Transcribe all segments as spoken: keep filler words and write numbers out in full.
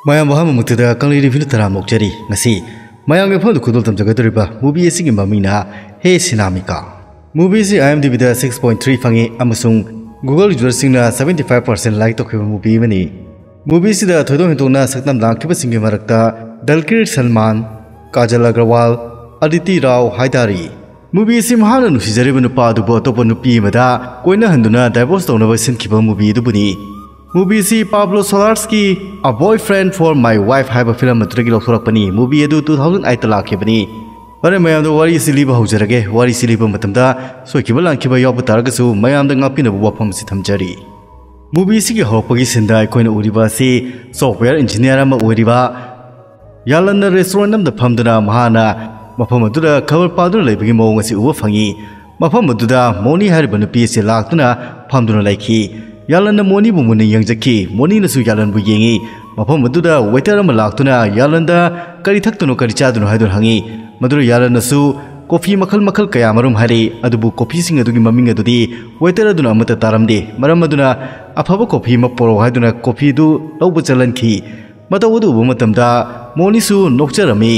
ꯃꯌꯥꯝꯕꯨ ꯑꯍꯥꯟꯕꯃꯛꯇꯗ ꯀꯪꯂꯩ ꯔꯤꯚ꯭ꯌꯨꯅ ꯇꯔꯥꯝꯅ ꯑꯣꯛꯆꯔꯤ꯫ ꯉꯁꯤ ꯃꯌꯥꯝꯒꯤ ꯃꯐꯝꯗ ꯈꯨꯗꯣꯜ ꯇꯝꯖꯒꯗꯧꯔꯤꯕ movie ꯑꯁꯤꯒꯤ ꯃꯃꯤꯡꯅ ꯍꯦ ꯁꯤꯅꯥꯃꯤꯀꯥ꯫ Movie ꯑꯁꯤ IMDb ꯗ six point three ꯐꯪꯉꯤ ꯑꯃꯁꯨꯡ Google user ꯁꯤꯡꯅ seventy five percent like ꯇꯧꯈꯤꯕ movie ꯑꯃꯅꯤ꯫ Movie ꯑꯁꯤꯗ ꯊꯣꯏꯗꯣꯛ ꯍꯦꯟꯗꯣꯛꯅ ꯁꯛꯇꯝ ꯂꯥꯡꯈꯤꯕꯁꯤꯡꯒꯤ ꯃꯔꯛꯇ ꯗꯜꯀꯤꯔ ꯁꯜꯃꯥꯟ, ꯀꯥꯖꯜ ꯑꯒ꯭ꯔꯋꯥꯜ, ꯑꯗꯤꯇꯤ ꯔꯥꯎ ꯍꯥꯏꯇꯥꯔꯤ꯫ Movie ꯑꯁꯤ ꯃꯍꯥꯛꯅ ꯅꯨꯡꯁꯤꯖꯔꯤꯕ ꯅꯨꯄꯥ ꯑꯗꯨꯕꯨ ꯑꯇꯣꯞꯄ ꯅꯨꯄꯤ ꯑꯃꯗ ꯀꯣꯏꯅꯍꯟꯗꯨꯅ divorce ꯇꯧꯅꯕ ꯁꯤꯟꯈꯤꯕ movie ꯑꯗꯨꯕꯨꯅꯤ꯫ Movie ꯑꯁꯤ Pablo Solarski, A Boyfriend for My Wife ꯍꯥꯏꯕ film ꯑꯗꯨꯗꯒꯤ ꯂꯧꯊꯣꯔꯛꯄꯅꯤ꯫ Movie ꯑꯗꯨ two thousand eight ꯇ ꯂꯥꯛꯈꯤꯕꯅꯤ꯫ ꯐꯔꯦ, ꯃꯌꯥꯝꯗ ꯋꯥꯔꯤ ꯑꯁꯤ ꯂꯤꯕ ꯍꯧꯖꯔꯒꯦ꯫ ꯋꯥꯔꯤ ꯑꯁꯤ ꯂꯤꯕ ꯃꯇꯝꯗ ꯁꯣꯏꯈꯤꯕ ꯂꯥꯟꯈꯤꯕ ꯌꯥꯎꯕ ꯇꯥꯔꯒꯁꯨ ꯃꯌꯥꯝꯗ ꯉꯥꯛꯄꯤꯅꯕ ꯋꯥꯐꯝ ꯑꯁꯤ ꯊꯝꯖꯔꯤ꯫ Movie ꯑꯁꯤꯒꯤ ꯍꯧꯔꯛꯄꯒꯤ scene ꯗ ꯑꯩꯈꯣꯏꯅ ꯎꯔꯤꯕ ꯑꯁꯤ software engineer ꯑꯃ ꯑꯣꯏꯔꯤꯕ ꯌꯥꯂꯟꯅ restaurant ꯑꯃꯗ ꯐꯝꯗꯨꯅ ꯃꯍꯥꯛꯅ ꯃꯐꯝ ꯑꯗꯨꯗ ꯈꯕꯔ ꯄꯥꯗꯨꯅ ꯂꯩꯕꯒꯤ ꯃꯑꯣꯡ ꯑꯁꯤ ꯎꯕ ꯐꯪꯉꯤ꯫ ꯃꯐꯝ ꯑꯗꯨꯗ ꯃꯣꯅꯤ ꯍꯥꯏꯔꯤꯕ ꯅꯨꯄꯤ ꯑꯁꯤ ꯂꯥꯛꯇꯨꯅ ꯐꯝꯗꯨꯅ ꯂꯩꯈꯤ꯫ ꯌꯥꯂꯟꯅ ꯃꯣꯅꯤꯕꯨ ꯃꯨꯟꯅ ꯌꯦꯡꯖꯈꯤ꯫ ꯃꯣꯅꯤꯅꯁꯨ ꯌꯥꯂꯟꯕꯨ ꯌꯦꯡꯉꯤ꯫ ꯃꯐꯝ ꯑꯗꯨꯗ waiter ꯑꯃ ꯂꯥꯛꯇꯨꯅ ꯌꯥꯂꯟꯗ ꯀꯔꯤ ꯊꯛꯇꯨꯅꯣ, ꯀꯔꯤ ꯆꯥꯗꯨꯅꯣ ꯍꯥꯏꯗꯨꯅ ꯍꯪꯉꯤ꯫ ꯃꯗꯨꯗ ꯌꯥꯂꯟꯅꯁꯨ coffee ꯃꯈꯜ ꯃꯈꯜ ꯀꯌꯥ ꯃꯔꯨꯝ ꯍꯥꯏꯔꯛꯏ, ꯑꯗꯨꯕꯨ coffeeꯁꯤꯡ ꯑꯗꯨꯒꯤ ꯃꯃꯤꯡ ꯑꯗꯨꯗꯤ waiter ꯑꯗꯨꯅ ꯑꯃꯠꯇ ꯇꯥꯔꯝꯗꯦ꯫ ꯃꯔꯝ ꯑꯗꯨꯅ ꯑꯐꯕ coffee ꯑꯃ ꯄꯣꯔꯛꯑꯣ ꯍꯥꯏꯗꯨꯅ coffeeꯗꯨ ꯂꯧꯕ ꯆꯠꯍꯟꯈꯤ꯫ ꯃꯇꯧ ꯑꯗꯨ ꯎꯕ ꯃꯇꯝꯗ ꯃꯣꯅꯤꯁꯨ ꯅꯣꯛꯆꯔꯝꯃꯤ꯫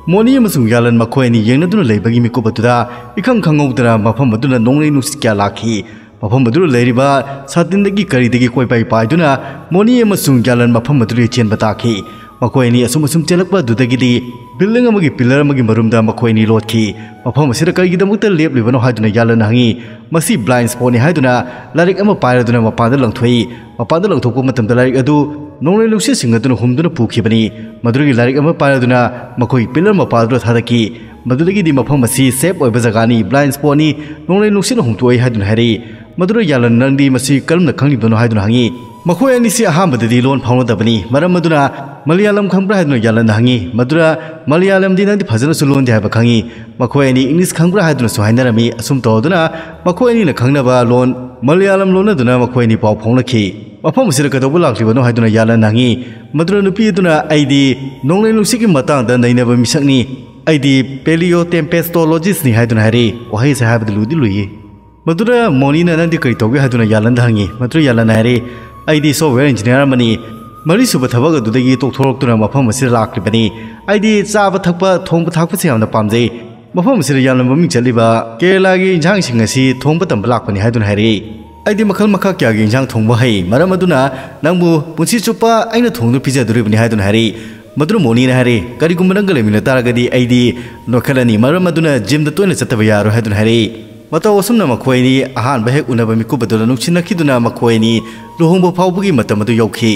ꯃꯣꯅꯤ ꯑꯃꯁꯨꯡ ꯌꯥꯂꯟ ꯃꯈꯣꯏ ꯑꯅꯤ ꯌꯦꯡꯅꯗꯨꯅ ꯂꯩꯕꯒꯤ ꯃꯤꯀꯨꯞ ꯑꯗꯨꯗ ꯏꯈꯪ ꯈꯪꯍꯧꯗꯅ ꯃꯐꯝ ꯑꯗꯨꯗ ꯅꯣꯡꯂꯩ ꯅꯨꯡꯁꯤꯠ ꯀꯌꯥ ꯂꯥꯛꯈꯤ꯫ ꯃꯐꯝ ꯑꯗꯨꯗ ꯂꯩꯔꯤꯕ ꯁꯥꯇꯤꯟꯗꯒꯤ ꯀꯔꯤꯗꯒꯤ ꯀꯣꯏꯄꯥꯏ ꯄꯥꯏꯗꯨꯅ ꯃꯣꯅꯤ ꯑꯃꯁꯨꯡ ꯌꯥꯂꯟ ꯃꯐꯝ ꯑꯗꯨꯗꯒꯤ ꯆꯦꯟꯕ ꯇꯥꯈꯤ꯫ ꯃꯈꯣꯏ ꯑꯅꯤ ꯑꯁꯨꯝ ꯑꯁꯨꯝ ꯆꯦꯜꯂꯛꯄ ꯑꯗꯨꯗꯒꯤꯗꯤ building ꯑꯃꯒꯤ pillar ꯑꯃꯒꯤ ꯃꯔꯨꯝꯗ ꯃꯈꯣꯏ ꯑꯅꯤ ꯂꯣꯠꯈꯤ꯫ ꯃꯐꯝ ꯑꯁꯤꯗ ꯀꯔꯤꯒꯤꯗꯃꯛꯇ ꯂꯦꯞꯂꯤꯕꯅꯣ ꯍꯥꯏꯗꯨꯅ ꯌꯥꯂꯟꯅ ꯍꯪꯉꯤ꯫ "ꯃꯁꯤ blind spotꯅꯤ" ꯍꯥꯏꯗꯨꯅ ꯂꯥꯏꯔꯤꯛ ꯑꯃ ꯄꯥꯏꯔꯗꯨꯅ ꯃꯄꯥꯟꯗ ꯂꯪꯊꯣꯛꯏ꯫ ꯃꯄꯥꯟꯗ ꯂꯪꯊꯣꯛꯄ ꯃꯇꯝꯗ ꯂꯥꯏꯔꯤꯛ ꯑꯗꯨ ꯅꯣꯡꯂꯩ ꯅꯨꯡꯁꯤꯠꯁꯤꯡ ꯑꯗꯨꯅ ꯍꯨꯝꯗꯨꯅ ꯄꯨꯈꯤꯕꯅꯤ꯫ ꯃꯗꯨꯗꯒꯤ ꯂꯥꯏꯔꯤꯛ ꯑꯃ ꯄꯥꯏꯔꯗꯨꯅ ꯃꯈꯣꯏꯒꯤ pillar ꯃꯄꯥꯗꯨꯗ ꯊꯥꯗꯈꯤ꯫ ꯃꯗꯨꯗꯒꯤꯗꯤ ꯃꯐꯝ ꯑꯁꯤ safe ꯑꯣꯏꯕ ꯖꯒꯥꯅꯤ, blind spotꯅꯤ, ꯅꯣꯡꯂꯩ ꯅꯨꯡꯁꯤꯠꯅ ꯍꯨꯝꯇꯣꯛꯏ ꯍꯥꯏꯗꯨꯅ ꯍꯥꯏꯔꯛꯏ꯫ ꯃꯗꯨꯗ ꯌꯥꯂꯟ, "ꯅꯪꯗꯤ ꯃꯁꯤ ꯀꯔꯝꯅ ꯈꯪꯂꯤꯕꯅꯣ?" ꯍꯥꯏꯗꯨꯅ ꯍꯪꯉꯤ꯫ ꯃꯈꯣꯏ ꯑꯅꯤꯁꯤ ꯑꯍꯥꯟꯕꯗꯗꯤ ꯂꯣꯟ ꯐꯥꯎꯅꯗꯕꯅꯤ꯫ ꯃꯔꯝ ꯑꯗꯨꯅ "ꯃꯂꯌꯥꯂꯝ ꯈꯪꯕ꯭ꯔꯥ?" ꯍꯥꯏꯗꯨꯅ ꯌꯥꯂꯟꯅ ꯍꯪꯉꯤ꯫ ꯃꯗꯨꯗ "ꯃꯂꯌꯥꯂꯝꯗꯤ ꯅꯪꯗꯤ ꯐꯖꯅꯁꯨ ꯂꯣꯟꯗꯦ" ꯍꯥꯏꯕ ꯈꯪꯉꯤ꯫ ꯃꯈꯣꯏ ꯑꯅꯤ "English ꯈꯪꯕ꯭ꯔꯥ?" ꯍꯥꯏꯗꯨꯅꯁꯨ ꯍꯥꯏꯅꯔꯝꯃꯤ꯫ ꯑꯁꯨꯝ ꯇꯧꯗꯨꯅ ꯃꯈꯣꯏ ꯑꯅꯤꯅ ꯈꯪꯅꯕ ꯂꯣꯟ ꯃꯂꯌꯥꯂꯝ ꯂꯣꯟꯅꯗꯨꯅ ꯃꯈꯣꯏ ꯑꯅꯤ ꯄꯥꯎ ꯐꯥꯎꯅꯈꯤ꯫ "ꯃꯐꯝ ꯑꯁꯤꯗ ꯀꯩꯗꯧꯕ ꯂꯥꯛꯂꯤꯕꯅꯣ?" ꯍꯥꯏꯗꯨꯅ ꯌꯥꯂꯟꯅ ꯍꯪꯉꯤ꯫ ꯃꯗꯨꯗ ꯅꯨꯄꯤ ꯑꯗꯨꯅ, "ꯑꯩꯗꯤ ꯅꯣꯡꯂꯩ ꯅꯨꯡꯁꯤꯠꯀꯤ ꯃꯇꯥꯡꯗ ꯅꯩꯅꯕ ꯃꯤꯁꯛꯅꯤ꯫ ꯑꯩꯗꯤ paleo tempestologistꯅꯤ" ꯍꯥꯏꯗꯨꯅ ꯍꯥꯏꯔꯛꯏ꯫ ꯋꯥꯍꯩ ꯑꯁꯤ ꯍꯥꯏꯕꯗ ꯂꯨꯗꯤ ꯂꯨꯏꯌꯦ꯫ ꯃꯗꯨꯗ ꯃꯣꯅꯤꯅ, "ꯅꯪꯗꯤ ꯀꯔꯤ ꯇꯧꯒꯦ?" ꯍꯥꯏꯗꯨꯅ ꯌꯥꯂꯟꯗ ꯍꯪꯉꯤ꯫ ꯃꯗꯨꯗ ꯌꯥꯂꯟꯅ ꯍꯥꯏꯔꯛꯏ, "ꯑꯩꯗꯤ software engineer ꯑꯃꯅꯤ꯫ ꯃꯔꯤꯁꯨꯕ ꯊꯕꯛ ꯑꯗꯨꯗꯒꯤ ꯇꯣꯛꯊꯣꯔꯛꯇꯨꯅ ꯃꯐꯝ ꯑꯁꯤꯗ ꯂꯥꯛꯂꯤꯕꯅꯤ꯫ ꯑꯩꯗꯤ ꯆꯥꯕ ꯊꯛꯄ, ꯊꯣꯡꯕ ꯊꯥꯛꯄꯁꯦ ꯌꯥꯝꯅ ꯄꯥꯝꯖꯩ꯫ ꯃꯐꯝ ꯑꯁꯤꯗ ꯌꯥꯝꯅ ꯃꯃꯤꯡ ꯆꯠꯂꯤꯕ ꯀꯦꯔꯂꯥꯒꯤ ꯏꯟꯁꯥꯡꯁꯤꯡ ꯑꯁꯤ ꯊꯣꯡꯕ ꯇꯝꯕ ꯂꯥꯛꯄꯅꯤ ꯍꯥꯏꯗꯨꯅ ꯍꯥꯏꯔꯛꯏ꯫ ꯑꯩꯗꯤ ꯃꯈꯜ ꯃꯈꯥ ꯀꯌꯥꯒꯤ ꯏꯟꯁꯥꯡ ꯊꯣꯡꯕ ꯍꯩ, ꯃꯔꯝ ꯑꯗꯨꯅ ꯅꯪꯕꯨ ꯄꯨꯟꯁꯤ ꯆꯨꯞꯄ ꯑꯩꯅ ꯊꯣꯡꯗꯨꯅ ꯄꯤꯖꯗꯣꯔꯤꯕꯅꯤ ꯍꯥꯏꯗꯨꯅ ꯍꯥꯏꯔꯛꯏ꯫ ꯃꯗꯨꯅ ꯃꯣꯅꯤꯅ ꯍꯥꯏꯔꯛꯏ, "ꯀꯔꯤꯒꯨꯝꯕ ꯅꯪꯒ ꯂꯩꯃꯤꯟꯅ ꯇꯥꯔꯒꯗꯤ ꯑꯩꯗꯤ ꯅꯣꯏꯈꯠꯂꯅꯤ, ꯃꯔꯝ ꯑꯗꯨꯅ ꯖꯤꯝꯗ ꯇꯣꯏꯅ ꯆꯠꯇꯕ ꯌꯥꯔꯣꯏ" ꯍꯥꯏꯗꯨꯅ ꯍꯥꯏꯔꯛꯏ꯫ ꯃꯇꯧ ꯑꯁꯨꯝꯅ ꯃꯈꯣꯏ ꯑꯅꯤ ꯑꯍꯥꯟꯕ ꯍꯦꯛ ꯎꯅꯕ ꯃꯤꯀꯨꯞ ꯑꯗꯨꯗ ꯅꯨꯡꯁꯤꯅꯈꯤꯗꯨꯅ ꯃꯈꯣꯏ ꯑꯅꯤ ꯂꯨꯍꯣꯡꯕ ꯐꯥꯎꯕꯒꯤ ꯃꯇꯝ ꯑꯗꯨ ꯌꯧꯈꯤ꯫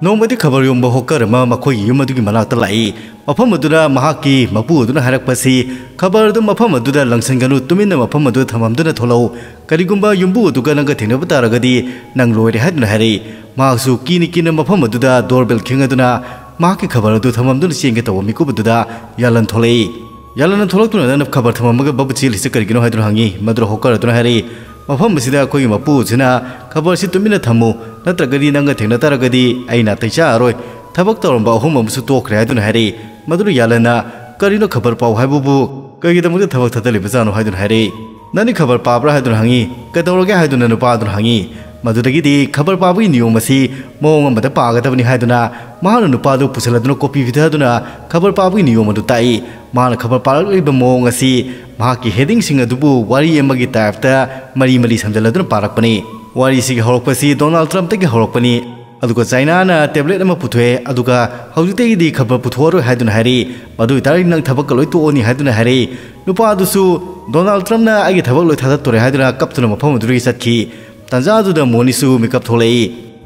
ꯅꯣꯡꯃꯗꯤ ꯈꯕꯔ ꯌꯣꯟꯕ ꯍꯣꯀꯔ ꯑꯃ ꯃꯈꯣꯏꯒꯤ ꯌꯨꯝ ꯑꯗꯨꯒꯤ ꯃꯅꯥꯛꯇ ꯂꯥꯛꯏ꯫ ꯃꯐꯝ ꯑꯗꯨꯗ ꯃꯍꯥꯛꯀꯤ ꯃꯄꯨ ꯑꯗꯨꯅ ꯍꯥꯏꯔꯛꯄꯁꯤ, "ꯈꯕꯔ ꯑꯗꯨ ꯃꯐꯝ ꯑꯗꯨꯗ ꯂꯪꯁꯤꯟꯒꯅꯨ, ꯇꯨꯃꯤꯟꯅ ꯃꯐꯝ ꯑꯗꯨꯗ ꯊꯝꯃꯝꯗꯨꯅ ꯊꯣꯛꯂꯛꯎ꯫ ꯀꯔꯤꯒꯨꯝꯕ ꯌꯨꯝꯕꯨ ꯑꯗꯨꯒ ꯅꯪꯒ ꯊꯦꯡꯅꯕ ꯇꯥꯔꯒꯗꯤ ꯅꯪ ꯂꯣꯏꯔꯦ" ꯍꯥꯏꯗꯨꯅ ꯍꯥꯏꯔꯛꯏ꯫ ꯃꯍꯥꯛꯁꯨ ꯀꯤꯅ ꯀꯤꯅ ꯃꯐꯝ ꯑꯗꯨꯗ ꯗꯣꯔꯕꯦꯜ ꯈꯤꯡꯗꯨꯅ ꯃꯍꯥꯛꯀꯤ ꯈꯕꯔ ꯑꯗꯨ ꯊꯝꯃꯝꯗꯨꯅ ꯆꯦꯟꯒꯦ ꯇꯧꯕ ꯃꯤꯀꯨꯞ ꯑꯗꯨꯗ ꯌꯥꯂꯟ ꯊꯣꯛꯂꯛꯏ꯫ ꯌꯥꯂꯟꯅ ꯊꯣꯛꯂꯛꯇꯨꯅ, "ꯅꯪꯅ ꯈꯕꯔ ꯊꯝꯃꯝꯃꯒ ꯕꯕ ꯆꯦꯜꯂꯤꯁꯤ ꯀꯔꯤꯒꯤꯅꯣ?" ꯍꯥꯏꯗꯨꯅ ꯍꯪꯉꯤ꯫ ꯃꯗꯨꯗ ꯍꯣꯀꯔ ꯑꯗꯨꯅ ꯍꯥꯏꯔꯛꯏ, "ꯃꯐꯝ ꯑꯁꯤꯗ ꯑꯩꯈꯣꯏꯒꯤ ꯃꯄꯨ ꯑꯁꯤꯅ ꯈꯕꯔꯁꯤ ꯇꯨꯃꯤꯟꯅ ꯊꯝꯃꯨ, ꯅꯠꯇ꯭ꯔꯒꯗꯤ ꯅꯪꯒ ꯊꯦꯡꯅ ꯇꯥꯔꯒꯗꯤ ꯑꯩ ꯅꯥꯇꯩ ꯆꯥꯔꯔꯣꯏ꯫ ꯊꯕꯛ ꯇꯧꯔꯝꯕ ꯑꯍꯨꯝ ꯑꯃꯁꯨ ꯇꯣꯛꯈ꯭ꯔꯦ" ꯍꯥꯏꯗꯨꯅ ꯍꯥꯏꯔꯛꯏ꯫ ꯃꯗꯨꯗ ꯌꯥꯂꯟꯅ, "ꯀꯔꯤꯅꯣ ꯈꯕꯔ ꯄꯥꯎ ꯍꯥꯏꯕꯕꯨ? ꯀꯩꯒꯤꯗꯃꯛꯇ ꯊꯕꯛ ꯊꯥꯗꯜꯂꯤꯕꯖꯥꯠꯅꯣ?" ꯍꯥꯏꯗꯨꯅ ꯍꯥꯏꯔꯛꯏ꯫ "ꯅꯪꯗꯤ ꯈꯕꯔ ꯄꯥꯕ꯭ꯔꯥ?" ꯍꯥꯏꯗꯨꯅ ꯍꯪꯉꯤ꯫ "ꯀꯩꯗꯧꯔꯒꯦ?" ꯍꯥꯏꯗꯨꯅ ꯅꯨꯄꯥ ꯑꯗꯨꯅ ꯍꯪꯉꯤ꯫ ꯃꯗꯨꯗꯒꯤꯗꯤ ꯈꯕꯔ ꯄꯥꯕꯒꯤ ꯅꯤꯌꯣꯝ ꯑꯁꯤ ꯃꯑꯣꯡ ꯑꯃꯗ ꯄꯥꯒꯗꯕꯅꯤ ꯍꯥꯏꯗꯨꯅ ꯃꯍꯥꯛꯅ ꯅꯨꯄꯥ ꯑꯗꯨ ꯄꯨꯁꯤꯜꯂꯗꯨꯅ ꯀꯣꯄꯤ ꯄꯤꯊꯗꯨꯅ ꯈꯕꯔ ꯄꯥꯕꯒꯤ ꯅꯤꯌꯣꯝ ꯑꯗꯨ ꯇꯥꯛꯏ꯫ ꯃꯍꯥꯛꯅ ꯈꯕꯔ ꯄꯥꯔꯛꯂꯤꯕ ꯃꯑꯣꯡ ꯑꯁꯤ ꯃꯍꯥꯛꯀꯤ ꯍꯦꯗꯤꯡꯁꯤꯡ ꯑꯗꯨꯕꯨ ꯋꯥꯔꯤ ꯑꯃꯒꯤ ꯇꯥꯏꯞꯇ ꯃꯔꯤ ꯃꯔꯤ ꯁꯝꯖꯜꯂꯗꯨꯅ ꯄꯥꯔꯛꯄꯅꯤ꯫ ꯋꯥꯔꯤꯁꯤꯒꯤ ꯍꯧꯔꯛꯄꯁꯤ ꯗꯣꯅꯥꯜꯗ ꯇ꯭ꯔꯝꯞꯇꯒꯤ ꯍꯧꯔꯛꯄꯅꯤ꯫ ꯑꯗꯨꯒ ꯆꯥꯏꯅꯥꯅ ꯇꯦꯕ꯭ꯂꯦꯠ ꯑꯃ ꯄꯨꯊꯣꯛꯑꯦ, ꯑꯗꯨꯒ "ꯍꯧꯖꯤꯛꯇꯒꯤꯗꯤ ꯈꯕꯔ ꯄꯨꯊꯣꯛꯑꯔꯣꯏ" ꯍꯥꯏꯗꯨꯅ ꯍꯥꯏꯔꯛꯏ꯫ ꯃꯗꯨ ꯑꯣꯏꯇꯥꯔꯗꯤ ꯅꯪ ꯊꯕꯛꯀ ꯂꯣꯏ ꯇꯣꯛꯑꯅꯤ ꯍꯥꯏꯗꯨꯅ ꯍꯥꯏꯔꯛꯏ꯫ ꯅꯨꯄꯥ ꯑꯗꯨꯁꯨ, "ꯗꯣꯅꯥꯜꯗ ꯇ꯭ꯔꯝꯞꯅ ꯑꯩꯒꯤ ꯊꯕꯛ ꯂꯣꯏ ꯊꯥꯗꯠꯇꯣꯔꯦ" ꯍꯥꯏꯗꯨꯅ ꯀꯞꯇꯨꯅ ꯃꯐꯝ ꯑꯗꯨꯗꯒꯤ ꯆꯠꯈꯤ꯫ ꯇꯥꯟꯖꯥ ꯑꯗꯨꯗ ꯃꯣꯅꯤꯁꯨ ꯃꯤꯀꯞ ꯊꯣꯛꯂꯛꯏ꯫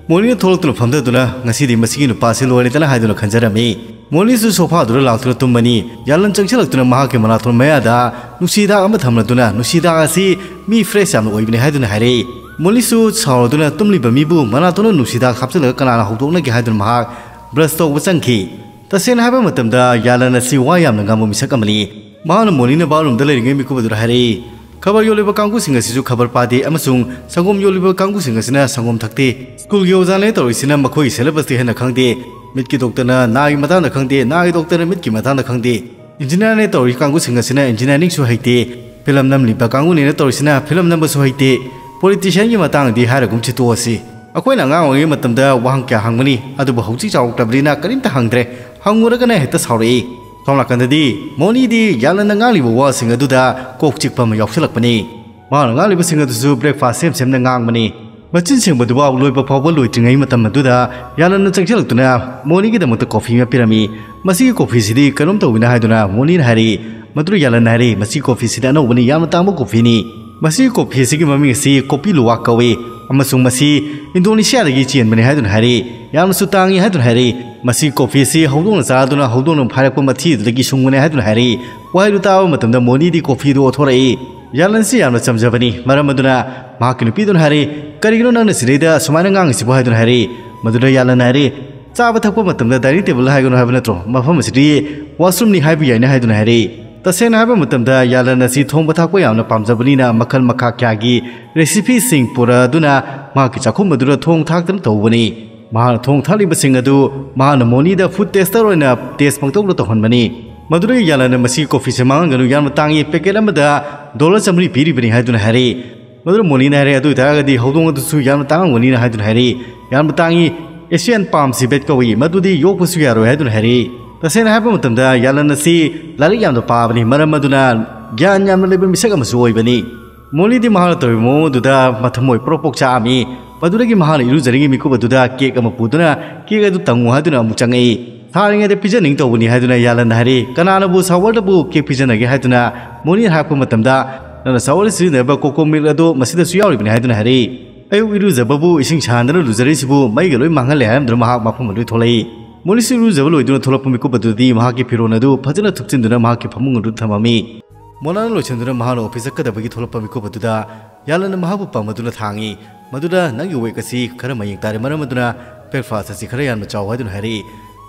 ꯃꯣꯅꯤꯅ ꯊꯣꯛꯂꯛꯇꯨꯅ ꯐꯝꯊꯗꯨꯅ, "ꯉꯁꯤꯗꯤ ꯃꯁꯤꯒꯤ ꯅꯨꯄꯥꯁꯤ ꯂꯣꯏꯔꯦꯗꯅ" ꯍꯥꯏꯗꯨꯅ ꯈꯟꯖꯔꯝꯃꯤ꯫ ꯃꯣꯅꯤꯁꯨ ꯁꯣꯐꯥꯗꯨꯗ ꯂꯥꯛꯇꯨꯅ ꯇꯨꯝꯃꯅꯤ꯫ ꯌꯥꯂꯟ ꯆꯪꯁꯤꯜꯂꯛꯇꯨꯅ ꯃꯍꯥꯛꯀꯤ ꯃꯅꯥꯇꯣꯟ ꯃꯌꯥꯗ ꯅꯨꯡꯁꯤ ꯍꯤꯗꯥꯛ ꯑꯃ ꯊꯝꯂꯗꯨꯅ, "ꯅꯨꯡꯁꯤ ꯍꯤꯗꯥꯛ ꯑꯁꯤ ꯃꯤ ꯐ꯭ꯔꯦꯁ ꯌꯥꯝꯅ ꯑꯣꯏꯕꯅꯤ" ꯍꯥꯏꯗꯨꯅ ꯍꯥꯏꯔꯛꯏ꯫ ꯃꯣꯅꯤꯁꯨ ꯁꯥꯎꯔꯗꯨꯅ, "ꯇꯨꯝꯂꯤꯕ ꯃꯤꯕꯨ ꯃꯅꯥꯇꯣꯟꯅ ꯅꯨꯡꯁꯤ ꯍꯤꯗꯥꯛ ꯍꯥꯞꯆꯤꯜꯂꯒ ꯀꯅꯥꯅ ꯍꯧꯗꯣꯛꯅꯒꯦ?" ꯍꯥꯏꯗꯨꯅ ꯃꯍꯥꯛ ꯕ꯭ꯔꯁ ꯇꯧꯕ ꯆꯪꯈꯤ꯫ ꯇꯁꯦꯡꯅ ꯍꯥꯏꯕ ꯃꯇꯝꯗ, ꯌꯥꯂꯟ ꯑꯁꯤ ꯋꯥ ꯌꯥꯝꯅ ꯉꯥꯡꯕ ꯃꯤꯁꯛ ꯑꯃꯅꯤ꯫ ꯃꯍꯥꯛꯅ ꯃꯣꯅꯤꯅ ꯕꯥꯠꯔꯨꯝꯗ ꯂꯩꯔꯤꯉꯩ ꯃꯤꯀꯨꯞ ꯑꯗꯨꯗ ꯍꯥꯏꯔꯛꯏ, "ꯈꯕꯔ ꯌꯣꯜꯂꯤꯕ ꯀꯥꯡꯕꯨꯁꯤꯡ ꯑꯁꯤꯁꯨ ꯈꯕꯔ ꯄꯥꯗꯦ ꯑꯃꯁꯨꯡ ꯁꯪꯒꯣꯝ ꯌꯣꯜꯂꯤꯕ ꯀꯥꯡꯕꯨꯁꯤꯡ ꯑꯁꯤꯅ ꯁꯪꯒꯣꯝ ꯊꯛꯇꯦ꯫ ꯁ꯭ꯀꯨꯜꯒꯤ ꯑꯣꯖꯥꯅꯦ ꯇꯧꯔꯤꯁꯤꯅ ꯃꯈꯣꯏꯒꯤ ꯁꯦꯂꯦꯕꯁꯇꯤ ꯍꯦꯟꯅ ꯈꯪꯗꯦ꯫ ꯃꯤꯠꯀꯤ ꯗꯣꯛꯇꯔꯅ ꯅꯥꯒꯤ ꯃꯇꯥꯡꯗ ꯈꯪꯗꯦ, ꯅꯥꯒꯤ ꯗꯣꯛꯇꯔꯅ ꯃꯤꯠꯀꯤ ꯃꯇꯥꯡꯗ ꯈꯪꯗꯦ꯫ ꯏꯟꯖꯤꯅꯤꯌꯥꯔꯅꯦ ꯇꯧꯔꯤ ꯀꯥꯡꯕꯨꯁꯤꯡ ꯑꯁꯤꯅ ꯏꯟꯖꯤꯅꯤꯌꯥꯔꯤꯡꯁꯨ ꯍꯩꯇꯦ꯫ ꯐꯤꯂꯝ ꯅꯝꯂꯤꯕ ꯀꯥꯡꯕꯨꯅꯦꯅ ꯇꯧꯔꯤꯁꯤꯅ ꯐꯤꯂꯝ ꯅꯝꯕꯁꯨ ꯍꯩꯇꯦ꯫ ꯄꯣꯂꯤꯇꯤꯁꯤꯌꯥꯟꯒꯤ ꯃꯇꯥꯡꯗꯤ ꯍꯥꯏꯔꯒꯨꯝꯁꯤ ꯇꯣꯛꯑꯁꯤ꯫ ꯑꯩꯈꯣꯏꯅ ꯑꯉꯥꯡ ꯑꯣꯏꯔꯤꯉꯩ ꯃꯇꯝꯗ ꯋꯥꯍꯪ ꯀꯌꯥ ꯍꯪꯕꯅꯤ, ꯑꯗꯨꯕꯨ ꯍꯧꯖꯤꯛ ꯆꯥꯎꯔꯛꯂꯕꯅꯤꯅ ꯀꯔꯤꯝꯇ ꯍꯪꯗ꯭ꯔꯦ꯫ ꯍꯪꯉꯨꯔꯒꯅ ꯍꯦꯛꯇ ꯁꯥꯎꯔꯛꯏ꯫ ꯁꯣꯝ ꯅꯥꯀꯟꯗꯗꯤ ꯃꯣꯅꯤꯗꯤ ꯌꯥꯂꯟꯅ ꯉꯥꯡꯂꯤꯕ ꯋꯥꯁꯤꯡ ꯑꯗꯨꯗ ꯀꯣꯛ ꯆꯤꯛꯄ ꯑꯃ ꯌꯥꯎꯁꯤꯜꯂꯛꯄꯅꯤ꯫ ꯃꯍꯥꯛꯅ ꯉꯥꯡꯂꯤꯕꯁꯤꯡ ꯑꯗꯨꯁꯨ breakfast ꯁꯦꯝ ꯁꯦꯝꯅ ꯉꯥꯡꯕꯅꯤ꯫ ꯃꯆꯤꯟ ꯁꯦꯡꯕꯗꯨꯐꯥꯎ ꯂꯣꯏꯕ ꯐꯥꯎꯕ ꯂꯣꯏꯗ꯭ꯔꯤꯉꯩ ꯃꯇꯝ ꯑꯗꯨꯗ ꯌꯥꯂꯟꯅ ꯆꯪꯁꯤꯜꯂꯛꯇꯨꯅ ꯃꯣꯅꯤꯒꯤꯗꯃꯛꯇ coffee ꯑꯃ ꯄꯤꯔꯝꯃꯤ꯫ "ꯃꯁꯤꯒꯤ coffeeꯁꯤꯗꯤ ꯀꯩꯅꯣꯝ ꯇꯧꯋꯤꯅ" ꯍꯥꯏꯗꯨꯅ ꯃꯣꯅꯤꯅ ꯍꯥꯏꯔꯛꯏ꯫ ꯃꯗꯨꯗ ꯌꯥꯂꯟꯅ ꯍꯥꯏꯔꯛꯏ, "ꯃꯁꯤꯒꯤ coffeeꯁꯤꯗꯤ ꯑꯅꯧꯕꯅꯤ, ꯌꯥꯝꯅ ꯇꯥꯡꯕ coffeeꯅꯤ꯫ ꯃꯁꯤꯒꯤ coffee ꯑꯁꯤꯒꯤ ꯃꯃꯤꯡ ꯑꯁꯤ ꯀꯣꯄꯤ ꯂꯨꯋꯥꯛ ꯀꯧꯏ, ꯑꯃꯁꯨꯡ ꯃꯁꯤ ꯏꯟꯗꯣꯅꯦꯁꯤꯌꯥꯗꯒꯤ ꯆꯦꯟꯕꯅꯤ" ꯍꯥꯏꯗꯨꯅ ꯍꯥꯏꯔꯛꯏ꯫ "ꯌꯥꯝꯅꯁꯨ ꯇꯥꯡꯏ" ꯍꯥꯏꯗꯨꯅ ꯍꯥꯏꯔꯛꯏ꯫ "ꯃꯁꯤ coffeeꯁꯤ ꯍꯧꯗꯣꯡꯅ ꯆꯥꯗꯨꯅ ꯍꯧꯗꯣꯡꯅ ꯐꯥꯏꯔꯛꯄ ꯃꯊꯤ ꯑꯗꯨꯗꯒꯤ ꯁꯨꯡꯕꯅꯦ" ꯍꯥꯏꯗꯨꯅ ꯍꯥꯏꯔꯛꯏ꯫ ꯋꯥꯍꯩꯗꯨ ꯇꯥꯕ ꯃꯇꯝꯗ ꯃꯣꯅꯤꯗꯤ coffeeꯗꯨ ꯑꯣꯊꯣꯔꯛꯏ꯫ ꯌꯥꯂꯟꯁꯤ ꯌꯥꯝꯅ ꯆꯝꯖꯕꯅꯤ, ꯃꯔꯝ ꯑꯗꯨꯅ ꯃꯍꯥꯛꯀꯤ ꯅꯨꯄꯤꯗꯨꯅ ꯍꯥꯏꯔꯛꯏ, "ꯀꯔꯤꯒꯤꯅꯣ ꯅꯪꯅ ꯁꯤꯗꯩꯗ ꯁꯨꯃꯥꯏꯅ ꯉꯥꯡꯉꯤꯁꯤꯕꯣ?" ꯍꯥꯏꯗꯨꯅ ꯍꯥꯏꯔꯛꯏ꯫ ꯃꯗꯨꯗ ꯌꯥꯂꯟꯅ ꯍꯥꯏꯔꯛꯏ, "ꯆꯥꯕ ꯊꯛꯄ ꯃꯇꯝꯗ dining table ꯍꯥꯏꯒꯅꯨ ꯍꯥꯏꯕ ꯅꯠꯇ꯭ꯔꯣ? ꯃꯐꯝ ꯑꯁꯤꯗꯤ washroomꯅꯤ ꯍꯥꯏꯕ ꯌꯥꯏꯅꯦ" ꯍꯥꯏꯗꯨꯅ ꯍꯥꯏꯔꯛꯏ꯫ ꯇꯁꯦꯡꯅ ꯍꯥꯏꯕ ꯃꯇꯝꯗ ꯌꯥꯂꯟ ꯑꯁꯤ ꯊꯣꯡꯕ ꯊꯥꯛꯄ ꯌꯥꯝꯅ ꯄꯥꯝꯖꯕꯅꯤꯅ ꯃꯈꯜ ꯃꯈꯥ ꯀꯌꯥꯒꯤ recipeꯁꯤꯡ ꯄꯨꯔꯛꯑꯗꯨꯅ ꯃꯍꯥꯛꯀꯤ ꯆꯥꯛꯈꯨꯝ ꯑꯗꯨꯗ ꯊꯣꯡ ꯊꯥꯛꯇꯅ ꯇꯧꯕꯅꯤ꯫ ꯃꯍꯥꯛꯅ ꯊꯣꯡ ꯊꯥꯛꯂꯤꯕꯁꯤꯡ ꯑꯗꯨ ꯃꯍꯥꯛꯅ ꯃꯣꯅꯤꯗ food tester ꯑꯣꯏꯅ test ꯄꯪꯇꯧꯗ ꯇꯧꯍꯟꯕꯅꯤ꯫ ꯃꯗꯨꯗꯒꯤ ꯌꯥꯂꯟꯅ "ꯃꯁꯤ coffeeꯁꯦ ꯃꯥꯡꯍꯟꯒꯅꯨ, ꯌꯥꯝꯅ ꯇꯥꯡꯏ, packet ꯑꯃꯗ dollar ꯆꯥꯃꯔꯤ ꯄꯤꯔꯤꯕꯅꯤ" ꯍꯥꯏꯗꯨꯅ ꯍꯥꯏꯔꯛꯏ꯫ ꯃꯗꯨꯗ ꯃꯣꯅꯤꯅ ꯍꯥꯏꯔꯛꯏ, "ꯑꯗꯨ ꯑꯣꯏꯇꯥꯔꯒꯗꯤ ꯍꯧꯗꯣꯡ ꯑꯗꯨꯁꯨ ꯌꯥꯝꯅ ꯇꯥꯡꯉꯝꯒꯅꯤꯅ" ꯍꯥꯏꯗꯨꯅ ꯍꯥꯏꯔꯛꯏ꯫ "ꯌꯥꯝꯅ ꯇꯥꯡꯏ, Asian palm civet ꯀꯧꯏ, ꯃꯗꯨꯗꯤ ꯌꯣꯛꯄꯁꯨ ꯌꯥꯔꯣꯏ" ꯍꯥꯏꯗꯨꯅ ꯍꯥꯏꯔꯛꯏ꯫ ꯇꯁꯦꯡꯅ ꯍꯥꯏꯕ ꯃꯇꯝꯗ ꯌꯥꯂꯟ ꯑꯁꯤ ꯂꯥꯏꯔꯤꯛ ꯌꯥꯝꯅ ꯄꯥꯕꯅꯤ, ꯃꯔꯝ ꯑꯗꯨꯅ ꯒ꯭ꯌꯥꯟ ꯌꯥꯝꯅ ꯂꯩꯕ ꯃꯤꯁꯛ ꯑꯃꯁꯨ ꯑꯣꯏꯕꯅꯤ꯫ ꯃꯣꯅꯤꯗꯤ ꯃꯍꯥꯛꯅ ꯇꯧꯔꯤꯕ ꯃꯑꯣꯡ ꯑꯗꯨꯗ ꯃꯊꯃꯣꯏ ꯄ꯭ꯔꯣꯛ ꯄ꯭ꯔꯣꯛ ꯆꯥꯛꯑꯝꯃꯤ꯫ ꯃꯗꯨꯗꯒꯤ ꯃꯍꯥꯛꯅ ꯏꯔꯨꯖꯔꯤꯉꯩ ꯃꯤꯀꯨꯞ ꯑꯗꯨꯗ cake ꯑꯃ ꯄꯨꯗꯨꯅ cake ꯑꯗꯨ ꯇꯪꯉꯨ ꯍꯥꯏꯗꯨꯅ ꯑꯃꯨꯛ ꯆꯪꯉꯛꯏ꯫ "ꯁꯥꯔꯤꯉꯩꯗ ꯄꯤꯖꯅꯤꯡ ꯇꯧꯕꯅꯤ" ꯍꯥꯏꯗꯨꯅ ꯌꯥꯂꯟꯅ ꯍꯥꯏꯔꯛꯏ꯫ "ꯀꯅꯥꯅꯕꯨ showerꯗꯕꯨ cake ꯄꯤꯖꯅꯒꯦ?" ꯍꯥꯏꯗꯨꯅ ꯃꯣꯅꯤꯅ ꯍꯥꯏꯔꯛꯄ ꯃꯇꯝꯗ, "ꯅꯪꯅ showerꯗ ꯁꯤꯖꯤꯟꯅꯔꯤꯕ coco milk ꯑꯗꯨ ꯃꯁꯤꯗꯁꯨ ꯌꯥꯎꯔꯤꯕꯅꯤ" ꯍꯥꯏꯗꯨꯅ ꯍꯥꯏꯔꯛꯏ꯫ "ꯑꯌꯨꯛ ꯏꯔꯨꯖꯕꯕꯨ ꯏꯁꯤꯡ ꯁꯥꯍꯟꯗꯅ ꯂꯨꯖꯔꯤꯁꯤꯕꯨ ꯃꯩꯒ ꯂꯣꯏ ꯃꯥꯡꯍꯜꯂꯦ" ꯍꯥꯏꯔꯝꯗꯨꯅ ꯃꯍꯥꯛ ꯃꯐꯝ ꯑꯗꯨꯗꯒꯤ ꯊꯣꯛꯂꯛꯏ꯫ ꯃꯣꯅꯤꯁꯨ ꯏꯔꯨꯖꯕ ꯂꯣꯏꯗꯨꯅ ꯊꯣꯛꯂꯛꯄ ꯃꯤꯀꯨꯞ ꯑꯗꯨꯗꯤ ꯃꯍꯥꯛꯀꯤ ꯐꯤꯔꯣꯜ ꯑꯗꯨ ꯐꯖꯅ ꯊꯨꯞꯆꯤꯟꯗꯨꯅ ꯃꯍꯥꯛꯀꯤ ꯐꯃꯨꯡ ꯑꯗꯨꯗ ꯊꯝꯃꯝꯃꯤ꯫ ꯃꯣꯅꯥꯅ ꯂꯣꯏꯁꯤꯟꯗꯨꯅ ꯃꯍꯥꯛꯅ office ꯆꯠꯀꯗꯕꯒꯤ ꯊꯣꯛꯂꯛꯄ ꯃꯤꯀꯨꯞ ꯑꯗꯨꯗ ꯌꯥꯂꯟꯅ ꯃꯍꯥꯛꯄꯨ ꯄꯝꯃꯗꯨꯅ ꯊꯥꯡꯉꯤ꯫ ꯃꯗꯨꯗ, "ꯅꯪꯒꯤ weight ꯑꯁꯤ ꯈꯔ ꯃꯌꯦꯡ ꯇꯥꯔꯦ, ꯃꯔꯝ ꯑꯗꯨꯅ breakfast ꯑꯁꯤ ꯈꯔ ꯌꯥꯝꯅ ꯆꯥꯎ" ꯍꯥꯏꯗꯨꯅ ꯍꯥꯏꯔꯛꯏ꯫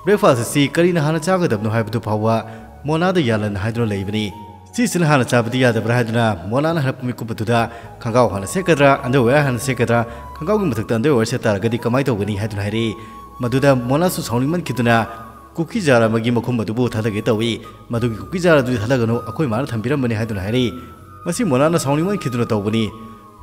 Breakfast ꯑꯁꯤ ꯀꯔꯤꯅ ꯍꯥꯟꯅ ꯆꯥꯒꯗꯕꯅꯣ ꯍꯥꯏꯕꯗꯨ ꯐꯥꯎꯕ ꯃꯣꯅꯥꯗ ꯌꯥꯂꯟꯅ ꯍꯥꯏꯗꯨꯅ ꯂꯩꯕꯅꯤ꯫ "ꯁꯤꯁꯤꯅ ꯍꯥꯟꯅ ꯆꯥꯕꯗꯤ ꯌꯥꯗꯕ꯭ꯔꯥ?" ꯍꯥꯏꯗꯨꯅ ꯃꯣꯅꯥꯅ ꯍꯥꯏꯔꯛꯄ ꯃꯤꯀꯨꯞ ꯑꯗꯨꯗ, "ꯈꯪꯒꯥꯎ ꯍꯥꯟꯅ ꯁꯦꯠꯀꯗ꯭ꯔꯥ, underwear ꯍꯥꯟꯅ ꯁꯦꯠꯀꯗ꯭ꯔꯥ? ꯈꯪꯒꯥꯎꯒꯤ ꯃꯊꯛꯇ underwear ꯁꯦꯠ ꯇꯥꯔꯒꯗꯤ ꯀꯃꯥꯏꯅ ꯇꯧꯒꯅꯤ?" ꯍꯥꯏꯗꯨꯅ ꯍꯥꯏꯔꯛꯏ꯫ ꯃꯗꯨꯗ ꯃꯣꯅꯥꯁꯨ ꯁꯥꯎꯅꯤꯡꯃꯟꯈꯤꯗꯨꯅ cookie jar ꯑꯃꯒꯤ ꯃꯈꯨꯝ ꯑꯗꯨꯕꯨ ꯊꯥꯗꯒꯦ ꯇꯧꯏ꯫ "ꯃꯗꯨꯒꯤ cookie jar ꯑꯗꯨꯗꯤ ꯊꯥꯗꯒꯅꯨ, ꯑꯩꯈꯣꯏ ꯃꯥꯅ ꯊꯝꯕꯤꯔꯝꯕꯅꯤ" ꯍꯥꯏꯗꯨꯅ ꯍꯥꯏꯔꯛꯏ꯫ ꯃꯁꯤ ꯃꯣꯅꯥꯅ ꯁꯥꯎꯅꯤꯡꯃꯟꯈꯤꯗꯨꯅ ꯇꯧꯕꯅꯤ꯫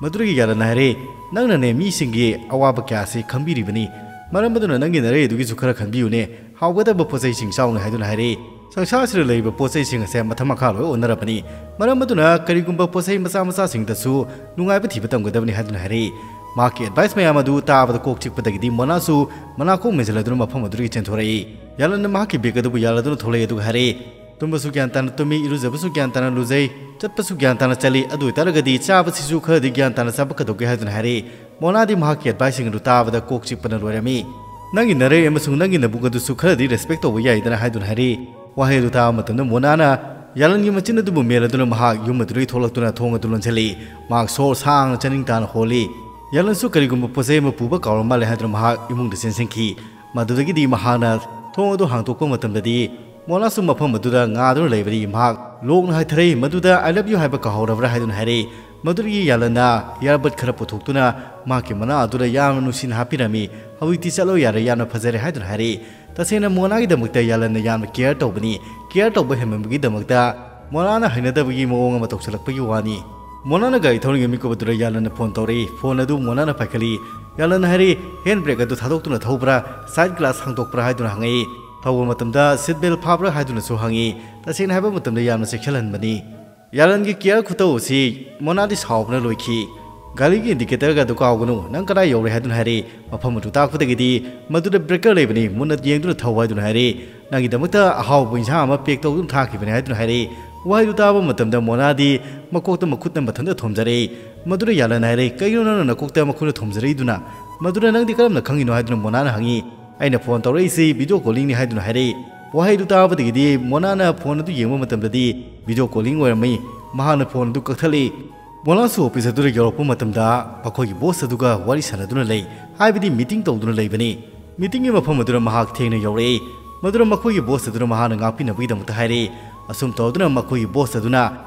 ꯃꯗꯨꯗꯒꯤ ꯌꯥꯂꯟꯅ ꯍꯥꯏꯔꯦ, "ꯅꯪꯅꯅꯦ ꯃꯤꯁꯤꯡꯒꯤ ꯑꯋꯥꯕ ꯀꯌꯥꯁꯤ ꯈꯪꯕꯤꯔꯤꯕꯅꯤ, ꯃꯔꯝ ꯑꯗꯨꯅ ꯅꯪꯒꯤ ꯅꯔꯩ ꯑꯗꯨꯒꯤꯁꯨ ꯈꯔ ꯈꯟꯕꯤꯌꯨꯅꯦ, ꯍꯥꯎꯒꯗꯕ ꯄꯣꯠ ꯆꯩꯁꯤꯡ ꯆꯥꯎꯅꯦ" ꯍꯥꯏꯗꯨꯅ ꯍꯥꯏꯔꯦ꯫ "ꯁꯪꯁꯥꯔꯁꯤꯗ ꯂꯩꯔꯤꯕ ꯄꯣꯠ ꯆꯩꯁꯤꯡ ꯑꯁꯦ ꯃꯊꯛ ꯃꯈꯥ ꯂꯣꯏ ꯑꯣꯟꯅꯔꯕꯅꯤ, ꯃꯔꯝ ꯑꯗꯨꯅ ꯀꯔꯤꯒꯨꯝꯕ ꯄꯣꯠ ꯆꯩ ꯃꯆꯥ ꯃꯆꯥꯁꯤꯡꯗꯁꯨ ꯅꯨꯡꯉꯥꯏꯕ ꯊꯤꯕ ꯇꯝꯒꯗꯕꯅꯤ" ꯍꯥꯏꯗꯨꯅ ꯍꯥꯏꯔꯦ꯫ ꯃꯍꯥꯛꯀꯤ ꯑꯦꯗꯚꯥꯏꯁ ꯃꯌꯥꯝ ꯑꯗꯨ ꯇꯥꯕꯗ ꯀꯣꯛ ꯆꯤꯛꯄꯗꯒꯤꯗꯤ ꯃꯣꯅꯥꯁꯨ ꯃꯅꯥꯀꯣꯡ ꯃꯦꯟꯁꯤꯜꯂꯗꯨꯅ ꯃꯐꯝ ꯑꯗꯨꯗꯒꯤ ꯆꯦꯟꯊꯣꯔꯛꯏ꯫ ꯌꯥꯂꯟꯅ ꯃꯍꯥꯛꯀꯤ ꯕꯦꯒ ꯑꯗꯨꯕꯨ ꯌꯥꯜꯂꯗꯨꯅ ꯊꯣꯛꯂꯛꯏ, ꯑꯗꯨꯒ ꯍꯥꯏꯔꯛꯏ, "ꯇꯨꯝꯕꯁꯨ ꯒ꯭ꯌꯥꯟ ꯇꯥꯅ ꯇꯨꯝꯃꯤ, ꯏꯔꯨꯖꯕꯁꯨ ꯒ꯭ꯌꯥꯟ ꯇꯥꯅ ꯂꯨꯖꯩ, ꯆꯠꯄꯁꯨ ꯒ꯭ꯌꯥꯟ ꯇꯥꯅ ꯆꯠꯂꯤ, ꯑꯗꯨ ꯑꯣꯏꯇꯥꯔꯒꯗꯤ ꯆꯥꯕꯁꯤꯁꯨ ꯈꯔꯗꯤ ꯒ꯭ꯌꯥꯟ ꯇꯥꯅ ꯆꯥꯕ ꯀꯩꯗꯧꯒꯦ?" ꯍꯥꯏꯗꯨꯅ ꯍꯥꯏꯔꯛꯏ꯫ ꯃꯣꯅꯥꯗꯤ ꯃꯍꯥꯛꯀꯤ ꯑꯦꯗꯚꯥꯏꯁꯁꯤꯡ ꯑꯗꯨ ꯇꯥꯕꯗ ꯀꯣꯛ ꯆꯤꯛꯄꯅ ꯂꯣꯏꯔꯝꯃꯤ꯫ "ꯅꯪꯒꯤ ꯅꯔꯩ ꯑꯃꯁꯨꯡ ꯅꯪꯒꯤ ꯅꯕꯨꯛ ꯑꯗꯨꯁꯨ ꯈꯔꯗꯤ ꯔꯦꯁꯄꯦꯛ ꯇꯧꯕ ꯌꯥꯏꯗꯅ" ꯍꯥꯏꯗꯨꯅ ꯍꯥꯏꯔꯛꯏ꯫ ꯋꯥꯍꯩ ꯑꯗꯨ ꯇꯥꯕ ꯃꯇꯝꯗ ꯃꯣꯅꯥꯅ ꯌꯥꯂꯟꯒꯤ ꯃꯆꯤꯟ ꯑꯗꯨꯕꯨ ꯃꯦꯜꯂꯗꯨꯅ ꯃꯍꯥꯛ ꯌꯨꯝ ꯑꯗꯨꯗꯒꯤ ꯊꯣꯛꯂꯛꯇꯨꯅ ꯊꯣꯡ ꯑꯗꯨ ꯂꯣꯟꯁꯤꯜꯂꯤ꯫ ꯃꯍꯥꯛ ꯁꯣꯔ ꯁꯥꯡꯅ ꯆꯥꯅꯤꯡ ꯇꯥꯅ ꯍꯣꯜꯂꯤ꯫ ꯌꯥꯂꯟꯁꯨ ꯀꯔꯤꯒꯨꯝꯕ ꯄꯣꯠ ꯆꯩ ꯑꯃ ꯄꯨꯕ ꯀꯥꯎꯔ ꯃꯥꯜꯂꯦ ꯍꯥꯏꯗꯨꯅ ꯃꯍꯥꯛ ꯏꯃꯨꯡꯗ ꯆꯦꯟꯁꯤꯟꯈꯤ꯫ ꯃꯗꯨꯗꯒꯤꯗꯤ ꯃꯍꯥꯛꯅ ꯊꯣꯡ ꯑꯗꯨ ꯍꯥꯡꯗꯣꯛꯄ ꯃꯇꯝꯗꯗꯤ ꯃꯣꯅꯥꯁꯨ ꯃꯐꯝ ꯑꯗꯨꯗ ꯉꯥꯗꯨꯅ ꯂꯩꯕꯗꯤ ꯃꯍꯥꯛ ꯂꯣꯛꯅ ꯍꯥꯏꯊꯔꯛꯏ꯫ ꯃꯗꯨꯗ "I love you" ꯍꯥꯏꯕ ꯀꯥꯎꯍꯧꯔꯕ꯭ꯔꯥ ꯍꯥꯏꯗꯨꯅ ꯍꯥꯏꯔꯛꯏ꯫ ꯃꯗꯨꯗꯒꯤ ꯌꯥꯂꯟꯅ ꯏꯌꯥꯔꯕꯠ ꯈꯔ ꯄꯨꯊꯣꯛꯇꯨꯅ ꯃꯍꯥꯛꯀꯤ ꯃꯅꯥ ꯑꯗꯨꯗ ꯌꯥꯝꯅ ꯅꯨꯡꯁꯤꯅ ꯍꯥꯞꯄꯤꯔꯝꯃꯤ꯫ "ꯍꯧꯖꯤꯛꯇꯤ ꯆꯠꯂꯣ ꯌꯥꯔꯦ, ꯌꯥꯝꯅ ꯐꯖꯔꯦ" ꯍꯥꯏꯗꯨꯅ ꯍꯥꯏꯔꯛꯏ꯫ ꯇꯁꯦꯡꯅ ꯃꯣꯅꯥꯒꯤꯗꯃꯛꯇ ꯌꯥꯂꯟꯅ ꯌꯥꯝꯅ ꯀꯤꯌꯔ ꯇꯧꯕꯅꯤ꯫ ꯀꯤꯌꯔ ꯇꯧꯕ ꯍꯦꯟꯃꯟꯕꯒꯤꯗꯃꯛꯇ ꯃꯣꯅꯥꯅ ꯍꯩꯅꯗꯕꯒꯤ ꯃꯑꯣꯡ ꯑꯃ ꯇꯧꯁꯤꯜꯂꯛꯄꯒꯤ ꯋꯥꯅꯤ꯫ ꯃꯣꯅꯥꯅ ꯒꯥꯔꯤ ꯊꯧꯔꯤꯉꯩ ꯃꯤꯀꯨꯞ ꯑꯗꯨꯗ ꯌꯥꯂꯟꯅ ꯐꯣꯟ ꯇꯧꯔꯛꯏ꯫ ꯐꯣꯟ ꯑꯗꯨ ꯃꯣꯅꯥꯅ ꯄꯥꯏꯈꯠꯂꯤ꯫ ꯌꯥꯂꯟꯅ ꯍꯥꯏꯔꯛꯏ, "ꯍꯦꯟ ꯕ꯭ꯔꯦꯛ ꯑꯗꯨ ꯊꯥꯗꯣꯛꯇꯨꯅ ꯊꯧꯕ꯭ꯔꯥ, ꯁꯥꯏꯠ ꯒ꯭ꯂꯥꯁ ꯍꯥꯡꯗꯣꯛꯄ꯭ꯔꯥ?" ꯍꯥꯏꯗꯨꯅ ꯍꯪꯉꯛꯏ꯫ ꯊꯧꯕ ꯃꯇꯝꯗ ꯁꯤꯠ ꯕꯦꯜ ꯐꯥꯕ꯭ꯔꯥ ꯍꯥꯏꯗꯨꯅꯁꯨ ꯍꯪꯉꯤ꯫ ꯇꯁꯦꯡꯅ ꯍꯥꯏꯕ ꯃꯇꯝꯗ ꯌꯥꯝꯅ ꯆꯦꯛꯁꯤꯜꯍꯟꯕꯅꯤ꯫ ꯌꯥꯂꯟꯒꯤ ꯀꯤꯌꯔ ꯈꯨꯇꯧ ꯑꯁꯤ ꯃꯣꯅꯥꯗꯤ ꯁꯥꯎꯕꯅ ꯂꯣꯏꯈꯤ꯫ "ꯒꯥꯔꯤꯒꯤ ꯏꯟꯗꯤꯀꯦꯇꯔꯒ ꯑꯗꯨ ꯀꯥꯎꯒꯅꯨ, ꯅꯪ ꯀꯗꯥꯏ ꯌꯧꯔꯦ?" ꯍꯥꯏꯗꯨꯅ ꯍꯥꯏꯔꯛꯏ꯫ ꯃꯐꯝ ꯑꯗꯨ ꯇꯥꯛꯄꯗꯒꯤꯗꯤ "ꯃꯗꯨꯗ ꯕ꯭ꯔꯦꯀꯔ ꯂꯩꯕꯅꯤ, ꯃꯨꯟꯅ ꯌꯦꯡꯗꯨꯅ ꯊꯧ" ꯍꯥꯏꯗꯨꯅ ꯍꯥꯏꯔꯛꯏ꯫ "ꯅꯪꯒꯤꯗꯃꯛꯇ ꯑꯍꯥꯎꯕ ꯏꯟꯁꯥꯡ ꯑꯃ ꯄꯦꯛ ꯇꯧꯗꯨꯅ ꯊꯥꯈꯤꯕꯅꯤ" ꯍꯥꯏꯗꯨꯅ ꯍꯥꯏꯔꯛꯏ꯫ ꯋꯥꯍꯩꯗꯨ ꯇꯥꯕ ꯃꯇꯝꯗ ꯃꯣꯅꯥꯗꯤ ꯃꯀꯣꯛꯇ ꯃꯈꯨꯠꯅ ꯃꯊꯟꯇ ꯊꯣꯝꯖꯔꯛꯏ꯫ ꯃꯗꯨꯗ ꯌꯥꯂꯟ ꯍꯥꯏꯔꯛꯏ, "ꯀꯩꯒꯤꯅꯣ ꯅꯪꯅ ꯅꯀꯣꯛꯇ ꯃꯈꯨꯠꯅ ꯊꯣꯝꯖꯔꯛꯏꯗꯨꯅ? ꯃꯗꯨꯗ ꯅꯪꯗꯤ ꯀꯔꯝꯅ ꯈꯪꯉꯤꯅꯣ?" ꯍꯥꯏꯗꯨꯅ ꯃꯣꯅꯥꯅ ꯍꯪꯉꯤ꯫ "ꯑꯩꯅ ꯐꯣꯟ ꯇꯧꯔꯛꯏꯁꯤ ꯚꯤꯗꯤꯑꯣ ꯀꯣꯂꯤꯡꯅꯤ" ꯍꯥꯏꯗꯨꯅ ꯍꯥꯏꯔꯛꯏ꯫ ꯋꯥꯍꯩꯗꯨ ꯇꯥꯕꯗꯒꯤꯗꯤ ꯃꯣꯅꯥꯅ ꯐꯣꯟ ꯑꯗꯨ ꯌꯦꯡꯕ ꯃꯇꯝꯗꯗꯤ ꯚꯤꯗꯤꯑꯣ ꯀꯣꯂꯤꯡ ꯑꯣꯏꯔꯝꯃꯤ꯫ ꯃꯍꯥꯛꯅ ꯐꯣꯟ ꯑꯗꯨ ꯀꯛꯊꯠꯂꯤ꯫ ꯃꯣꯅꯥꯁꯨ ꯑꯣꯐꯤꯁ ꯑꯗꯨꯗ ꯌꯧꯔꯛꯄ ꯃꯇꯝꯗ ꯃꯈꯣꯏꯒꯤ ꯕꯣꯁ ꯑꯗꯨꯒ ꯋꯥꯔꯤ ꯁꯥꯟꯅꯗꯨꯅ ꯂꯩ, ꯍꯥꯏꯕꯗꯤ ꯃꯤꯇꯤꯡ ꯇꯧꯗꯨꯅ ꯂꯩꯕꯅꯤ꯫ ꯃꯤꯇꯤꯡꯒꯤ ꯃꯐꯝ ꯑꯗꯨꯗ ꯃꯍꯥꯛ ꯊꯦꯡꯅ ꯌꯧꯔꯛꯏ꯫ ꯃꯗꯨꯗ ꯃꯈꯣꯏꯒꯤ ꯕꯣꯁ ꯑꯗꯨꯅ ꯃꯍꯥꯛꯅ ꯉꯥꯛꯄꯤꯅꯕꯒꯤꯗꯃꯛꯇ ꯍꯥꯏꯔꯛꯏ꯫ ꯑꯁꯨꯝ ꯇꯧꯗꯨꯅ ꯃꯈꯣꯏꯒꯤ ꯕꯣꯁ ꯑꯗꯨꯅ,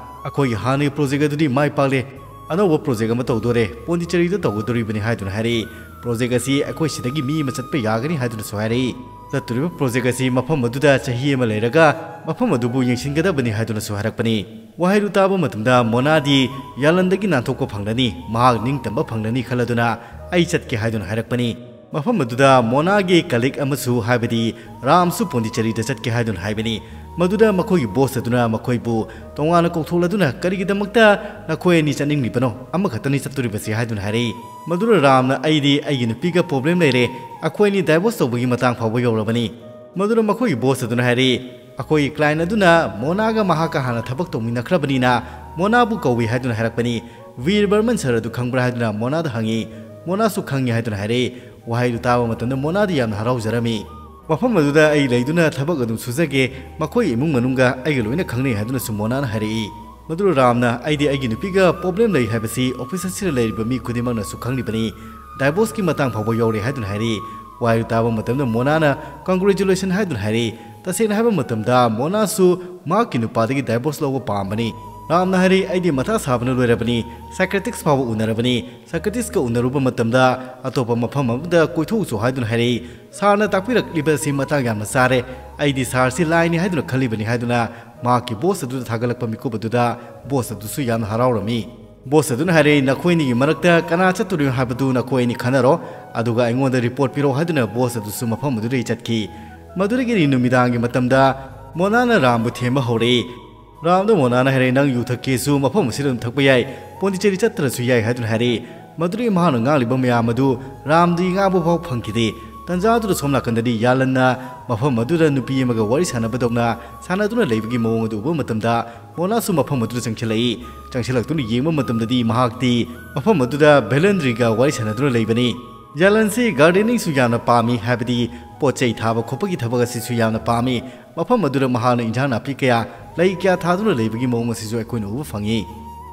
"ꯑꯩꯈꯣꯏꯒꯤ ꯍꯥꯟꯅꯒꯤ ꯄ꯭ꯔꯣꯖꯦꯛ ꯑꯗꯨꯗꯤ ꯃꯥꯏ ꯄꯥꯛꯂꯦ, ꯑꯅꯧꯕ ꯄ꯭ꯔꯣꯖꯦꯛ ꯑꯃ ꯇꯧꯗꯣꯔꯦ, ꯄꯣꯟꯗꯤꯆꯦꯔꯤꯗ ꯇꯧꯒꯗꯣꯔꯤꯕꯅꯤ" ꯍꯥꯏꯗꯨꯅ ꯍꯥꯏꯔꯛꯏ꯫ "ꯄ꯭ꯔꯣꯖꯦꯛ ꯑꯁꯤ ꯑꯩꯈꯣꯏ ꯁꯤꯗꯒꯤ ꯃꯤ ꯑꯃ ꯆꯠꯄ ꯌꯥꯒꯅꯤ" ꯍꯥꯏꯗꯨꯅꯁꯨ ꯍꯥꯏꯔꯛꯏ꯫ ꯆꯠꯇꯣꯔꯤꯕ ꯄ꯭ꯔꯣꯖꯦꯛ ꯑꯁꯤ ꯃꯐꯝ ꯑꯗꯨꯗ ꯆꯍꯤ ꯑꯃ ꯂꯩꯔꯒ ꯃꯐꯝ ꯑꯗꯨꯕꯨ ꯌꯦꯡꯁꯤꯟꯒꯗꯕꯅꯤ ꯍꯥꯏꯗꯨꯅꯁꯨ ꯍꯥꯏꯔꯛꯄꯅꯤ꯫ ꯋꯥꯍꯩꯗꯨ ꯇꯥꯕ ꯃꯇꯝꯗ ꯃꯣꯅꯥꯗꯤ ꯌꯥꯂꯟꯗꯒꯤ ꯅꯥꯟꯊꯣꯛꯄ ꯐꯪꯂꯅꯤ, ꯃꯍꯥꯛ ꯅꯤꯡꯇꯝꯕ ꯐꯪꯂꯅꯤ ꯈꯜꯂꯗꯨꯅ ꯑꯩ ꯆꯠꯀꯦ ꯍꯥꯏꯗꯨꯅ ꯍꯥꯏꯔꯛꯄꯅꯤ꯫ ꯃꯐꯝ ꯑꯗꯨꯗ ꯃꯣꯅꯥꯒꯤ ꯀꯂꯤꯛ ꯑꯃꯁꯨ, ꯍꯥꯏꯕꯗꯤ ꯔꯥꯝꯁꯨ ꯄꯣꯟꯗꯤꯆꯦꯔꯤꯗ ꯆꯠꯀꯦ ꯍꯥꯏꯗꯨꯅ ꯍꯥꯏꯕꯅꯤ꯫ ꯃꯗꯨꯗ ꯃꯈꯣꯏꯒꯤ ꯕꯣꯁ ꯑꯗꯨꯅ ꯃꯈꯣꯏꯕꯨ ꯇꯣꯉꯥꯟꯅ ꯀꯧꯊꯣꯛꯂꯗꯨꯅ, "ꯀꯔꯤꯒꯤꯗꯃꯛꯇ ꯅꯈꯣꯏ ꯑꯅꯤ ꯆꯠꯅꯤꯡꯂꯤꯕꯅꯣ? ꯑꯃꯈꯛꯇꯅꯤ ꯆꯠꯇꯣꯔꯤꯕꯁꯤ" ꯍꯥꯏꯗꯨꯅ ꯍꯥꯏꯔꯛꯏ꯫ ꯃꯗꯨꯗ ꯔꯥꯝꯅ, "ꯑꯩꯗꯤ ꯑꯩꯒꯤ ꯅꯨꯄꯤꯒ ꯄ꯭ꯔꯣꯕ꯭ꯂꯦꯝ ꯂꯩꯔꯦ, ꯑꯩꯈꯣꯏ ꯑꯅꯤ ꯗꯥꯏꯚꯣꯔꯁ ꯇꯧꯕꯒꯤ ꯃꯇꯥꯡ ꯐꯥꯎꯕ ꯌꯧꯔꯕꯅꯤ"꯫ ꯃꯗꯨꯗ ꯃꯈꯣꯏꯒꯤ ꯕꯣꯁ ꯑꯗꯨꯅ ꯍꯥꯏꯔꯛꯏ, "ꯑꯩꯈꯣꯏꯒꯤ ꯀ꯭ꯂꯥꯏꯟ ꯑꯗꯨꯅ ꯃꯣꯅꯥꯒ ꯃꯍꯥꯛꯀ ꯍꯥꯟꯅ ꯊꯕꯛ ꯇꯧꯃꯤꯟꯅꯈ꯭ꯔꯕꯅꯤꯅ ꯃꯣꯅꯥꯕꯨ ꯀꯧꯏ" ꯍꯥꯏꯗꯨꯅ ꯍꯥꯏꯔꯛꯄꯅꯤ꯫ "ꯋꯤꯔ ꯕꯔꯃꯟ ꯁꯔ ꯑꯗꯨ ꯈꯪꯕ꯭ꯔꯥ?" ꯍꯥꯏꯗꯨꯅ ꯃꯣꯅꯥꯗ ꯍꯪꯉꯤ꯫ ꯃꯣꯅꯥꯁꯨ ꯈꯪꯉꯤ ꯍꯥꯏꯗꯨꯅ ꯍꯥꯏꯔꯛꯏ꯫ ꯋꯥꯍꯩꯗꯨ ꯇꯥꯕ ꯃꯇꯝꯗ ꯃꯣꯅꯥꯗꯤ ꯌꯥꯝꯅ ꯍꯔꯥꯎꯖꯔꯝꯃꯤ꯫ "ꯃꯐꯝ ꯑꯗꯨꯗ ꯑꯩ ꯂꯩꯗꯨꯅ ꯊꯕꯛ ꯑꯗꯨꯝ ꯁꯨꯖꯒꯦ, ꯃꯈꯣꯏ ꯏꯃꯨꯡ ꯃꯅꯨꯡꯒ ꯑꯩꯒ ꯂꯣꯏꯅ ꯈꯪꯅꯩ" ꯍꯥꯏꯗꯨꯅꯁꯨ ꯃꯣꯅꯥꯅ ꯍꯥꯏꯔꯛꯏ꯫ ꯃꯗꯨꯗ ꯔꯥꯝꯅ, "ꯑꯩꯗꯤ ꯑꯩꯒꯤ ꯅꯨꯄꯤꯒ ꯄ꯭ꯔꯣꯕ꯭ꯂꯦꯝ ꯂꯩ ꯍꯥꯏꯕꯁꯤ ꯑꯣꯐꯤꯁ ꯑꯁꯤꯗ ꯂꯩꯔꯤꯕ ꯃꯤ ꯈꯨꯗꯤꯡꯃꯛꯅꯁꯨ ꯈꯪꯂꯤꯕꯅꯤ, ꯗꯥꯏꯚꯣꯔꯁꯀꯤ ꯃꯇꯥꯡ ꯐꯥꯎꯕ ꯌꯧꯔꯦ" ꯍꯥꯏꯗꯨꯅ ꯍꯥꯏꯔꯛꯏ꯫ ꯋꯥꯍꯩꯗꯨ ꯇꯥꯕ ꯃꯇꯝꯗ ꯃꯣꯅꯥꯅ "ꯀꯪꯒ꯭ꯔꯦꯆꯨꯂꯦꯁꯟ" ꯍꯥꯏꯗꯨꯅ ꯍꯥꯏꯔꯛꯏ꯫ ꯇꯁꯦꯡꯅ ꯍꯥꯏꯕ ꯃꯇꯝꯗ ꯃꯣꯅꯥꯁꯨ ꯃꯍꯥꯛꯀꯤ ꯅꯨꯄꯥꯗꯒꯤ ꯗꯥꯏꯚꯣꯔꯁ ꯂꯧꯕ ꯄꯥꯝꯕꯅꯤ꯫ ꯔꯥꯝꯅ ꯍꯥꯏꯔꯛꯏ, "ꯑꯩꯗꯤ ꯃꯊꯥ ꯁꯥꯕꯅ ꯂꯣꯏꯔꯕꯅꯤ, ꯁꯥꯏꯀ꯭ꯔꯦꯇꯤꯛꯁ ꯐꯥꯎꯕ ꯎꯅꯔꯕꯅꯤ, ꯁꯥꯏꯀ꯭ꯔꯦꯇꯤꯛꯁꯀ ꯎꯅꯔꯨꯕ ꯃꯇꯝꯗ ꯑꯇꯣꯞꯄ ꯃꯐꯝ ꯑꯃꯗ ꯀꯣꯏꯊꯣꯛꯎꯁꯨ" ꯍꯥꯏꯗꯨꯅ ꯍꯥꯏꯔꯛꯏ꯫ "ꯁꯥꯔꯅ ꯇꯥꯛꯄꯤꯔꯛꯂꯤꯕ ꯑꯁꯤ ꯃꯇꯥꯡ ꯌꯥꯝꯅ ꯆꯥꯔꯦ, ꯑꯩꯗꯤ ꯁꯥꯔꯁꯤ ꯂꯥꯏꯅꯤ ꯍꯥꯏꯗꯨꯅ ꯈꯜꯂꯤꯕꯅꯤ" ꯍꯥꯏꯗꯨꯅ ꯃꯍꯥꯛꯀꯤ ꯕꯣꯁ ꯑꯗꯨꯗ ꯊꯥꯒꯠꯂꯛꯄ ꯃꯤꯀꯨꯞ ꯑꯗꯨꯗ ꯕꯣꯁ ꯑꯗꯨꯁꯨ ꯌꯥꯝꯅ ꯍꯔꯥꯎꯔꯝꯃꯤ꯫ ꯕꯣꯁ ꯑꯗꯨꯅ ꯍꯥꯏꯔꯛꯏ, "ꯅꯈꯣꯏꯅꯤꯒꯤ ꯃꯔꯛꯇ ꯀꯅꯥ ꯆꯠꯇꯣꯔꯤꯕꯅꯣ ꯍꯥꯏꯕꯗꯨ ꯅꯈꯣꯏ ꯑꯅꯤ ꯈꯟꯅꯔꯣ, ꯑꯗꯨꯒ ꯑꯩꯉꯣꯟꯗ ꯔꯤꯄꯣꯔꯠ ꯄꯤꯔꯛꯑꯣ" ꯍꯥꯏꯗꯨꯅ ꯕꯣꯁ ꯑꯗꯨꯁꯨ ꯃꯐꯝ ꯑꯗꯨꯗꯒꯤ ꯆꯠꯈꯤ꯫ ꯃꯗꯨꯗꯒꯤꯗꯤ ꯅꯨꯃꯤꯗꯥꯡꯒꯤ ꯃꯇꯝꯗ ꯃꯣꯅꯥꯅ ꯔꯥꯝꯕꯨ ꯊꯦꯝꯕ ꯍꯧꯔꯛꯏ꯫ ꯔꯥꯝꯗ ꯃꯣꯅꯥꯅ ꯍꯥꯏꯔꯛꯏ, "ꯅꯪ ꯌꯨ ꯊꯛꯀꯦꯁꯨ ꯃꯐꯝ ꯑꯁꯤꯗ ꯑꯗꯨꯝ ꯊꯛꯄ ꯌꯥꯏ, ꯄꯣꯟꯗꯤꯆꯦꯔꯤ ꯆꯠꯇ꯭ꯔꯁꯨ ꯌꯥꯏ" ꯍꯥꯏꯗꯨꯅ ꯍꯥꯏꯔꯛꯏ꯫ ꯃꯗꯨꯗꯒꯤ ꯃꯍꯥꯛꯅ ꯉꯥꯡꯂꯤꯕ ꯃꯌꯥꯝ ꯑꯗꯨ ꯔꯥꯝꯗꯤ ꯉꯥꯡꯕ ꯐꯥꯎ ꯐꯪꯈꯤꯗꯦ꯫ ꯇꯟꯖꯥ ꯑꯗꯨꯗ ꯁꯣꯝ ꯅꯥꯀꯟꯗꯗꯤ ꯌꯥꯂꯟꯅ ꯃꯐꯝ ꯑꯗꯨꯗ ꯅꯨꯄꯤ ꯑꯃꯒ ꯋꯥꯔꯤ ꯁꯥꯟꯅꯕꯗꯧꯅ ꯁꯥꯟꯅꯗꯨꯅ ꯂꯩꯕꯒꯤ ꯃꯑꯣꯡ ꯑꯗꯨ ꯎꯕ ꯃꯇꯝꯗ ꯃꯣꯅꯥꯁꯨ ꯃꯐꯝ ꯑꯗꯨꯗ ꯆꯪꯁꯤꯜꯂꯛꯏ꯫ ꯆꯪꯁꯤꯜꯂꯛꯇꯨꯅ ꯌꯦꯡꯕ ꯃꯇꯝꯗꯗꯤ ꯃꯍꯥꯛꯇꯤ ꯃꯐꯝ ꯑꯗꯨꯗ ꯚꯦꯂꯦꯟꯗ꯭ꯔꯤꯒ ꯋꯥꯔꯤ ꯁꯥꯟꯅꯗꯨꯅ ꯂꯩꯕꯅꯤ꯫ ꯌꯥꯂꯟꯁꯤ ꯒꯥꯔꯗꯦꯅꯤꯡꯁꯨ ꯌꯥꯝꯅ ꯄꯥꯝꯃꯤ, ꯍꯥꯏꯕꯗꯤ ꯄꯣꯠ ꯆꯩ ꯊꯥꯕ ꯈꯣꯠꯄꯒꯤ ꯊꯕꯛ ꯑꯁꯤꯁꯨ ꯌꯥꯝꯅ ꯄꯥꯝꯃꯤ꯫ ꯃꯐꯝ ꯑꯗꯨꯗ ꯃꯍꯥꯛꯅ ꯏꯟꯖꯥꯡ ꯅꯥꯄꯤ ꯀꯌꯥ, ꯂꯩ ꯀꯌꯥ ꯊꯥꯗꯨꯅ ꯂꯩꯕꯒꯤ ꯃꯑꯣꯡ ꯑꯁꯤꯁꯨ ꯑꯩꯈꯣꯏꯅ ꯎꯕ ꯐꯪꯉꯤ꯫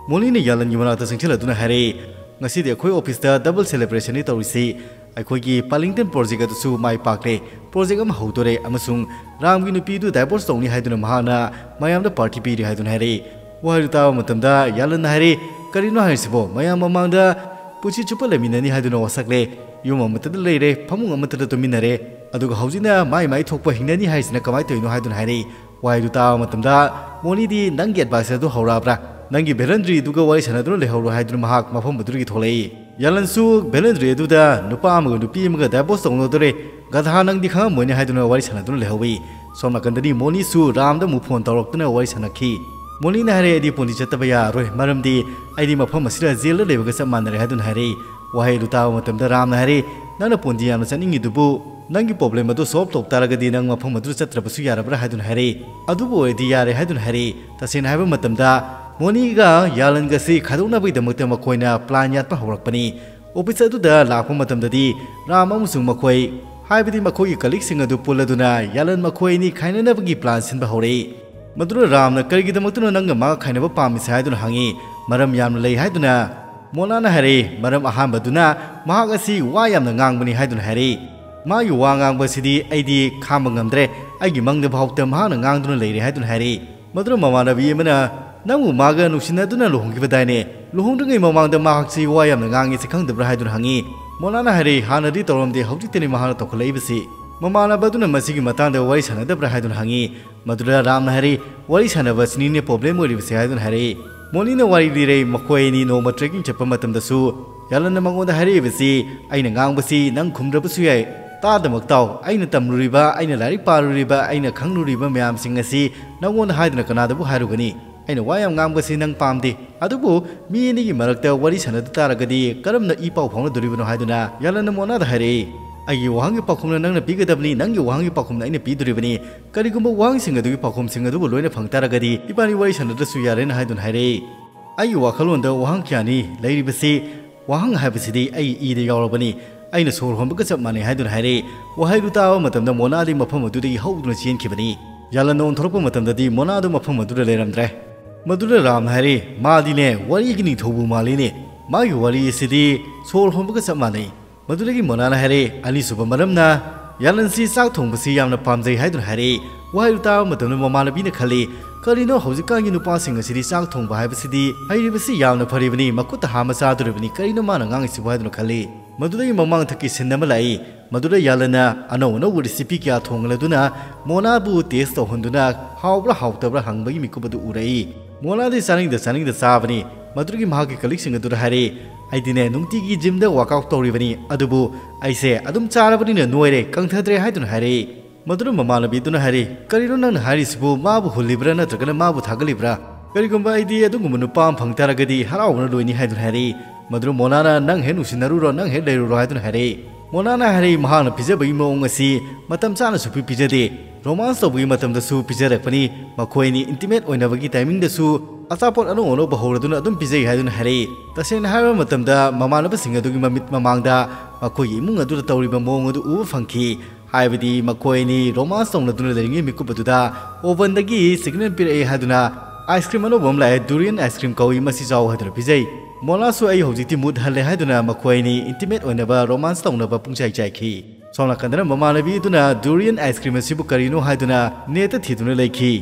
ꯃꯣꯂꯤꯅ ꯌꯥꯂꯟꯒꯤ ꯃꯅꯥꯛꯇ ꯆꯪꯁꯤꯜꯂꯗꯨꯅ ꯍꯥꯏꯔꯛꯏ, "ꯉꯁꯤꯗꯤ ꯑꯩꯈꯣꯏ ꯑꯣꯐꯤꯁꯇ ꯗꯕꯜ ꯁꯦꯂꯦꯕ꯭ꯔꯦꯁꯟꯅꯤ ꯇꯧꯔꯤꯁꯤ꯫ ꯑꯩꯈꯣꯏꯒꯤ ꯄꯥꯂꯤꯡꯇꯟ ꯄ꯭ꯔꯣꯖꯦꯛ ꯑꯗꯨꯁꯨ ꯃꯥꯏ ꯄꯥꯛꯂꯦ꯫ ꯄ꯭ꯔꯣꯖꯦꯛ ꯑꯃ ꯍꯧꯗꯣꯔꯦ ꯑꯃꯁꯨꯡ ꯔꯥꯝꯒꯤ ꯅꯨꯄꯤꯗꯨ ꯗꯥꯏꯚꯣꯔꯁ ꯇꯧꯅꯤ ꯍꯥꯏꯗꯨꯅ ꯃꯍꯥꯛꯅ ꯃꯌꯥꯝꯗ ꯄꯥꯔꯇꯤ ꯄꯤꯔꯤ" ꯍꯥꯏꯗꯨꯅ ꯍꯥꯏꯔꯛꯏ꯫ ꯋꯥꯍꯩꯗꯨ ꯇꯥꯕ ꯃꯇꯝꯗ ꯌꯥꯂꯟꯅ ꯍꯥꯏꯔꯛꯏ, "ꯀꯔꯤꯅꯣ ꯍꯥꯏꯔꯤꯁꯤꯕꯣ? ꯃꯌꯥꯝ ꯃꯃꯥꯡꯗ ꯄꯨꯟꯁꯤ ꯆꯨꯞꯄ ꯂꯩꯃꯤꯟꯅꯅꯤ ꯍꯥꯏꯗꯨꯅ ꯋꯥꯁꯛꯂꯦ꯫ ꯌꯨꯝ ꯑꯃꯠꯇꯗ ꯂꯩꯔꯦ, ꯐꯃꯨꯡ ꯑꯃꯠꯇꯗ ꯇꯨꯝꯃꯤꯟꯅꯔꯦ꯫ ꯑꯗꯨꯒ ꯍꯧꯖꯤꯛꯅ ꯃꯥꯏ ꯃꯥꯏ ꯊꯣꯛꯄ ꯍꯤꯡꯅꯅꯤ ꯍꯥꯏꯔꯤꯁꯤꯅ ꯀꯃꯥꯏꯅ ꯇꯧꯔꯤꯅꯣ?" ꯍꯥꯏꯗꯨꯅ ꯍꯥꯏꯔꯛꯏ꯫ ꯋꯥꯍꯩꯗꯨ ꯇꯥꯕ ꯃꯇꯝꯗ ꯃꯣꯅꯤꯗꯤ ꯅꯪꯒꯤ ꯑꯦꯗꯚꯥꯏꯁꯔꯗꯨ ꯍꯧꯔꯛꯑꯕ꯭ꯔꯥ? ꯅꯪꯒꯤ ꯚꯦꯂꯦꯟꯗ꯭ꯔꯤꯗꯨꯒ ꯋꯥꯔꯤ ꯁꯥꯟꯅꯗꯨꯅ ꯂꯩꯍꯧꯔꯣ ꯍꯥꯏꯗꯨꯅ ꯃꯍꯥꯛ ꯃꯐꯝ ꯑꯗꯨꯗꯒꯤ ꯊꯣꯛꯂꯛꯏ꯫ ꯌꯥꯂꯟꯁꯨ ꯚꯦꯂꯦꯟꯗ꯭ꯔꯤ ꯑꯗꯨꯗ ꯅꯨꯄꯥ ꯑꯃꯒ ꯅꯨꯄꯤ ꯑꯃꯒ ꯗꯥꯏꯚꯣꯔꯁ ꯇꯧꯅꯗꯣꯔꯦ, ꯒꯙꯥ ꯅꯪꯗꯤ ꯈꯪꯉꯝꯃꯣꯏꯅꯦ ꯍꯥꯏꯗꯨꯅ ꯋꯥꯔꯤ ꯁꯥꯟꯅꯗꯨꯅ ꯂꯩꯍꯧꯏ꯫ ꯁꯣꯝ ꯅꯥꯀꯟꯗꯗꯤ ꯃꯣꯅꯤꯁꯨ ꯔꯥꯝꯗ ꯑꯃꯨꯛ ꯐꯣꯟ ꯇꯧꯔꯛꯇꯨꯅ ꯋꯥꯔꯤ ꯁꯥꯟꯅꯈꯤ꯫ ꯃꯣꯅꯤꯅ ꯍꯥꯏꯔꯦ, "ꯑꯩꯗꯤ ꯄꯣꯟꯗꯤ ꯆꯠꯇꯕ ꯌꯥꯔꯔꯣꯏ, ꯃꯔꯝꯗꯤ ꯑꯩꯗꯤ ꯃꯐꯝ ꯑꯁꯤꯗ ꯖꯦꯜꯗ ꯂꯩꯕꯒ ꯆꯞ ꯃꯥꯟꯅꯔꯦ" ꯍꯥꯏꯗꯨꯅ ꯍꯥꯏꯔꯛꯏ꯫ ꯋꯥꯍꯩ ꯑꯗꯨ ꯇꯥꯕ ꯃꯇꯝꯗ ꯔꯥꯝꯅ ꯍꯥꯏꯔꯛꯏ, "ꯅꯪꯅ ꯄꯣꯟꯗꯤ ꯌꯥꯝꯅ ꯆꯠꯅꯤꯡꯉꯤꯗꯨꯕꯨ ꯅꯪꯒꯤ ꯄ꯭ꯔꯣꯕ꯭ꯂꯦꯝ ꯑꯗꯨ ꯁꯣꯜꯕ ꯇꯧ ꯇꯥꯔꯒꯗꯤ ꯅꯪ ꯃꯐꯝ ꯑꯗꯨꯗ ꯆꯠꯇ꯭ꯔꯕꯁꯨ ꯌꯥꯔꯕ꯭ꯔꯥ?" ꯍꯥꯏꯗꯨꯅ ꯍꯥꯏꯔꯛꯏ꯫ "ꯑꯗꯨꯕꯨ ꯑꯣꯏꯔꯗꯤ ꯌꯥꯔꯦ" ꯍꯥꯏꯗꯨꯅ ꯍꯥꯏꯔꯛꯏ꯫ ꯇꯁꯦꯡꯅ ꯍꯥꯏꯕ ꯃꯇꯝꯗ ꯃꯣꯅꯤꯒ ꯌꯥꯂꯟꯒꯁꯤ ꯈꯥꯏꯗꯣꯛꯅꯕꯒꯤꯗꯃꯛꯇ ꯃꯈꯣꯏꯅ ꯄ꯭ꯂꯥꯟ ꯌꯥꯠꯄ ꯍꯧꯔꯛꯄꯅꯤ꯫ ꯑꯣꯐꯤꯁ ꯑꯗꯨꯗ ꯂꯥꯛꯄ ꯃꯇꯝꯗꯗꯤ ꯔꯥꯝ ꯑꯃꯁꯨꯡ ꯃꯈꯣꯏ, ꯍꯥꯏꯕꯗꯤ ꯃꯈꯣꯏꯒꯤ ꯀꯂꯤꯛꯁꯤꯡ ꯑꯗꯨ ꯄꯨꯜꯂꯗꯨꯅ ꯌꯥꯂꯟ ꯃꯈꯣꯏ ꯑꯅꯤ ꯈꯥꯏꯅꯅꯕꯒꯤ ꯄ꯭ꯂꯥꯟ ꯁꯤꯟꯕ ꯍꯧꯔꯛꯏ꯫ ꯃꯗꯨꯅ ꯔꯥꯝꯅ "ꯀꯔꯤꯒꯤꯗꯃꯛꯇꯅꯣ ꯅꯪꯒ ꯃꯥꯒ ꯈꯥꯏꯅꯕ ꯄꯥꯝꯃꯤꯁꯦ?" ꯍꯥꯏꯗꯨꯅ ꯍꯪꯉꯤ꯫ "ꯃꯔꯝ ꯌꯥꯝꯅ ꯂꯩ" ꯍꯥꯏꯗꯨꯅ ꯃꯣꯅꯥꯅ ꯍꯥꯏꯔꯛꯏ꯫ "ꯃꯔꯝ ꯑꯍꯥꯟꯕꯗꯨꯅ ꯃꯍꯥꯛ ꯑꯁꯤ ꯋꯥ ꯌꯥꯝꯅ ꯉꯥꯡꯕꯅꯤ" ꯍꯥꯏꯗꯨꯅ ꯍꯥꯏꯔꯛꯏ꯫ "ꯃꯥꯒꯤ ꯋꯥ ꯉꯥꯡꯕꯁꯤꯗꯤ ꯑꯩꯗꯤ ꯈꯥꯡꯕ ꯉꯝꯗ꯭ꯔꯦ꯫ ꯑꯩꯒꯤ ꯃꯪꯗ ꯐꯥꯎꯗ ꯃꯍꯥꯛꯅ ꯉꯥꯡꯗꯨꯅ ꯂꯩꯔꯦ" ꯍꯥꯏꯗꯨꯅ ꯍꯥꯏꯔꯛꯏ꯫ ꯃꯗꯨꯅ ꯃꯃꯥꯟꯅꯕꯤ ꯑꯃꯅ, "ꯅꯪꯕꯨ ꯃꯥꯒ ꯅꯨꯡꯁꯤꯅꯗꯨꯅ ꯂꯨꯍꯣꯡꯈꯤꯕꯗꯥꯏꯅꯦ? ꯂꯨꯍꯣꯡꯗ꯭ꯔꯤꯉꯩ ꯃꯃꯥꯡꯗ ꯃꯍꯥꯛꯁꯤ ꯋꯥ ꯌꯥꯝꯅ ꯉꯥꯡꯉꯤꯁꯤ ꯈꯪꯗꯕ꯭ꯔꯥ?" ꯍꯥꯏꯗꯨꯅ ꯍꯪꯉꯤ꯫ ꯃꯣꯅꯥꯅ ꯍꯥꯏꯔꯛꯏ, "ꯍꯥꯟꯅꯗꯤ ꯇꯧꯔꯝꯗꯦ, ꯍꯧꯖꯤꯛꯇꯅꯤ ꯃꯍꯥꯛꯅ ꯇꯧꯈꯠꯂꯛꯏꯕꯁꯤ꯫ ꯃꯃꯥꯟꯅꯕ ꯑꯗꯨꯅ ꯃꯁꯤꯒꯤ ꯃꯇꯥꯡꯗ ꯋꯥꯔꯤ ꯁꯥꯟꯅꯗꯕ꯭ꯔꯥ?" ꯍꯥꯏꯗꯨꯅ ꯍꯪꯉꯤ꯫ ꯃꯗꯨꯗ ꯔꯥꯝꯅ ꯍꯥꯏꯔꯛꯏ, "ꯋꯥꯔꯤ ꯁꯥꯟꯅꯕ ꯑꯁꯤꯅꯤꯅꯦ ꯄ꯭ꯔꯣꯕ꯭ꯂꯦꯝ ꯑꯣꯏꯔꯤꯕꯁꯦ" ꯍꯥꯏꯗꯨꯅ ꯍꯥꯏꯔꯛꯏ꯫ ꯃꯣꯅꯤꯅ ꯋꯥꯔꯤ ꯂꯤꯔꯦ, ꯃꯈꯣꯏ ꯑꯅꯤ ꯅꯣꯡꯃ ꯇ꯭ꯔꯦꯀꯤꯡ ꯆꯠꯄ ꯃꯇꯝꯗꯁꯨ ꯌꯥꯂꯟꯅ ꯃꯉꯣꯟꯗ ꯍꯥꯏꯔꯛꯏꯕꯁꯤ, "ꯑꯩꯅ ꯉꯥꯡꯕꯁꯤ ꯅꯪ ꯈꯨꯝꯗ꯭ꯔꯕꯁꯨ ꯌꯥꯏ, ꯇꯥꯗꯃꯛ ꯇꯥꯎ꯫ ꯑꯩꯅ ꯇꯝꯂꯨꯔꯤꯕ, ꯑꯩꯅ ꯂꯥꯏꯔꯤꯛ ꯄꯥꯔꯨꯔꯤꯕ, ꯑꯩꯅ ꯈꯪꯂꯨꯔꯤꯕ ꯃꯌꯥꯝꯁꯤꯡ ꯑꯁꯤ ꯅꯪꯉꯣꯟꯗ ꯍꯥꯏꯗꯨꯅ ꯀꯅꯥꯗꯕꯨ ꯍꯥꯏꯔꯨꯒꯅꯤ? ꯑꯩꯅ ꯋꯥ ꯌꯥꯝ ꯉꯥꯡꯕꯁꯤ ꯅꯪ ꯄꯥꯝꯗꯦ꯫ ꯑꯗꯨꯕꯨ ꯃꯤ ꯑꯅꯤꯒꯤ ꯃꯔꯛꯇ ꯋꯥꯔꯤ ꯁꯥꯟꯅꯗ ꯇꯥꯔꯒꯗꯤ ꯀꯔꯝꯅ ꯏ ꯄꯥꯎ ꯐꯥꯎꯅꯗꯣꯔꯤꯕꯅꯣ?" ꯍꯥꯏꯗꯨꯅ ꯌꯥꯂꯟꯅ ꯃꯣꯅꯥꯗ ꯍꯥꯏꯔꯛꯏ꯫ "ꯑꯩꯒꯤ ꯋꯥꯍꯪꯒꯤ ꯄꯥꯎꯈꯨꯝꯅ ꯅꯪꯅ ꯄꯤꯒꯗꯕꯅꯤ, ꯅꯪꯒꯤ ꯋꯥꯍꯪꯒꯤ ꯄꯥꯎꯈꯨꯝꯅ ꯑꯩꯅ ꯄꯤꯗꯣꯔꯤꯕꯅꯤ꯫ ꯀꯔꯤꯒꯨꯝꯕ ꯋꯥꯍꯪꯁꯤꯡ ꯑꯗꯨꯒꯤ ꯄꯥꯎꯈꯨꯝꯁꯤꯡ ꯑꯗꯨꯕꯨ ꯂꯣꯏꯅ ꯐꯪ ꯇꯥꯔꯒꯗꯤ ꯏꯕꯥꯅꯤ ꯋꯥꯔꯤ ꯁꯥꯟꯅꯗ꯭ꯔꯁꯨ ꯌꯥꯔꯦꯅ" ꯍꯥꯏꯗꯨꯅ ꯍꯥꯏꯔꯛꯏ꯫ ꯑꯩꯒꯤ ꯋꯥꯈꯜꯂꯣꯟꯗ ꯋꯥꯍꯪ ꯀꯌꯥꯅꯤ ꯂꯩꯔꯤꯕꯁꯤ, ꯋꯥꯍꯪ ꯍꯥꯏꯕꯁꯤꯗꯤ ꯑꯩ ꯏꯗ ꯌꯥꯎꯔꯕꯅꯤ, ꯑꯩꯅ ꯁꯣꯔ ꯍꯣꯟꯕꯒ ꯆꯞ ꯃꯥꯟꯅꯩ ꯍꯥꯏꯗꯨꯅ ꯍꯥꯏꯔꯛꯏ꯫ ꯋꯥꯍꯩꯗꯨ ꯇꯥꯕ ꯃꯇꯝꯗ ꯃꯣꯅꯥꯗꯤ ꯃꯐꯝ ꯑꯗꯨꯗꯒꯤ ꯍꯧꯗꯨꯅ ꯆꯦꯟꯈꯤꯕꯅꯤ꯫ ꯌꯥꯂꯟꯅ ꯑꯣꯟꯊꯣꯔꯛꯄ ꯃꯇꯝꯗꯗꯤ ꯃꯣꯅꯥꯗꯨ ꯃꯐꯝ ꯑꯗꯨꯗ ꯂꯩꯔꯝꯗ꯭ꯔꯦ꯫ ꯃꯗꯨꯗ ꯔꯥꯝꯅ ꯍꯥꯏꯔꯛꯏ, "ꯃꯥꯗꯤꯅꯦ ꯋꯥꯔꯤꯒꯤ ꯅꯤꯡꯊꯧꯕꯨ ꯃꯥꯜꯂꯤꯅꯦ, ꯃꯥꯒꯤ ꯋꯥꯔꯤ ꯑꯁꯤꯗꯤ ꯁꯣꯔ ꯍꯣꯟꯕꯒ ꯆꯞ ꯃꯥꯟꯅꯩ"꯫ ꯃꯗꯨꯗꯒꯤ ꯃꯣꯅꯥꯅ ꯍꯥꯏꯔꯛꯏ, "ꯑꯅꯤꯁꯨꯕ ꯃꯔꯝꯅ ꯌꯥꯂꯟꯁꯤ ꯆꯥꯛ ꯊꯣꯡꯕꯁꯤ ꯌꯥꯝꯅ ꯄꯥꯝꯖꯩ" ꯍꯥꯏꯗꯨꯅ ꯍꯥꯏꯔꯛꯏ꯫ ꯋꯥꯍꯩꯗꯨ ꯇꯥꯕ ꯃꯇꯝꯗ ꯃꯃꯥꯟꯅꯕꯤꯅ ꯈꯜꯂꯤ, "ꯀꯔꯤꯅꯣ ꯍꯧꯖꯤꯛꯀꯥꯟꯒꯤ ꯅꯨꯄꯥꯁꯤꯡ ꯑꯁꯤꯗꯤ ꯆꯥꯛ ꯊꯣꯡꯕ ꯍꯥꯏꯕꯁꯤꯗꯤ ꯍꯩꯔꯤꯕꯁꯤ ꯌꯥꯝꯅ ꯐꯔꯤꯕꯅꯤ, ꯃꯈꯨꯠꯇ ꯍꯥꯝꯃ ꯆꯥꯗꯣꯔꯤꯕꯅꯤ, ꯀꯔꯤꯅꯣ ꯃꯥꯅ ꯉꯥꯡꯉꯤꯁꯤꯕꯨ?" ꯍꯥꯏꯗꯨꯅ ꯈꯜꯂꯤ꯫ ꯃꯗꯨꯗꯒꯤ ꯃꯃꯥꯡꯊꯛꯀꯤ scene ꯑꯃ ꯂꯥꯛꯏ꯫ ꯃꯗꯨꯗ ꯌꯥꯂꯟꯅ ꯑꯅꯧ ꯑꯅꯧꯕ recipe ꯀꯌꯥ ꯊꯣꯡꯂꯗꯨꯅ ꯃꯣꯅꯥꯕꯨ taste ꯇꯧꯍꯟꯗꯨꯅ ꯍꯥꯎꯕ꯭ꯔꯥ ꯍꯥꯎꯇꯕ꯭ꯔꯥ ꯍꯪꯕꯒꯤ ꯃꯤꯀꯨꯞ ꯑꯗꯨ ꯎꯔꯛꯏ꯫ ꯃꯣꯅꯥꯗꯤ ꯆꯥꯅꯤꯡꯗ ꯆꯥꯅꯤꯡꯗ ꯆꯥꯕꯅꯤ꯫ ꯃꯗꯨꯗꯒꯤ ꯃꯍꯥꯛꯀꯤ colleagueꯁꯤꯡ ꯑꯗꯨꯗ ꯍꯥꯏꯔꯛꯏ, "ꯑꯩꯗꯤꯅꯦ ꯅꯨꯡꯇꯤꯒꯤ gymꯗ workout ꯇꯧꯔꯤꯕꯅꯤ, ꯑꯗꯨꯕꯨ ꯑꯩꯁꯦ ꯑꯗꯨꯝ ꯆꯥꯔꯕꯅꯤꯅ ꯅꯣꯏꯔꯦ, ꯀꯪꯊꯗ꯭ꯔꯦ" ꯍꯥꯏꯗꯨꯅ ꯍꯥꯏꯔꯛꯏ꯫ ꯃꯗꯨꯅ ꯃꯃꯥꯟꯅꯕꯤꯗꯨꯅ ꯍꯥꯏꯔꯛꯏ, "ꯀꯔꯤꯅꯣ ꯅꯪꯅ ꯍꯥꯏꯔꯤꯁꯤꯕꯨ? ꯃꯥꯕꯨ ꯍꯨꯜꯂꯤꯕ꯭ꯔꯥ ꯅꯠꯇ꯭ꯔꯒꯅ ꯃꯥꯕꯨ ꯊꯥꯒꯠꯂꯤꯕ꯭ꯔꯥ? ꯀꯔꯤꯒꯨꯝꯕ ꯑꯩꯗꯤ ꯑꯗꯨꯒꯨꯝꯕ ꯅꯨꯄꯥ ꯑꯃ ꯐꯪ ꯇꯥꯔꯒꯗꯤ ꯍꯔꯥꯎꯕꯅ ꯂꯣꯏꯅꯤ" ꯍꯥꯏꯗꯨꯅ ꯍꯥꯏꯔꯛꯏ꯫ ꯃꯗꯨꯅ ꯃꯣꯅꯥꯅ, "ꯅꯪ ꯍꯦꯛ ꯅꯨꯡꯁꯤꯅꯔꯨꯔꯣ, ꯅꯪ ꯍꯦꯛ ꯂꯩꯔꯨꯔꯣ" ꯍꯥꯏꯗꯨꯅ ꯍꯥꯏꯔꯛꯏ꯫ ꯃꯣꯅꯥꯅ ꯍꯥꯏꯔꯛꯏ, ꯃꯍꯥꯛꯅ ꯄꯤꯖꯕꯒꯤ ꯃꯑꯣꯡ ꯑꯁꯤ ꯃꯇꯝ ꯆꯥꯅ ꯁꯨꯛꯄꯤ ꯄꯤꯖꯗꯦ꯫ Romance ꯇꯧꯕꯒꯤ ꯃꯇꯝꯗꯁꯨ ꯄꯤꯖꯔꯛꯄꯅꯤ꯫ ꯃꯈꯣꯏ ꯑꯅꯤ intimate ꯑꯣꯏꯅꯕꯒꯤ timingꯗꯁꯨ ꯑꯆꯥꯄꯣꯠ ꯑꯅꯧ ꯑꯅꯧꯕ ꯍꯧꯔꯗꯨꯅ ꯑꯗꯨꯝ ꯄꯤꯖꯩ ꯍꯥꯏꯗꯨꯅ ꯍꯥꯏꯔꯛꯏ꯫ ꯇꯁꯦꯡꯅ ꯍꯥꯏꯔꯕ ꯃꯇꯝꯗ, ꯃꯃꯥꯟꯅꯕꯁꯤꯡ ꯑꯗꯨꯒꯤ ꯃꯃꯤꯠ ꯃꯃꯥꯡꯗ ꯃꯈꯣꯏꯒꯤ ꯏꯃꯨꯡ ꯑꯗꯨꯗ ꯇꯧꯔꯤꯕ ꯃꯑꯣꯡ ꯑꯗꯨ ꯎꯕ ꯐꯪꯈꯤ꯫ ꯍꯥꯏꯕꯗꯤ ꯃꯈꯣꯏ ꯑꯅꯤ romance ꯇꯧꯅꯗꯨꯅ ꯂꯩꯔꯤꯉꯩ ꯃꯤꯀꯨꯞ ꯑꯗꯨꯗ ovenꯗꯒꯤ signal ꯄꯤꯔꯛꯑꯦ ꯍꯥꯏꯗꯨꯅ ice cream ꯑꯅꯧꯕ ꯑꯃ ꯂꯥꯛꯑꯦ, durian ice cream ꯀꯧꯏ, ꯃꯁꯤ ꯆꯥꯎ ꯍꯥꯏꯗꯨꯅ ꯄꯤꯖꯩ꯫ ꯃꯣꯅꯥꯁꯨ "ꯑꯩ ꯍꯧꯖꯤꯛꯇꯤ mood ꯍꯜꯂꯦ" ꯍꯥꯏꯗꯨꯅ ꯃꯈꯣꯏ ꯑꯅꯤ intimate ꯑꯣꯏꯅꯕ romance ꯇꯧꯅꯕ ꯄꯨꯡꯆꯥꯏ ꯆꯥꯏꯈꯤ꯫ ꯁꯣꯝ ꯅꯥꯀꯟꯗꯅ ꯃꯃꯥꯟꯅꯕꯤ ꯑꯗꯨꯅ durian ice cream ꯑꯁꯤꯕꯨ ꯀꯔꯤꯅꯣ ꯍꯥꯏꯗꯨꯅ netꯇ ꯊꯤꯗꯨꯅ ꯂꯩꯈꯤ꯫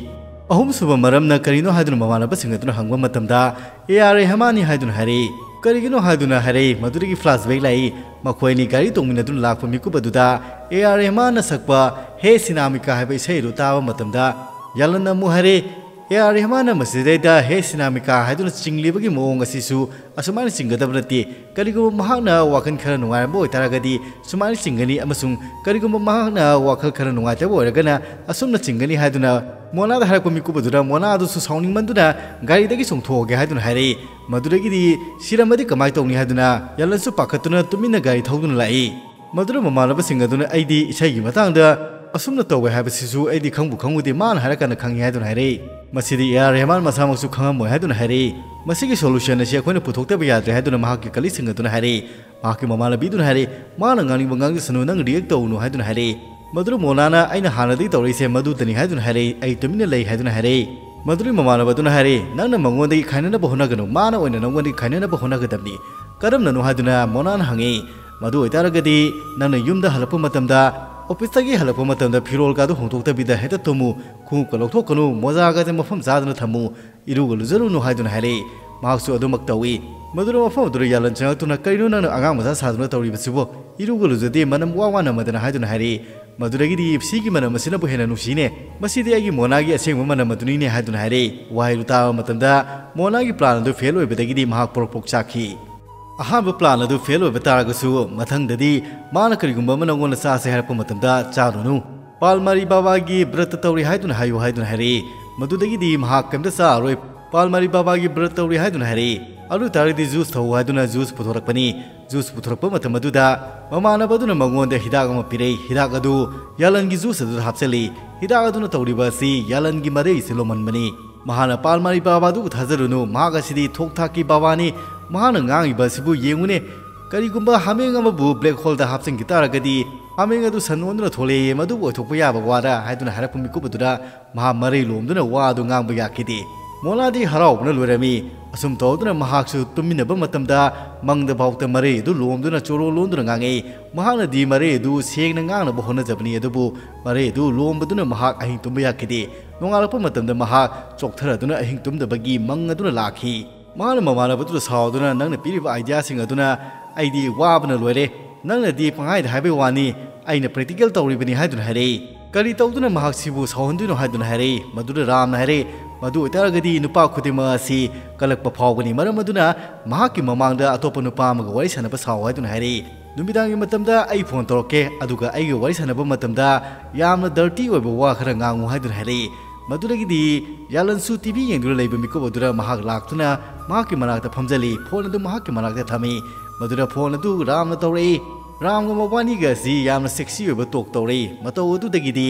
ꯑꯍꯨꯝꯁꯨꯕ ꯃꯔꯝꯅ ꯀꯔꯤꯅꯣ ꯍꯥꯏꯗꯨꯅ ꯃꯃꯥꯟꯅꯕꯁꯤꯡ ꯑꯗꯨꯅ ꯍꯪꯕ ꯃꯇꯝꯗ, "ꯑꯦ ꯑꯥꯔ ꯔꯦꯍꯃꯥꯟꯅꯤ" ꯍꯥꯏꯗꯨꯅ ꯍꯥꯏꯔꯛꯏ꯫ ꯀꯔꯤꯒꯤꯅꯣ ꯍꯥꯏꯗꯨꯅ ꯍꯥꯏꯔꯛꯏ꯫ ꯃꯗꯨꯗꯒꯤ flashback ꯂꯥꯛꯏ꯫ ꯃꯈꯣꯏ ꯑꯅꯤ ꯒꯥꯔꯤ ꯇꯣꯡꯃꯤꯟꯅꯗꯨꯅ ꯂꯥꯛꯄ ꯃꯤꯀꯨꯞ ꯑꯗꯨꯗ ꯑꯦ ꯑꯥꯔ ꯔꯦꯍꯃꯥꯟꯅ ꯁꯛꯄ "ꯍꯦ ꯁꯤꯅꯥꯃꯤꯀꯥ" ꯍꯥꯏꯕ ꯏꯁꯩ ꯑꯗꯨ ꯇꯥꯕ ꯃꯇꯝꯗ, ꯌꯥꯂꯟꯅ ꯑꯃꯨꯛ ꯍꯥꯏꯔꯛꯏ, "ꯑꯦ ꯑꯥꯔ ꯔꯦꯍꯃꯥꯟꯅ ꯃꯁꯤꯗꯩꯗ 'ꯍꯦ ꯁꯤꯅꯥꯃꯤꯀꯥ' ꯍꯥꯏꯗꯨꯅ ꯆꯤꯡꯂꯤꯕꯒꯤ ꯃꯑꯣꯡ ꯑꯁꯤꯁꯨ ꯑꯁꯨꯃꯥꯏꯅ ꯆꯤꯡꯒꯗꯕ ꯅꯠꯇꯦ꯫ ꯀꯔꯤꯒꯨꯝꯕ ꯃꯍꯥꯛꯅ ꯋꯥꯈꯜ ꯈꯔ ꯅꯨꯡꯉꯥꯏꯔꯝꯕ ꯑꯣꯏꯇꯥꯔꯒꯗꯤ ꯁꯨꯃꯥꯏꯅ ꯆꯤꯡꯒꯅꯤ, ꯑꯃꯁꯨꯡ ꯀꯔꯤꯒꯨꯝꯕ ꯃꯍꯥꯛꯅ ꯋꯥꯈꯜ ꯈꯔ ꯅꯨꯡꯉꯥꯏꯇꯕ ꯑꯣꯏꯔꯒꯅ ꯑꯁꯨꯝꯅ ꯆꯤꯡꯒꯅꯤ" ꯍꯥꯏꯗꯨꯅ ꯃꯣꯅꯥꯗ ꯍꯥꯏꯔꯛꯄ ꯃꯤꯀꯨꯞ ꯑꯗꯨꯗ ꯃꯣꯅꯥ ꯑꯗꯨꯁꯨ ꯁꯥꯎꯅꯤꯡꯃꯟꯗꯨꯅ "ꯒꯥꯔꯤꯗꯒꯤ ꯆꯣꯡꯊꯣꯛꯑꯒꯦ" ꯍꯥꯏꯗꯨꯅ ꯍꯥꯏꯔꯛꯏ꯫ ꯃꯗꯨꯗꯒꯤꯗꯤ "ꯁꯤꯔꯝꯃꯗꯤ ꯀꯃꯥꯏꯅ ꯇꯧꯅꯤ?" ꯍꯥꯏꯗꯨꯅ ꯌꯥꯂꯟꯁꯨ ꯄꯥꯈꯠꯇꯨꯅ ꯇꯨꯃꯤꯟꯅ ꯒꯥꯔꯤ ꯊꯧꯗꯨꯅ ꯂꯥꯛꯏ꯫ ꯃꯗꯨꯅ ꯃꯃꯥꯟꯅꯕꯁꯤꯡ ꯑꯗꯨꯅ "ꯑꯩꯗꯤ ꯏꯁꯩꯒꯤ ꯃꯇꯥꯡꯗ ꯑꯁꯨꯝꯅ ꯇꯧꯋꯦ ꯍꯥꯏꯕꯁꯤꯁꯨ ꯑꯩꯗꯤ ꯈꯪꯕꯨ ꯈꯪꯉꯨꯗꯦ, ꯃꯥꯅ ꯍꯥꯏꯔꯀꯥꯟꯗ ꯈꯪꯉꯤ" ꯍꯥꯏꯗꯨꯅ ꯍꯥꯏꯔꯛꯏ꯫ ꯃꯁꯤꯗꯤ ꯑꯦ ꯑꯥꯔ ꯔꯦꯍꯃꯥꯟ ꯃꯁꯥꯃꯛꯁꯨ ꯈꯪꯉꯝꯃꯣꯏ ꯍꯥꯏꯗꯨꯅ ꯍꯥꯏꯔꯛꯏ꯫ "ꯃꯁꯤꯒꯤ solution ꯑꯁꯤ ꯑꯩꯈꯣꯏꯅ ꯄꯨꯊꯣꯛꯇꯕ ꯌꯥꯗ꯭ꯔꯦ" ꯍꯥꯏꯗꯨꯅ ꯃꯍꯥꯛꯀꯤ colleagueꯁꯤꯡ ꯑꯗꯨꯅ ꯍꯥꯏꯔꯛꯏ꯫ ꯃꯍꯥꯛꯀꯤ ꯃꯃꯥꯟꯅꯕꯤꯗꯨꯅ ꯍꯥꯏꯔꯛꯏ, "ꯃꯥꯅ ꯉꯥꯡꯅꯤꯡꯕ ꯉꯥꯡꯖꯁꯅꯨ, ꯅꯪ react ꯇꯧꯅꯨ" ꯍꯥꯏꯗꯨꯅ ꯍꯥꯏꯔꯛꯏ꯫ ꯃꯗꯨꯗ ꯃꯣꯅꯥꯅ "ꯑꯩꯅ ꯍꯥꯟꯅꯗꯒꯤ ꯇꯧꯔꯛꯏꯁꯦ ꯃꯗꯨꯗꯅꯤ" ꯍꯥꯏꯗꯨꯅ ꯍꯥꯏꯔꯛꯏ꯫ "ꯑꯩ ꯇꯨꯃꯤꯟꯅ ꯂꯩ" ꯍꯥꯏꯗꯨꯅ ꯍꯥꯏꯔꯛꯏ꯫ ꯃꯗꯨꯗꯒꯤ ꯃꯃꯥꯟꯅꯕꯗꯨꯅ ꯍꯥꯏꯔꯛꯏ, "ꯅꯪꯅ ꯃꯉꯣꯟꯗꯒꯤ ꯈꯥꯏꯅꯅꯕ ꯍꯣꯠꯅꯒꯅꯨ, ꯃꯥꯅ ꯑꯣꯏꯅ ꯅꯉꯣꯟꯗꯒꯤ ꯈꯥꯏꯅꯅꯕ ꯍꯣꯠꯅꯒꯗꯕꯅꯤ"꯫ "ꯀꯔꯝꯅꯅꯣ?" ꯍꯥꯏꯗꯨꯅ ꯃꯣꯅꯥꯅ ꯍꯪꯉꯤ꯫ "ꯃꯗꯨ ꯑꯣꯏꯇꯥꯔꯒꯗꯤ ꯅꯪꯅ ꯌꯨꯝꯗ ꯍꯜꯂꯛꯄ ꯃꯇꯝꯗ, officeꯇꯒꯤ ꯍꯜꯂꯛꯄ ꯃꯇꯝꯗ ꯐꯤꯔꯣꯜꯒꯗꯨ ꯍꯣꯡꯗꯣꯛꯇꯕꯤꯗ ꯍꯦꯛꯇ ꯇꯨꯝꯃꯨ, ꯈꯣꯡꯎꯞꯀ ꯂꯧꯊꯣꯛꯀꯅꯨ, ꯃꯣꯖꯥꯒꯁꯦ ꯃꯐꯝ ꯆꯥꯗꯅ ꯊꯝꯃꯨ, ꯏꯔꯨꯒ ꯂꯨꯖꯔꯨꯅꯨ" ꯍꯥꯏꯗꯨꯅ ꯍꯥꯏꯔꯛꯏ꯫ ꯃꯍꯥꯛꯁꯨ ꯑꯗꯨꯃꯛ ꯇꯧꯏ꯫ ꯃꯗꯨꯗ ꯃꯐꯝ ꯑꯗꯨꯗ ꯌꯥꯂꯟ ꯆꯪꯂꯛꯇꯨꯅ, "ꯀꯔꯤꯅꯣ ꯅꯪꯅ ꯑꯉꯥꯡ ꯃꯆꯥ ꯁꯥꯗꯨꯅ ꯇꯧꯔꯤꯕꯁꯤꯕꯣ? ꯏꯔꯨꯒ ꯂꯨꯖꯗꯦ, ꯃꯅꯝ ꯋꯥ ꯋꯥ ꯅꯝꯃꯗꯅ" ꯍꯥꯏꯗꯨꯅ ꯍꯥꯏꯔꯛꯏ꯫ ꯃꯗꯨꯗꯒꯤꯗꯤ, "ꯁꯤꯒꯤ ꯃꯅꯝ ꯑꯁꯤꯅꯕꯨ ꯍꯦꯟꯅ ꯅꯨꯡꯁꯤꯅꯦ, ꯃꯁꯤꯗꯤ ꯑꯩꯒꯤ ꯃꯣꯅꯥꯒꯤ ꯑꯁꯦꯡꯕ ꯃꯅꯝ ꯑꯗꯨꯅꯤꯅꯦ" ꯍꯥꯏꯗꯨꯅ ꯍꯥꯏꯔꯛꯏ꯫ ꯋꯥꯍꯩꯗꯨ ꯇꯥꯕ ꯃꯇꯝꯗ ꯃꯣꯅꯥꯒꯤ ꯄ꯭ꯂꯥꯟ ꯑꯗꯨ ꯐꯦꯜ ꯑꯣꯏꯕꯗꯒꯤꯗꯤ ꯃꯍꯥꯛ ꯄ꯭ꯔꯣꯛ ꯄ꯭ꯔꯣꯛ ꯆꯥꯛꯈꯤ꯫ ꯑꯍꯥꯟꯕ ꯄ꯭ꯂꯥꯟ ꯑꯗꯨ ꯐꯦꯜ ꯑꯣꯏꯕ ꯇꯥꯔꯒꯁꯨ, ꯃꯊꯪꯗꯗꯤ ꯃꯥꯅ ꯀꯔꯤꯒꯨꯝꯕ ꯑꯃ ꯅꯪꯉꯣꯟꯗ ꯆꯥꯁꯦ ꯍꯥꯏꯔꯛꯄ ꯃꯇꯝꯗ, "ꯆꯥꯔꯨꯅꯨ, ꯄꯥꯜꯃꯥꯔꯤ ꯕꯥꯕꯥꯒꯤ ꯕ꯭ꯔꯠꯇ ꯇꯧꯔꯤ ꯍꯥꯏꯗꯨꯅ ꯍꯥꯏꯌꯨ" ꯍꯥꯏꯗꯨꯅ ꯍꯥꯏꯔꯛꯏ꯫ ꯃꯗꯨꯗꯒꯤꯗꯤ ꯃꯍꯥꯛ ꯀꯩꯝꯇ ꯆꯥꯔꯔꯣꯏ, "ꯄꯥꯜꯃꯥꯔꯤ ꯕꯥꯕꯥꯒꯤ ꯕ꯭ꯔꯠ ꯇꯧꯔꯤ" ꯍꯥꯏꯗꯨꯅ ꯍꯥꯏꯔꯛꯏ꯫ ꯑꯗꯨ ꯑꯣꯏ ꯇꯥꯔꯒꯗꯤ ꯖꯨꯁ ꯊꯛꯎ ꯍꯥꯏꯗꯨꯅ ꯖꯨꯁ ꯄꯨꯊꯣꯔꯛꯄꯅꯤ꯫ ꯖꯨꯁ ꯄꯨꯊꯣꯔꯛꯄ ꯃꯇꯝ ꯑꯗꯨꯗ ꯃꯃꯥꯟꯅꯕ ꯑꯗꯨꯅ ꯃꯉꯣꯟꯗ ꯍꯤꯗꯥꯛ ꯑꯃ ꯄꯤꯔꯛꯏ꯫ ꯍꯤꯗꯥꯛ ꯑꯗꯨ ꯌꯥꯂꯟꯒꯤ ꯖꯨꯁ ꯑꯗꯨꯗ ꯍꯥꯞꯆꯤꯜꯂꯤ꯫ ꯍꯤꯗꯥꯛ ꯑꯗꯨꯅ ꯇꯧꯔꯤꯕ ꯑꯁꯤ ꯌꯥꯂꯟꯒꯤ ꯃꯔꯩꯁꯤ ꯂꯣꯝꯍꯟꯕꯅꯤ꯫ ꯃꯍꯥꯛꯅ, "ꯄꯥꯜꯃꯥꯔꯤ ꯕꯥꯕꯥꯗꯨꯕꯨ ꯊꯥꯖꯔꯨꯅꯨ, ꯃꯍꯥꯛ ꯑꯁꯤꯗꯤ ꯊꯣꯛ ꯊꯥꯛꯀꯤ ꯕꯥꯕꯥꯅꯤ꯫ ꯃꯍꯥꯛꯅ ꯉꯥꯡꯉꯤꯕ ꯑꯁꯤꯕꯨ ꯌꯦꯡꯉꯨꯅꯦ꯫ ꯀꯔꯤꯒꯨꯝꯕ ꯍꯥꯃꯦꯡ ꯑꯃꯕꯨ ꯕ꯭ꯂꯦꯛ ꯍꯣꯜꯗ ꯍꯥꯞꯆꯤꯟꯈꯤ ꯇꯥꯔꯒꯗꯤ, ꯍꯥꯃꯦꯡ ꯑꯗꯨ ꯁꯟ ꯑꯣꯟꯗꯨꯅ ꯊꯣꯛꯂꯛꯑꯦ, ꯃꯗꯨꯕꯨ ꯑꯣꯏꯊꯣꯛꯄ ꯌꯥꯕ ꯋꯥꯔ?" ꯍꯥꯏꯗꯨꯅ ꯍꯥꯏꯔꯛꯄ ꯃꯤꯀꯨꯞ ꯑꯗꯨꯗ ꯃꯍꯥꯛ ꯃꯔꯩ ꯂꯣꯝꯗꯨꯅ ꯋꯥ ꯑꯗꯨ ꯉꯥꯡꯕ ꯌꯥꯈꯤꯗꯦ꯫ ꯃꯣꯅꯥꯗꯤ ꯍꯔꯥꯎꯕꯅ ꯂꯣꯏꯔꯝꯃꯤ꯫ ꯑꯁꯨꯝ ꯇꯧꯗꯨꯅ ꯃꯍꯥꯛꯁꯨ ꯇꯨꯝꯃꯤꯟꯅꯕ ꯃꯇꯝꯗ ꯃꯪꯗ ꯐꯥꯎꯗ ꯃꯔꯩ ꯑꯗꯨ ꯂꯣꯝꯗꯨꯅ ꯆꯣꯔꯣ ꯂꯣꯟꯗꯨꯅ ꯉꯥꯡꯉꯛꯏ꯫ ꯃꯍꯥꯛꯅꯗꯤ ꯃꯔꯩ ꯑꯗꯨ ꯁꯦꯡꯅ ꯉꯥꯡꯅꯕ ꯍꯣꯠꯅꯖꯕꯅꯤ, ꯑꯗꯨꯕꯨ ꯃꯔꯩ ꯑꯗꯨ ꯂꯣꯝꯕꯗꯨꯅ ꯃꯍꯥꯛ ꯑꯍꯤꯡ ꯇꯨꯝꯕ ꯌꯥꯈꯤꯗꯦ꯫ ꯅꯣꯡꯉꯥꯜꯂꯛꯄ ꯃꯇꯝꯗ ꯃꯍꯥꯛ ꯆꯣꯛꯊꯔꯗꯨꯅ ꯑꯍꯤꯡ ꯇꯨꯝꯗꯕꯒꯤ ꯃꯪ ꯑꯗꯨꯅ ꯂꯥꯛꯈꯤ꯫ ꯃꯍꯥꯛꯅ ꯃꯃꯥꯟꯅꯕꯗꯨꯗ ꯁꯥꯎꯗꯨꯅ, "ꯅꯪꯅ ꯄꯤꯔꯤꯕ ꯑꯥꯏꯗꯤꯌꯥꯁꯤꯡ ꯑꯗꯨꯅ ꯑꯩꯗꯤ ꯋꯥꯕꯅ ꯂꯣꯏꯔꯦ꯫ ꯅꯪꯅꯗꯤ ꯄꯪꯍꯥꯏꯗ ꯍꯥꯏꯕꯩ ꯋꯥꯅꯤ, ꯑꯩꯅ ꯄ꯭ꯔꯦꯛꯇꯤꯀꯦꯜ ꯇꯧꯔꯤꯕꯅꯤ" ꯍꯥꯏꯗꯨꯅ ꯍꯥꯏꯔꯛꯏ꯫ "ꯀꯔꯤ ꯇꯧꯗꯨꯅ ꯃꯍꯥꯛꯁꯤꯕꯨ ꯁꯥꯎꯍꯟꯗꯣꯏꯅꯣ?" ꯍꯥꯏꯗꯨꯅ ꯍꯥꯏꯔꯛꯏ꯫ ꯃꯗꯨꯗ ꯔꯥꯝꯅ ꯍꯥꯏꯔꯛꯏ, "ꯃꯗꯨ ꯑꯣꯏꯇꯥꯔꯒꯗꯤ ꯅꯨꯄꯥ ꯈꯨꯗꯤꯡꯃꯛ ꯑꯁꯤ ꯀꯜꯂꯛꯄ ꯐꯥꯎꯒꯅꯤ, ꯃꯔꯝ ꯑꯗꯨꯅ ꯃꯍꯥꯛꯀꯤ ꯃꯃꯥꯡꯗ ꯑꯇꯣꯞꯄ ꯅꯨꯄꯥ ꯑꯃꯒ ꯋꯥꯔꯤ ꯁꯥꯟꯅꯕ ꯁꯥꯎ" ꯍꯥꯏꯗꯨꯅ ꯍꯥꯏꯔꯛꯏ꯫ "ꯅꯨꯃꯤꯗꯥꯡꯒꯤ ꯃꯇꯝꯗ ꯑꯩ ꯐꯣꯟ ꯇꯧꯔꯛꯀꯦ, ꯑꯗꯨꯒ ꯑꯩꯒ ꯋꯥꯔꯤ ꯁꯥꯟꯅꯕ ꯃꯇꯝꯗ ꯌꯥꯝꯅ ꯗꯔꯇꯤ ꯑꯣꯏꯕ ꯋꯥ ꯈꯔ ꯉꯥꯡꯉꯨ" ꯍꯥꯏꯗꯨꯅ ꯍꯥꯏꯔꯛꯏ꯫ ꯃꯗꯨꯗꯒꯤꯗꯤ ꯌꯥꯂꯟꯁꯨ ꯇꯤ ꯚꯤ ꯌꯦꯡꯗꯨꯅ ꯂꯩꯕ ꯃꯤꯀꯨꯞ ꯑꯗꯨꯗ ꯃꯍꯥꯛ ꯂꯥꯛꯇꯨꯅ ꯃꯍꯥꯛꯀꯤ ꯃꯅꯥꯛꯇ ꯐꯝꯖꯜꯂꯤ꯫ ꯐꯣꯟ ꯑꯗꯨ ꯃꯍꯥꯛꯀꯤ ꯃꯅꯥꯛꯇ ꯊꯝꯃꯤ꯫ ꯃꯗꯨꯗ ꯐꯣꯟ ꯑꯗꯨ ꯔꯥꯝꯅ ꯇꯧꯔꯛꯏ꯫ ꯔꯥꯝꯒ ꯃꯕꯥꯅꯤꯒ ꯑꯁꯤ ꯌꯥꯝꯅ ꯁꯦꯛꯁꯤ ꯑꯣꯏꯕ ꯇꯣꯛ ꯇꯧꯔꯛꯏ꯫ ꯃꯇꯧ ꯑꯗꯨꯗꯒꯤꯗꯤ,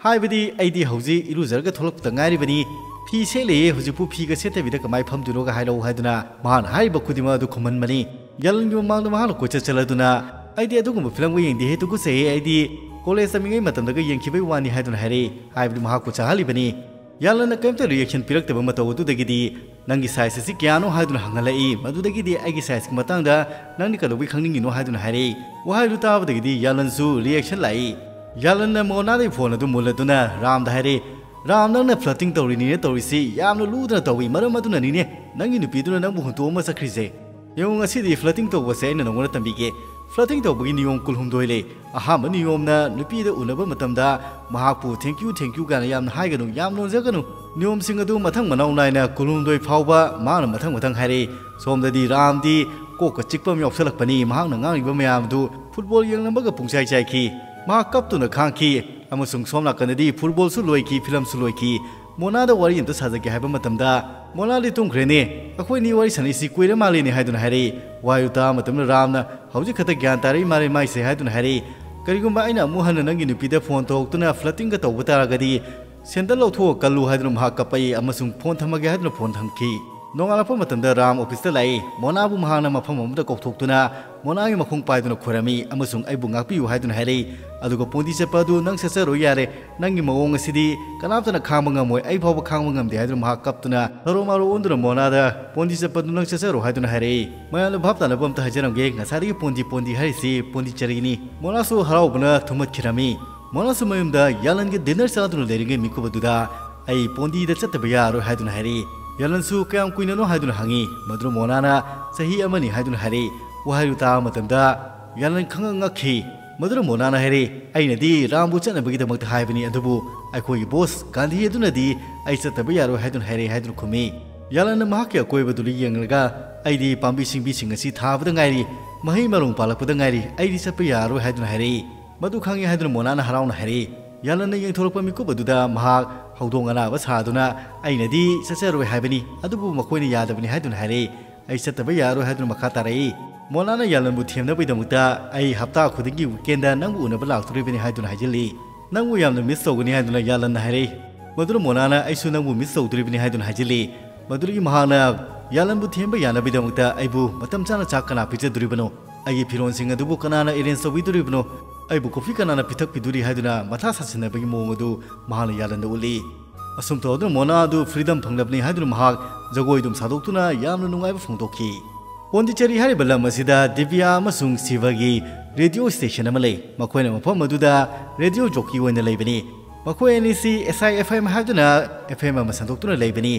ꯍꯥꯏꯕꯗꯤ, "ꯑꯩꯗꯤ ꯍꯧꯖꯤꯛ ꯏꯔꯨꯖꯔꯒ ꯊꯣꯛꯂꯛꯄꯗ ꯉꯥꯏꯔꯤꯕꯅꯤ, ꯐꯤ ꯁꯦꯠꯂꯤꯌꯦ, ꯍꯧꯖꯤꯛꯄꯨ ꯐꯤꯒ ꯁꯦꯠꯇꯕꯤꯗ ꯀꯃꯥꯏ ꯐꯝꯗꯣꯏꯅꯣꯒ ꯍꯥꯏꯔꯛꯎ" ꯍꯥꯏꯗꯨꯅ ꯃꯍꯥꯛꯅ ꯍꯥꯏꯔꯤꯕ ꯈꯨꯗꯤꯡꯃꯛ ꯑꯗꯨ ꯈꯨꯝꯍꯟꯕꯅꯤ꯫ ꯌꯥꯂꯟꯒꯤ ꯃꯃꯥꯡꯗ ꯃꯍꯥꯛꯅ ꯀꯣꯏꯆꯠ ꯆꯠꯂꯗꯨꯅ, "ꯑꯩꯗꯤ ꯑꯗꯨꯒꯨꯝꯕ ꯐꯤꯂꯝꯒ ꯌꯦꯡꯗꯦꯍꯦ, ꯇꯨꯀꯠꯆꯩꯍꯦ, ꯑꯩꯗꯤ ꯀꯣꯂꯦꯖ ꯇꯝꯃꯤꯉꯩ ꯃꯇꯝꯗꯒ ꯌꯦꯡꯈꯤꯕꯩ ꯋꯥꯅꯤ" ꯍꯥꯏꯗꯨꯅ ꯍꯥꯏꯔꯛꯏ꯫ ꯍꯥꯏꯕꯗꯤ ꯃꯍꯥꯛꯄꯨ ꯆꯥꯍꯜꯂꯤꯕꯅꯤ꯫ ꯌꯥꯂꯟꯅ ꯀꯔꯤꯝꯇ ꯔꯤꯌꯦꯛꯁꯟ ꯄꯤꯔꯛꯇꯕ ꯃꯇꯧ ꯑꯗꯨꯗꯒꯤꯗꯤ, "ꯅꯪꯒꯤ ꯁꯥꯏꯖ ꯑꯁꯤ ꯀꯌꯥꯅꯣ?" ꯍꯥꯏꯗꯨꯅ ꯍꯪꯍꯜꯂꯛꯏ꯫ ꯃꯗꯨꯗꯒꯤꯗꯤ, "ꯑꯩꯒꯤ ꯁꯥꯏꯖꯀꯤ ꯃꯇꯥꯡꯗ ꯅꯪꯗꯤ ꯀꯩꯗꯧꯕꯩ ꯈꯪꯅꯤꯡꯉꯤꯅꯣ?" ꯍꯥꯏꯗꯨꯅ ꯍꯥꯏꯔꯛꯏ꯫ ꯋꯥꯍꯩꯗꯨ ꯇꯥꯕꯗꯒꯤꯗꯤ ꯌꯥꯂꯟꯁꯨ ꯔꯤꯌꯦꯛꯁꯟ ꯂꯥꯛꯏ꯫ ꯌꯥꯂꯟꯅ ꯃꯣꯅꯥꯗꯒꯤ ꯐꯣꯟ ꯑꯗꯨ ꯃꯨꯜꯂꯗꯨꯅ ꯔꯥꯝꯗ ꯍꯥꯏꯔꯛꯏ, "ꯔꯥꯝ, ꯅꯪꯅ ꯐ꯭ꯂꯔꯇꯤꯡ ꯇꯧꯔꯤꯅꯤꯅ ꯇꯧꯔꯤꯁꯤ ꯌꯥꯝꯅ ꯂꯨꯗꯅ ꯇꯧꯏ, ꯃꯔꯝ ꯑꯗꯨꯅꯅꯤꯅꯦ ꯅꯪꯒꯤ ꯅꯨꯄꯤꯗꯨꯅ ꯅꯪꯕꯨ ꯍꯨꯟꯇꯣꯛꯑꯝꯃ ꯆꯠꯈ꯭ꯔꯤꯁꯦ꯫ ꯌꯦꯡꯉꯨ, ꯉꯁꯤꯗꯤ flirting ꯇꯧꯕꯁꯦ ꯑꯩꯅ ꯅꯉꯣꯟꯗ ꯇꯝꯕꯤꯒꯦ꯫ Flirting ꯇꯧꯕꯒꯤ ꯅꯤꯌꯣꯝ ꯀꯨꯟꯍꯨꯝꯗꯣꯏ ꯂꯩ꯫ ꯑꯍꯥꯟꯕ ꯅꯤꯌꯣꯝꯅ ꯅꯨꯄꯤꯗ ꯎꯅꯕ ꯃꯇꯝꯗ ꯃꯍꯥꯛꯄꯨ "Thank you, thank you" ꯀꯥꯏꯅ ꯌꯥꯝꯅ ꯍꯥꯏꯒꯅꯨ, ꯌꯥꯝ ꯅꯣꯟꯖꯒꯅꯨ꯫ ꯅꯤꯌꯣꯝꯁꯤꯡ ꯑꯗꯨ ꯃꯊꯪ ꯃꯅꯥꯎ ꯅꯥꯏꯅ ꯀꯨꯟꯍꯨꯝꯗꯣꯏ ꯐꯥꯎꯕ ꯃꯍꯥꯛꯅ ꯃꯊꯪ ꯃꯊꯪ ꯍꯥꯏꯔꯛꯏ꯫ ꯁꯣꯝꯗꯗꯤ ꯔꯥꯝꯗꯤ ꯀꯣꯛꯀ ꯆꯤꯛꯄ ꯑꯃ ꯌꯥꯎꯁꯜꯂꯛꯄꯅꯤ꯫ ꯃꯍꯥꯛꯅ ꯉꯥꯡꯂꯤꯕ ꯃꯌꯥꯝ ꯑꯗꯨ ꯐꯨꯠꯕꯣꯜ ꯌꯦꯡꯂꯝꯕꯒ ꯄꯨꯡꯆꯥꯏ ꯆꯥꯏꯈꯤ꯫ ꯃꯍꯥꯛ ꯀꯞꯇꯨꯅ ꯈꯥꯡꯈꯤ ꯑꯃꯁꯨꯡ ꯁꯣꯝ ꯅꯥꯀꯟꯗꯗꯤ ꯐꯨꯠꯕꯣꯜꯁꯨ ꯂꯣꯏꯈꯤ, ꯐꯤꯂꯝꯁꯨ ꯂꯣꯏꯈꯤ꯫ ꯃꯣꯅꯥꯗ ꯋꯥꯔꯤ ꯑꯝꯇ ꯁꯥꯖꯒꯦ ꯍꯥꯏꯕ ꯃꯇꯝꯗ, "ꯃꯣꯅꯥꯗꯤ ꯇꯨꯝꯈ꯭ꯔꯦꯅꯦ, ꯑꯩꯈꯣꯏꯅꯤ ꯋꯥꯔꯤ ꯁꯥꯟꯅꯩꯁꯤ ꯀꯨꯏꯔ ꯃꯥꯜꯂꯦꯅꯦ" ꯍꯥꯏꯗꯨꯅ ꯍꯥꯏꯔꯛꯏ꯫ ꯋꯥꯍꯩꯗꯨ ꯇꯥꯕ ꯃꯇꯝꯗ ꯔꯥꯝꯅ, "ꯍꯧꯖꯤꯛ ꯈꯛꯇ ꯒ꯭ꯌꯥꯟ ꯇꯥꯔꯛꯏ ꯃꯥꯜꯂꯦ ꯃꯥꯏꯁꯦ" ꯍꯥꯏꯗꯨꯅ ꯍꯥꯏꯔꯛꯏ꯫ "ꯀꯔꯤꯒꯨꯝꯕ ꯑꯩꯅ ꯑꯃꯨꯛ ꯍꯟꯅ ꯅꯪꯒꯤ ꯅꯨꯄꯤꯗ ꯐꯣꯟ ꯇꯧꯔꯛꯇꯨꯅ flirtingꯒ ꯇꯧꯕ ꯇꯥꯔꯒꯗꯤ, ꯁꯦꯟꯗꯜ ꯂꯧꯊꯣꯛꯑ ꯀꯜꯂꯨ" ꯍꯥꯏꯗꯨꯅ ꯃꯍꯥꯛ ꯀꯞꯄꯛꯏ ꯑꯃꯁꯨꯡ ꯐꯣꯟ ꯊꯝꯃꯒꯦ ꯍꯥꯏꯗꯨꯅ ꯐꯣꯟ ꯊꯝꯈꯤ꯫ ꯅꯣꯡꯉꯥꯜꯂꯛꯄ ꯃꯇꯝꯗ ꯔꯥꯝ ꯑꯣꯐꯤꯁꯇ ꯂꯥꯛꯏ꯫ ꯃꯣꯅꯥꯕꯨ ꯃꯍꯥꯛꯅ ꯃꯐꯝ ꯑꯃꯗ ꯀꯧꯊꯣꯛꯇꯨꯅ ꯃꯣꯅꯥꯒꯤ ꯃꯈꯣꯡ ꯄꯥꯏꯗꯨꯅ ꯈꯨꯔꯝꯃꯤ ꯑꯃꯁꯨꯡ "ꯑꯩꯕꯨ ꯉꯥꯛꯄꯤꯌꯨ" ꯍꯥꯏꯗꯨꯅ ꯍꯥꯏꯔꯛꯏ꯫ ꯑꯗꯨꯒ "ꯄꯣꯟꯗꯤ ꯆꯠꯄ ꯑꯗꯨ ꯅꯪ ꯆꯠꯆꯔꯣꯏ ꯌꯥꯔꯦ, ꯅꯪꯒꯤ ꯃꯑꯣꯡ ꯑꯁꯤꯗꯤ ꯀꯅꯥꯝꯇꯅ ꯈꯥꯡꯕ ꯉꯝꯃꯣꯏ, ꯑꯩ ꯐꯥꯎꯕ ꯈꯥꯡꯕ ꯉꯝꯗꯦ" ꯍꯥꯏꯗꯨꯅ ꯃꯍꯥꯛ ꯀꯞꯇꯨꯅ ꯊꯔꯣ ꯃꯥꯔꯣ ꯑꯣꯟꯗꯨꯅ ꯃꯣꯅꯥꯗ "ꯄꯣꯟꯗꯤ ꯆꯠꯄ ꯑꯗꯨ ꯅꯪ ꯆꯠꯆꯔꯣ" ꯍꯥꯏꯗꯨꯅ ꯍꯥꯏꯔꯛꯏ꯫ ꯃꯌꯥꯝꯅ ꯚꯥꯞ ꯇꯥꯅꯕ ꯑꯝꯇ ꯍꯥꯏꯖꯔꯝꯒꯦ, ꯉꯁꯥꯏꯗꯒꯤ ꯄꯣꯟꯗꯤ ꯄꯣꯟꯗꯤ ꯍꯥꯏꯔꯤꯁꯤ ꯄꯣꯟꯗꯤꯆꯦꯔꯤꯅꯤ꯫ ꯃꯣꯅꯥꯁꯨ ꯍꯔꯥꯎꯕꯅ ꯊꯨꯝꯍꯠꯈꯤꯔꯝꯃꯤ꯫ ꯃꯣꯅꯥꯁꯨ ꯃꯌꯨꯝꯗ ꯌꯥꯂꯟꯒ dinner ꯆꯥꯗꯨꯅ ꯂꯩꯔꯤꯉꯩ ꯃꯤꯀꯨꯞ ꯑꯗꯨꯗ, "ꯑꯩ ꯄꯣꯟꯗꯤꯗ ꯆꯠꯇꯕ ꯌꯥꯔꯔꯣꯏ" ꯍꯥꯏꯗꯨꯅ ꯍꯥꯏꯔꯛꯏ꯫ ꯌꯥꯂꯟꯁꯨ "ꯀꯌꯥꯝ ꯀꯨꯏꯅꯅꯣ?" ꯍꯥꯏꯗꯨꯅ ꯍꯪꯉꯤ꯫ ꯃꯗꯨꯅ ꯃꯣꯅꯥꯅ "ꯆꯍꯤ ꯑꯃꯅꯤ" ꯍꯥꯏꯗꯨꯅ ꯍꯥꯏꯔꯛꯏ꯫ ꯋꯥꯍꯩꯗꯨ ꯇꯥꯕ ꯃꯇꯝꯗ ꯌꯥꯂꯟ ꯈꯪꯉꯛ ꯉꯛꯈꯤ꯫ ꯃꯗꯨꯅ ꯃꯣꯅꯥꯅ ꯍꯥꯏꯔꯛꯏ, "ꯑꯩꯅꯗꯤ ꯔꯥꯝꯕꯨ ꯆꯠꯅꯕꯒꯤꯗꯃꯛꯇ ꯍꯥꯏꯕꯅꯤ, ꯑꯗꯨꯕꯨ ꯑꯩꯈꯣꯏꯒꯤ boss ꯒꯥꯟꯙꯤ ꯑꯗꯨꯅꯗꯤ ꯑꯩ ꯆꯠꯇꯕ ꯌꯥꯔꯣꯏ ꯍꯥꯏꯗꯨꯅ ꯍꯥꯏꯔꯛꯏ" ꯍꯥꯏꯗꯨꯅ ꯈꯨꯝꯃꯤ꯫ ꯌꯥꯂꯟꯅ ꯃꯍꯥꯛꯀꯤ ꯑꯀꯣꯏꯕꯗꯨꯗ ꯌꯦꯡꯂꯒ, "ꯑꯩꯗꯤ ꯄꯥꯝꯕꯤ ꯁꯤꯡꯕꯤꯁꯤꯡ ꯑꯁꯤ ꯊꯥꯕꯗ ꯉꯥꯏꯔꯤ, ꯃꯍꯩ ꯃꯔꯣꯡ ꯄꯥꯜꯂꯛꯄꯗ ꯉꯥꯏꯔꯤ, ꯑꯩꯗꯤ ꯆꯠꯄ ꯌꯥꯔꯔꯣꯏ" ꯍꯥꯏꯗꯨꯅ ꯍꯥꯏꯔꯛꯏ꯫ ꯃꯗꯨ ꯈꯪꯉꯤ ꯍꯥꯏꯗꯨꯅ ꯃꯣꯅꯥꯅ ꯍꯔꯥꯎꯅ ꯍꯥꯏꯔꯛꯏ꯫ ꯌꯥꯂꯟꯅ ꯌꯦꯡꯊꯣꯔꯛꯄ ꯃꯤꯀꯨꯞ ꯑꯗꯨꯗ ꯃꯍꯥꯛ ꯍꯧꯗꯣꯡ ꯑꯅꯥꯕ ꯁꯥꯗꯨꯅ, "ꯑꯩꯅꯗꯤ ꯆꯠꯆꯔꯣꯏ ꯍꯥꯏꯕꯅꯤ, ꯑꯗꯨꯕꯨ ꯃꯈꯣꯏꯅ ꯌꯥꯗꯕꯅꯤ" ꯍꯥꯏꯗꯨꯅ ꯍꯥꯏꯔꯛꯏ꯫ "ꯑꯩ ꯆꯠꯇꯕ ꯌꯥꯔꯣꯏ" ꯍꯥꯏꯗꯨꯅ ꯃꯈꯥ ꯇꯥꯔꯛꯏ꯫ ꯃꯣꯅꯥꯅ ꯌꯥꯂꯟꯕꯨ ꯊꯦꯝꯅꯕꯒꯤꯗꯃꯛꯇ, "ꯑꯩ ꯍꯞꯇꯥ ꯈꯨꯗꯤꯡꯒꯤ weekendꯗ ꯅꯪꯕꯨ ꯎꯅꯕ ꯂꯥꯛꯇꯣꯔꯤꯕꯅꯤ" ꯍꯥꯏꯗꯨꯅ ꯍꯥꯏꯖꯤꯜꯂꯤ꯫ "ꯅꯪꯕꯨ ꯌꯥꯝꯅ miss ꯇꯧꯒꯅꯤ" ꯍꯥꯏꯗꯨꯅ ꯌꯥꯂꯟꯅ ꯍꯥꯏꯔꯛꯏ꯫ ꯃꯗꯨꯅ ꯃꯣꯅꯥꯅ, "ꯑꯩꯁꯨ ꯅꯪꯕꯨ miss ꯇꯧꯗꯣꯔꯤꯕꯅꯤ" ꯍꯥꯏꯗꯨꯅ ꯍꯥꯏꯖꯤꯜꯂꯤ꯫ ꯃꯗꯨꯗꯒꯤ ꯃꯍꯥꯛꯅ ꯌꯥꯂꯟꯕꯨ ꯊꯦꯝꯕ ꯌꯥꯅꯕꯒꯤꯗꯃꯛꯇ "ꯑꯩꯕꯨ ꯃꯇꯝ ꯆꯥꯅ ꯆꯥꯛ ꯀꯅꯥ ꯄꯤꯖꯗꯣꯔꯤꯕꯅꯣ? ꯑꯩꯒꯤ ꯐꯤꯔꯣꯜꯁꯤꯡ ꯑꯗꯨꯕꯨ ꯀꯅꯥꯅ arrange ꯇꯧꯕꯤꯗꯣꯔꯤꯕꯅꯣ? ꯑꯩꯕꯨ coffee ꯀꯅꯥꯅ ꯄꯤꯊꯛꯄꯤꯗꯣꯔꯤ?" ꯍꯥꯏꯗꯨꯅ ꯃꯊꯥ ꯁꯥꯁꯤꯟꯅꯕꯒꯤ ꯃꯑꯣꯡ ꯑꯗꯨ ꯃꯍꯥꯛꯅ ꯌꯥꯂꯟꯗ ꯎꯠꯂꯤ꯫ ꯑꯁꯨꯝ ꯇꯧꯗꯨꯅ ꯃꯣꯅꯥ ꯑꯗꯨ freedom ꯐꯪꯂꯕꯅꯤ ꯍꯥꯏꯗꯨꯅ ꯃꯍꯥꯛ ꯖꯒꯣꯏ ꯑꯗꯨꯝ ꯁꯥꯗꯣꯛꯇꯨꯅ ꯌꯥꯝꯅ ꯅꯨꯡꯉꯥꯏꯕ ꯐꯣꯡꯗꯣꯛꯈꯤ꯫ ꯄꯣꯟꯗꯤꯆꯦꯔꯤ ꯍꯥꯏꯔꯤꯕ ꯂꯝ ꯑꯁꯤꯗ ꯗꯤꯕ꯭ꯌꯥ ꯑꯃꯁꯨꯡ ꯁꯤꯚꯒꯤ radio station ꯑꯃ ꯂꯩ꯫ ꯃꯈꯣꯏꯅ ꯃꯐꯝ ꯑꯗꯨꯗ radio jockey ꯑꯣꯏꯅ ꯂꯩꯕꯅꯤ꯫ ꯃꯈꯣꯏ ꯑꯅꯤꯁꯤ S I F M ꯍꯥꯏꯗꯨꯅ F M ꯑꯃ ꯁꯟꯗꯣꯛꯇꯨꯅ ꯂꯩꯕꯅꯤ꯫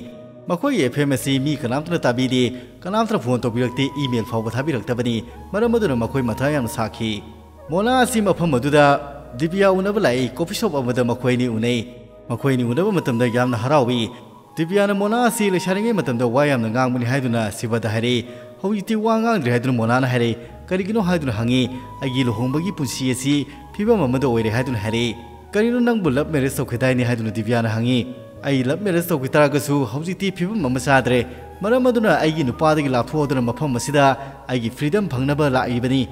ꯃꯈꯣꯏꯒꯤ ꯑꯦꯐ ꯑꯦꯝ ꯑꯁꯤ ꯃꯤ ꯀꯅꯥꯝꯇꯅ ꯇꯥꯕꯤꯗꯦ, ꯀꯅꯥꯝꯇꯅ ꯐꯣꯟ ꯇꯧꯕꯤꯔꯛꯇꯦ, ꯏꯃꯦꯜ ꯐꯥꯎꯕ ꯊꯥꯕꯤꯔꯛꯇꯕꯅꯤ꯫ ꯃꯔꯝ ꯑꯗꯨꯅ ꯃꯈꯣꯏ ꯃꯊꯥ ꯌꯥꯝꯅ ꯁꯥꯈꯤ꯫ ꯃꯣꯅꯥ ꯑꯁꯤ ꯃꯐꯝ ꯑꯗꯨꯗ ꯗꯤꯕꯤꯌꯥ ꯎꯅꯕ ꯂꯥꯛꯏ꯫ ꯀꯣꯐꯤ ꯁꯣꯞ ꯑꯃꯗ ꯃꯈꯣꯏ ꯑꯅꯤ ꯎꯅꯩ꯫ ꯃꯈꯣꯏ ꯑꯅꯤ ꯎꯅꯕ ꯃꯇꯝꯗ ꯌꯥꯝꯅ ꯍꯔꯥꯎꯏ꯫ ꯗꯤꯕꯤꯌꯥꯅ ꯃꯣꯅꯥ ꯑꯁꯤ ꯂꯩꯁꯥꯔꯤꯉꯩ ꯃꯇꯝꯗ ꯋꯥ ꯌꯥꯝꯅ ꯉꯥꯡꯕꯅꯤ ꯍꯥꯏꯗꯨꯅ ꯁꯤꯕꯗ ꯍꯥꯏꯔꯛꯏ꯫ ꯍꯧꯖꯤꯛꯇꯤ ꯋꯥ ꯉꯥꯡꯗ꯭ꯔꯦ ꯍꯥꯏꯗꯨꯅ ꯃꯣꯅꯥꯅ ꯍꯥꯏꯔꯛꯏ꯫ ꯀꯔꯤꯒꯤꯅꯣ ꯍꯥꯏꯗꯨꯅ ꯍꯪꯉꯤ꯫ "ꯑꯩꯒꯤ ꯂꯨꯍꯣꯡꯕꯒꯤ ꯄꯨꯟꯁꯤ ꯑꯁꯤ ꯐꯤꯕꯝ ꯑꯃꯗ ꯑꯣꯏꯔꯦ" ꯍꯥꯏꯗꯨꯅ ꯍꯥꯏꯔꯛꯏ꯫ "ꯀꯔꯤꯅꯣ, ꯅꯪꯕꯨ ꯂꯚ ꯃꯦꯔꯦꯖ ꯇꯧꯈꯤꯗꯥꯏꯅꯦ?" ꯍꯥꯏꯗꯨꯅ ꯗꯤꯕꯤꯌꯥꯅ ꯍꯪꯉꯤ꯫ "ꯑꯩ ꯂꯚ ꯃꯦꯔꯦꯖ ꯇꯧꯈꯤ ꯇꯥꯔꯒꯁꯨ ꯍꯧꯖꯤꯛꯇꯤ ꯐꯤꯕꯝ ꯑꯃ ꯆꯥꯗ꯭ꯔꯦ꯫ ꯃꯔꯝ ꯑꯗꯨꯅ ꯑꯩꯒꯤ ꯅꯨꯄꯥꯗꯒꯤ ꯂꯥꯞꯊꯣꯛꯑꯗꯨꯅ ꯃꯐꯝ ꯑꯁꯤꯗ ꯑꯩꯒꯤ ꯐ꯭ꯔꯤꯗꯝ ꯐꯪꯅꯕ ꯂꯥꯛꯏꯕꯅꯤ꯫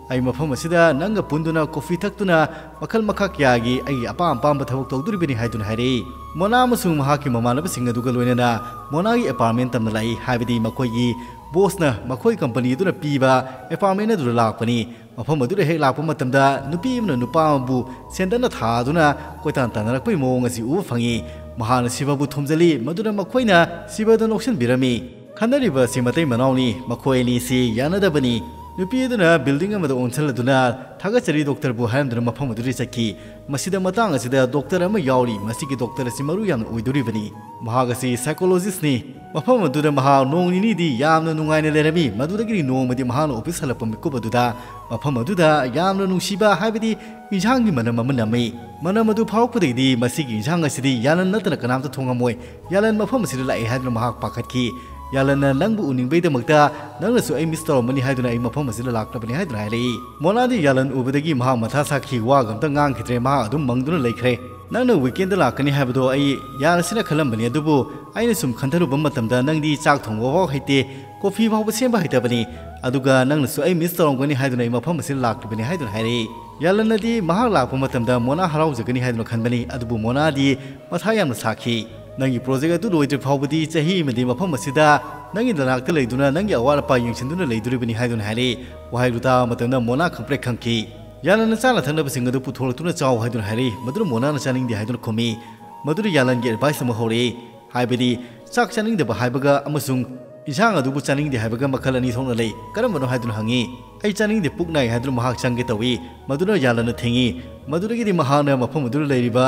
ꯑꯩ ꯃꯐꯝ ꯑꯁꯤꯗ ꯅꯪꯒ ꯄꯨꯟꯗꯨꯅ ꯀꯣꯐꯤ ꯊꯛꯇꯨꯅ ꯃꯈꯜ ꯃꯈꯥ ꯀꯌꯥꯒꯤ ꯑꯩꯒꯤ ꯑꯄꯥꯝ ꯑꯄꯥꯝꯕ ꯊꯕꯛ ꯇꯧꯗꯣꯔꯤꯕꯅꯤ" ꯍꯥꯏꯗꯨꯅ ꯍꯥꯏꯔꯛꯏ꯫ ꯃꯣꯅꯥ ꯑꯃꯁꯨꯡ ꯃꯍꯥꯛꯀꯤ ꯃꯃꯥꯟꯅꯕꯁꯤꯡ ꯑꯗꯨꯒ ꯂꯣꯏꯅꯅ ꯃꯣꯅꯥꯒꯤ ꯑꯦꯄꯥꯔꯠꯃꯦꯟ ꯇꯝꯅ ꯂꯥꯛꯏ, ꯍꯥꯏꯕꯗꯤ ꯃꯈꯣꯏꯒꯤ ꯕꯣꯁꯅ ꯃꯈꯣꯏ ꯀꯝꯄꯅꯤ ꯑꯗꯨꯅ ꯄꯤꯕ ꯑꯦꯄꯥꯔꯠꯃꯦꯟ ꯑꯗꯨꯗ ꯂꯥꯛꯄꯅꯤ꯫ ꯃꯐꯝ ꯑꯗꯨꯗ ꯍꯦꯛ ꯂꯥꯛꯄ ꯃꯇꯝꯗ ꯅꯨꯄꯤ ꯑꯃꯅ ꯅꯨꯄꯥ ꯑꯃꯕꯨ ꯁꯦꯟꯗꯟꯅ ꯊꯥꯗꯨꯅ ꯀꯣꯏꯇꯥꯟ ꯇꯥꯟꯅꯔꯛꯄꯒꯤ ꯃꯑꯣꯡ ꯑꯁꯤ ꯎꯕ ꯐꯪꯉꯤ꯫ ꯃꯍꯥꯛꯅ ꯁꯤꯕꯕꯨ ꯊꯣꯝꯖꯤꯜꯂꯤ, ꯃꯗꯨꯅ ꯃꯈꯣꯏꯅ ꯁꯤꯕꯗ ꯅꯣꯛꯁꯤꯟꯕꯤꯔꯝꯃꯤ꯫ ꯈꯟꯅꯔꯤꯕ ꯑꯁꯤ ꯃꯇꯩ ꯃꯅꯥꯎꯅꯤ꯫ ꯃꯈꯣꯏ ꯑꯅꯤꯁꯤ ꯌꯥꯅꯗꯕꯅꯤ꯫ ꯅꯨꯄꯤ ꯑꯗꯨꯅ ꯕꯤꯜꯗꯤꯡ ꯑꯃꯗ ꯑꯣꯟꯁꯤꯜꯂꯗꯨꯅ "ꯊꯥꯒꯠꯆꯔꯤ ꯗꯣꯛꯇꯔꯕꯨ" ꯍꯥꯏꯔꯝꯗꯨꯅ ꯃꯐꯝ ꯑꯗꯨꯗꯒꯤ ꯆꯠꯈꯤ꯫ ꯃꯁꯤꯗ ꯃꯇꯥꯡ ꯑꯁꯤꯗ ꯗꯣꯛꯇꯔ ꯑꯃ ꯌꯥꯎꯔꯤ꯫ ꯃꯁꯤꯒꯤ ꯗꯣꯛꯇꯔ ꯑꯁꯤ ꯃꯔꯨ ꯌꯥꯝꯅ ꯑꯣꯏꯗꯣꯔꯤꯕꯅꯤ꯫ ꯃꯍꯥꯛ ꯑꯁꯤ ꯁꯥꯏꯀꯣꯂꯣꯖꯤꯁ꯭ꯠꯅꯤ꯫ ꯃꯐꯝ ꯑꯗꯨꯗ ꯃꯍꯥꯛ ꯅꯣꯡ ꯅꯤꯅꯤꯗꯤ ꯌꯥꯝꯅ ꯅꯨꯡꯉꯥꯏꯅ ꯂꯩꯔꯝꯃꯤ꯫ ꯃꯗꯨꯗꯒꯤꯗꯤ ꯅꯣꯡꯃꯗꯤ ꯃꯍꯥꯛꯅ ꯑꯣꯐꯤꯁ ꯍꯜꯂꯛꯄ ꯃꯤꯀꯨꯞ ꯑꯗꯨꯗ ꯃꯐꯝ ꯑꯗꯨꯗ ꯌꯥꯝꯅ ꯅꯨꯡꯁꯤꯕ, ꯍꯥꯏꯕꯗꯤ ꯏꯟꯁꯥꯡꯒꯤ ꯃꯅꯝ ꯑꯃ ꯅꯝꯃꯤ꯫ ꯃꯅꯝ ꯑꯗꯨ ꯐꯥꯎꯔꯛꯄꯗꯒꯤꯗꯤ ꯃꯁꯤꯒꯤ ꯏꯟꯁꯥꯡ ꯑꯁꯤꯗꯤ ꯌꯥꯂꯟ ꯅꯠꯇꯅ ꯀꯅꯥꯝꯇ ꯊꯣꯡꯉꯝꯃꯣꯏ꯫ "ꯌꯥꯂꯟ ꯃꯐꯝ ꯑꯁꯤꯗ ꯂꯥꯛꯑꯦ" ꯍꯥꯏꯗꯨꯅ ꯃꯍꯥꯛ ꯄꯥꯈꯠꯈꯤ꯫ "ꯌꯥꯂꯟꯅ ꯅꯪꯕꯨ ꯎꯅꯤꯡꯕꯩꯗꯃꯛꯇ ꯅꯪꯅꯁꯨ ꯑꯩ ꯃꯤꯁ ꯇꯧꯔꯝꯃꯅꯤ ꯍꯥꯏꯗꯨꯅ ꯑꯩ ꯃꯐꯝ ꯑꯁꯤꯗ ꯂꯥꯛꯂꯕꯅꯤ" ꯍꯥꯏꯗꯨꯅ ꯍꯥꯏꯔꯛꯏ꯫ ꯃꯣꯅꯥꯗꯤ ꯌꯥꯂꯟ ꯎꯕꯗꯒꯤ ꯃꯍꯥꯛ ꯃꯊꯥ ꯁꯥꯈꯤ꯫ ꯋꯥꯒ ꯑꯝꯇ ꯉꯥꯡꯈꯤꯗ꯭ꯔꯦ꯫ ꯃꯍꯥꯛ ꯑꯗꯨꯝ ꯃꯪꯗꯨꯅ ꯂꯩꯈ꯭ꯔꯦ꯫ "ꯅꯪꯅ ꯋꯤꯀꯦꯟꯗ ꯂꯥꯛꯀꯅꯤ ꯍꯥꯏꯕꯗꯣ ꯑꯩ ꯌꯥꯔꯁꯤꯅ ꯈꯜꯂꯝꯕꯅꯤ, ꯑꯗꯨꯕꯨ ꯑꯩꯅ ꯁꯨꯝ ꯈꯟꯊꯔꯨꯕ ꯃꯇꯝꯗ ꯅꯪꯗꯤ ꯆꯥꯛ ꯊꯣꯡꯕ ꯐꯥꯎ ꯍꯩꯇꯦ, ꯀꯣꯐꯤ ꯐꯥꯎꯕ ꯁꯦꯝꯕ ꯍꯩꯇꯕꯅꯤ꯫ ꯑꯗꯨꯒ ꯅꯪꯅꯁꯨ ꯑꯩ ꯃꯤꯁ ꯇꯧꯔꯝꯒꯅꯤ ꯍꯥꯏꯗꯨꯅ ꯑꯩ ꯃꯐꯝ ꯑꯁꯤꯗ ꯂꯥꯛꯂꯤꯕꯅꯤ" ꯍꯥꯏꯗꯨꯅ ꯍꯥꯏꯔꯛꯏ꯫ ꯌꯥꯂꯟꯅꯗꯤ ꯃꯍꯥꯛ ꯂꯥꯛꯄ ꯃꯇꯝꯗ ꯃꯣꯅꯥ ꯍꯔꯥꯎꯖꯒꯅꯤ ꯍꯥꯏꯗꯨꯅ ꯈꯟꯕꯅꯤ, ꯑꯗꯨꯕꯨ ꯃꯣꯅꯥꯗꯤ ꯃꯊꯥ ꯌꯥꯝꯅ ꯁꯥꯈꯤ꯫ "ꯅꯪꯒꯤ ꯄ꯭ꯔꯣꯖꯦꯛ ꯑꯗꯨ ꯂꯣꯏꯗ꯭ꯔꯤ ꯐꯥꯎꯕꯗꯤ ꯆꯍꯤ ꯑꯃꯗꯤ ꯃꯐꯝ ꯑꯁꯤꯗ ꯅꯪꯒꯤ ꯅꯅꯥꯛꯇ ꯂꯩꯗꯨꯅ ꯅꯪꯒꯤ ꯑꯋꯥꯠ ꯑꯄꯥ ꯌꯦꯡꯁꯤꯟꯗꯨꯅ ꯂꯩꯗꯣꯔꯤꯕꯅꯤ" ꯍꯥꯏꯗꯨꯅ ꯍꯥꯏꯔꯛꯏ꯫ ꯋꯥꯍꯩꯗꯨ ꯇꯥꯕ ꯃꯇꯝꯗ ꯃꯣꯅꯥ ꯈꯪꯄ꯭ꯔꯦꯛ ꯈꯪꯈꯤ꯫ ꯌꯥꯂꯟꯅ ꯆꯥꯅ ꯊꯛꯅꯕꯁꯤꯡ ꯑꯗꯨ ꯄꯨꯊꯣꯔꯛꯇꯨꯅ ꯆꯥꯎ ꯍꯥꯏꯗꯨꯅ ꯍꯥꯏꯔꯛꯏ꯫ ꯃꯗꯨꯅ ꯃꯣꯅꯥꯅ ꯆꯥꯅꯤꯡꯗꯦ ꯍꯥꯏꯗꯨꯅ ꯈꯨꯝꯃꯤ꯫ ꯃꯗꯨꯗ ꯌꯥꯂꯟꯒꯤ ꯑꯦꯗꯚꯥꯏꯁ ꯑꯃ ꯍꯧꯔꯛꯏ꯫ ꯍꯥꯏꯕꯗꯤ ꯆꯥꯛ ꯆꯥꯅꯤꯡꯗꯕ ꯍꯥꯏꯕꯒ ꯑꯃꯁꯨꯡ ꯏꯟꯁꯥꯡ ꯑꯗꯨꯕꯨ ꯆꯥꯅꯤꯡꯗꯦ ꯍꯥꯏꯕꯒ ꯃꯈꯜ ꯑꯅꯤ ꯊꯣꯛꯅ ꯂꯩ꯫ ꯀꯔꯝꯕꯅꯣ ꯍꯥꯏꯗꯨꯅ ꯍꯪꯉꯤ꯫ "ꯑꯩ ꯆꯥꯅꯤꯡꯗꯦ, ꯄꯨꯛ ꯅꯥꯏ" ꯍꯥꯏꯗꯨꯅ ꯃꯍꯥꯛ ꯆꯪꯒꯦ ꯇꯧꯏ꯫ ꯃꯗꯨꯅ ꯌꯥꯂꯟꯅ ꯊꯤꯡꯉꯤ꯫ ꯃꯗꯨꯗꯒꯤꯗꯤ ꯃꯍꯥꯛꯅ ꯃꯐꯝ ꯑꯗꯨꯗ ꯂꯩꯔꯤꯕ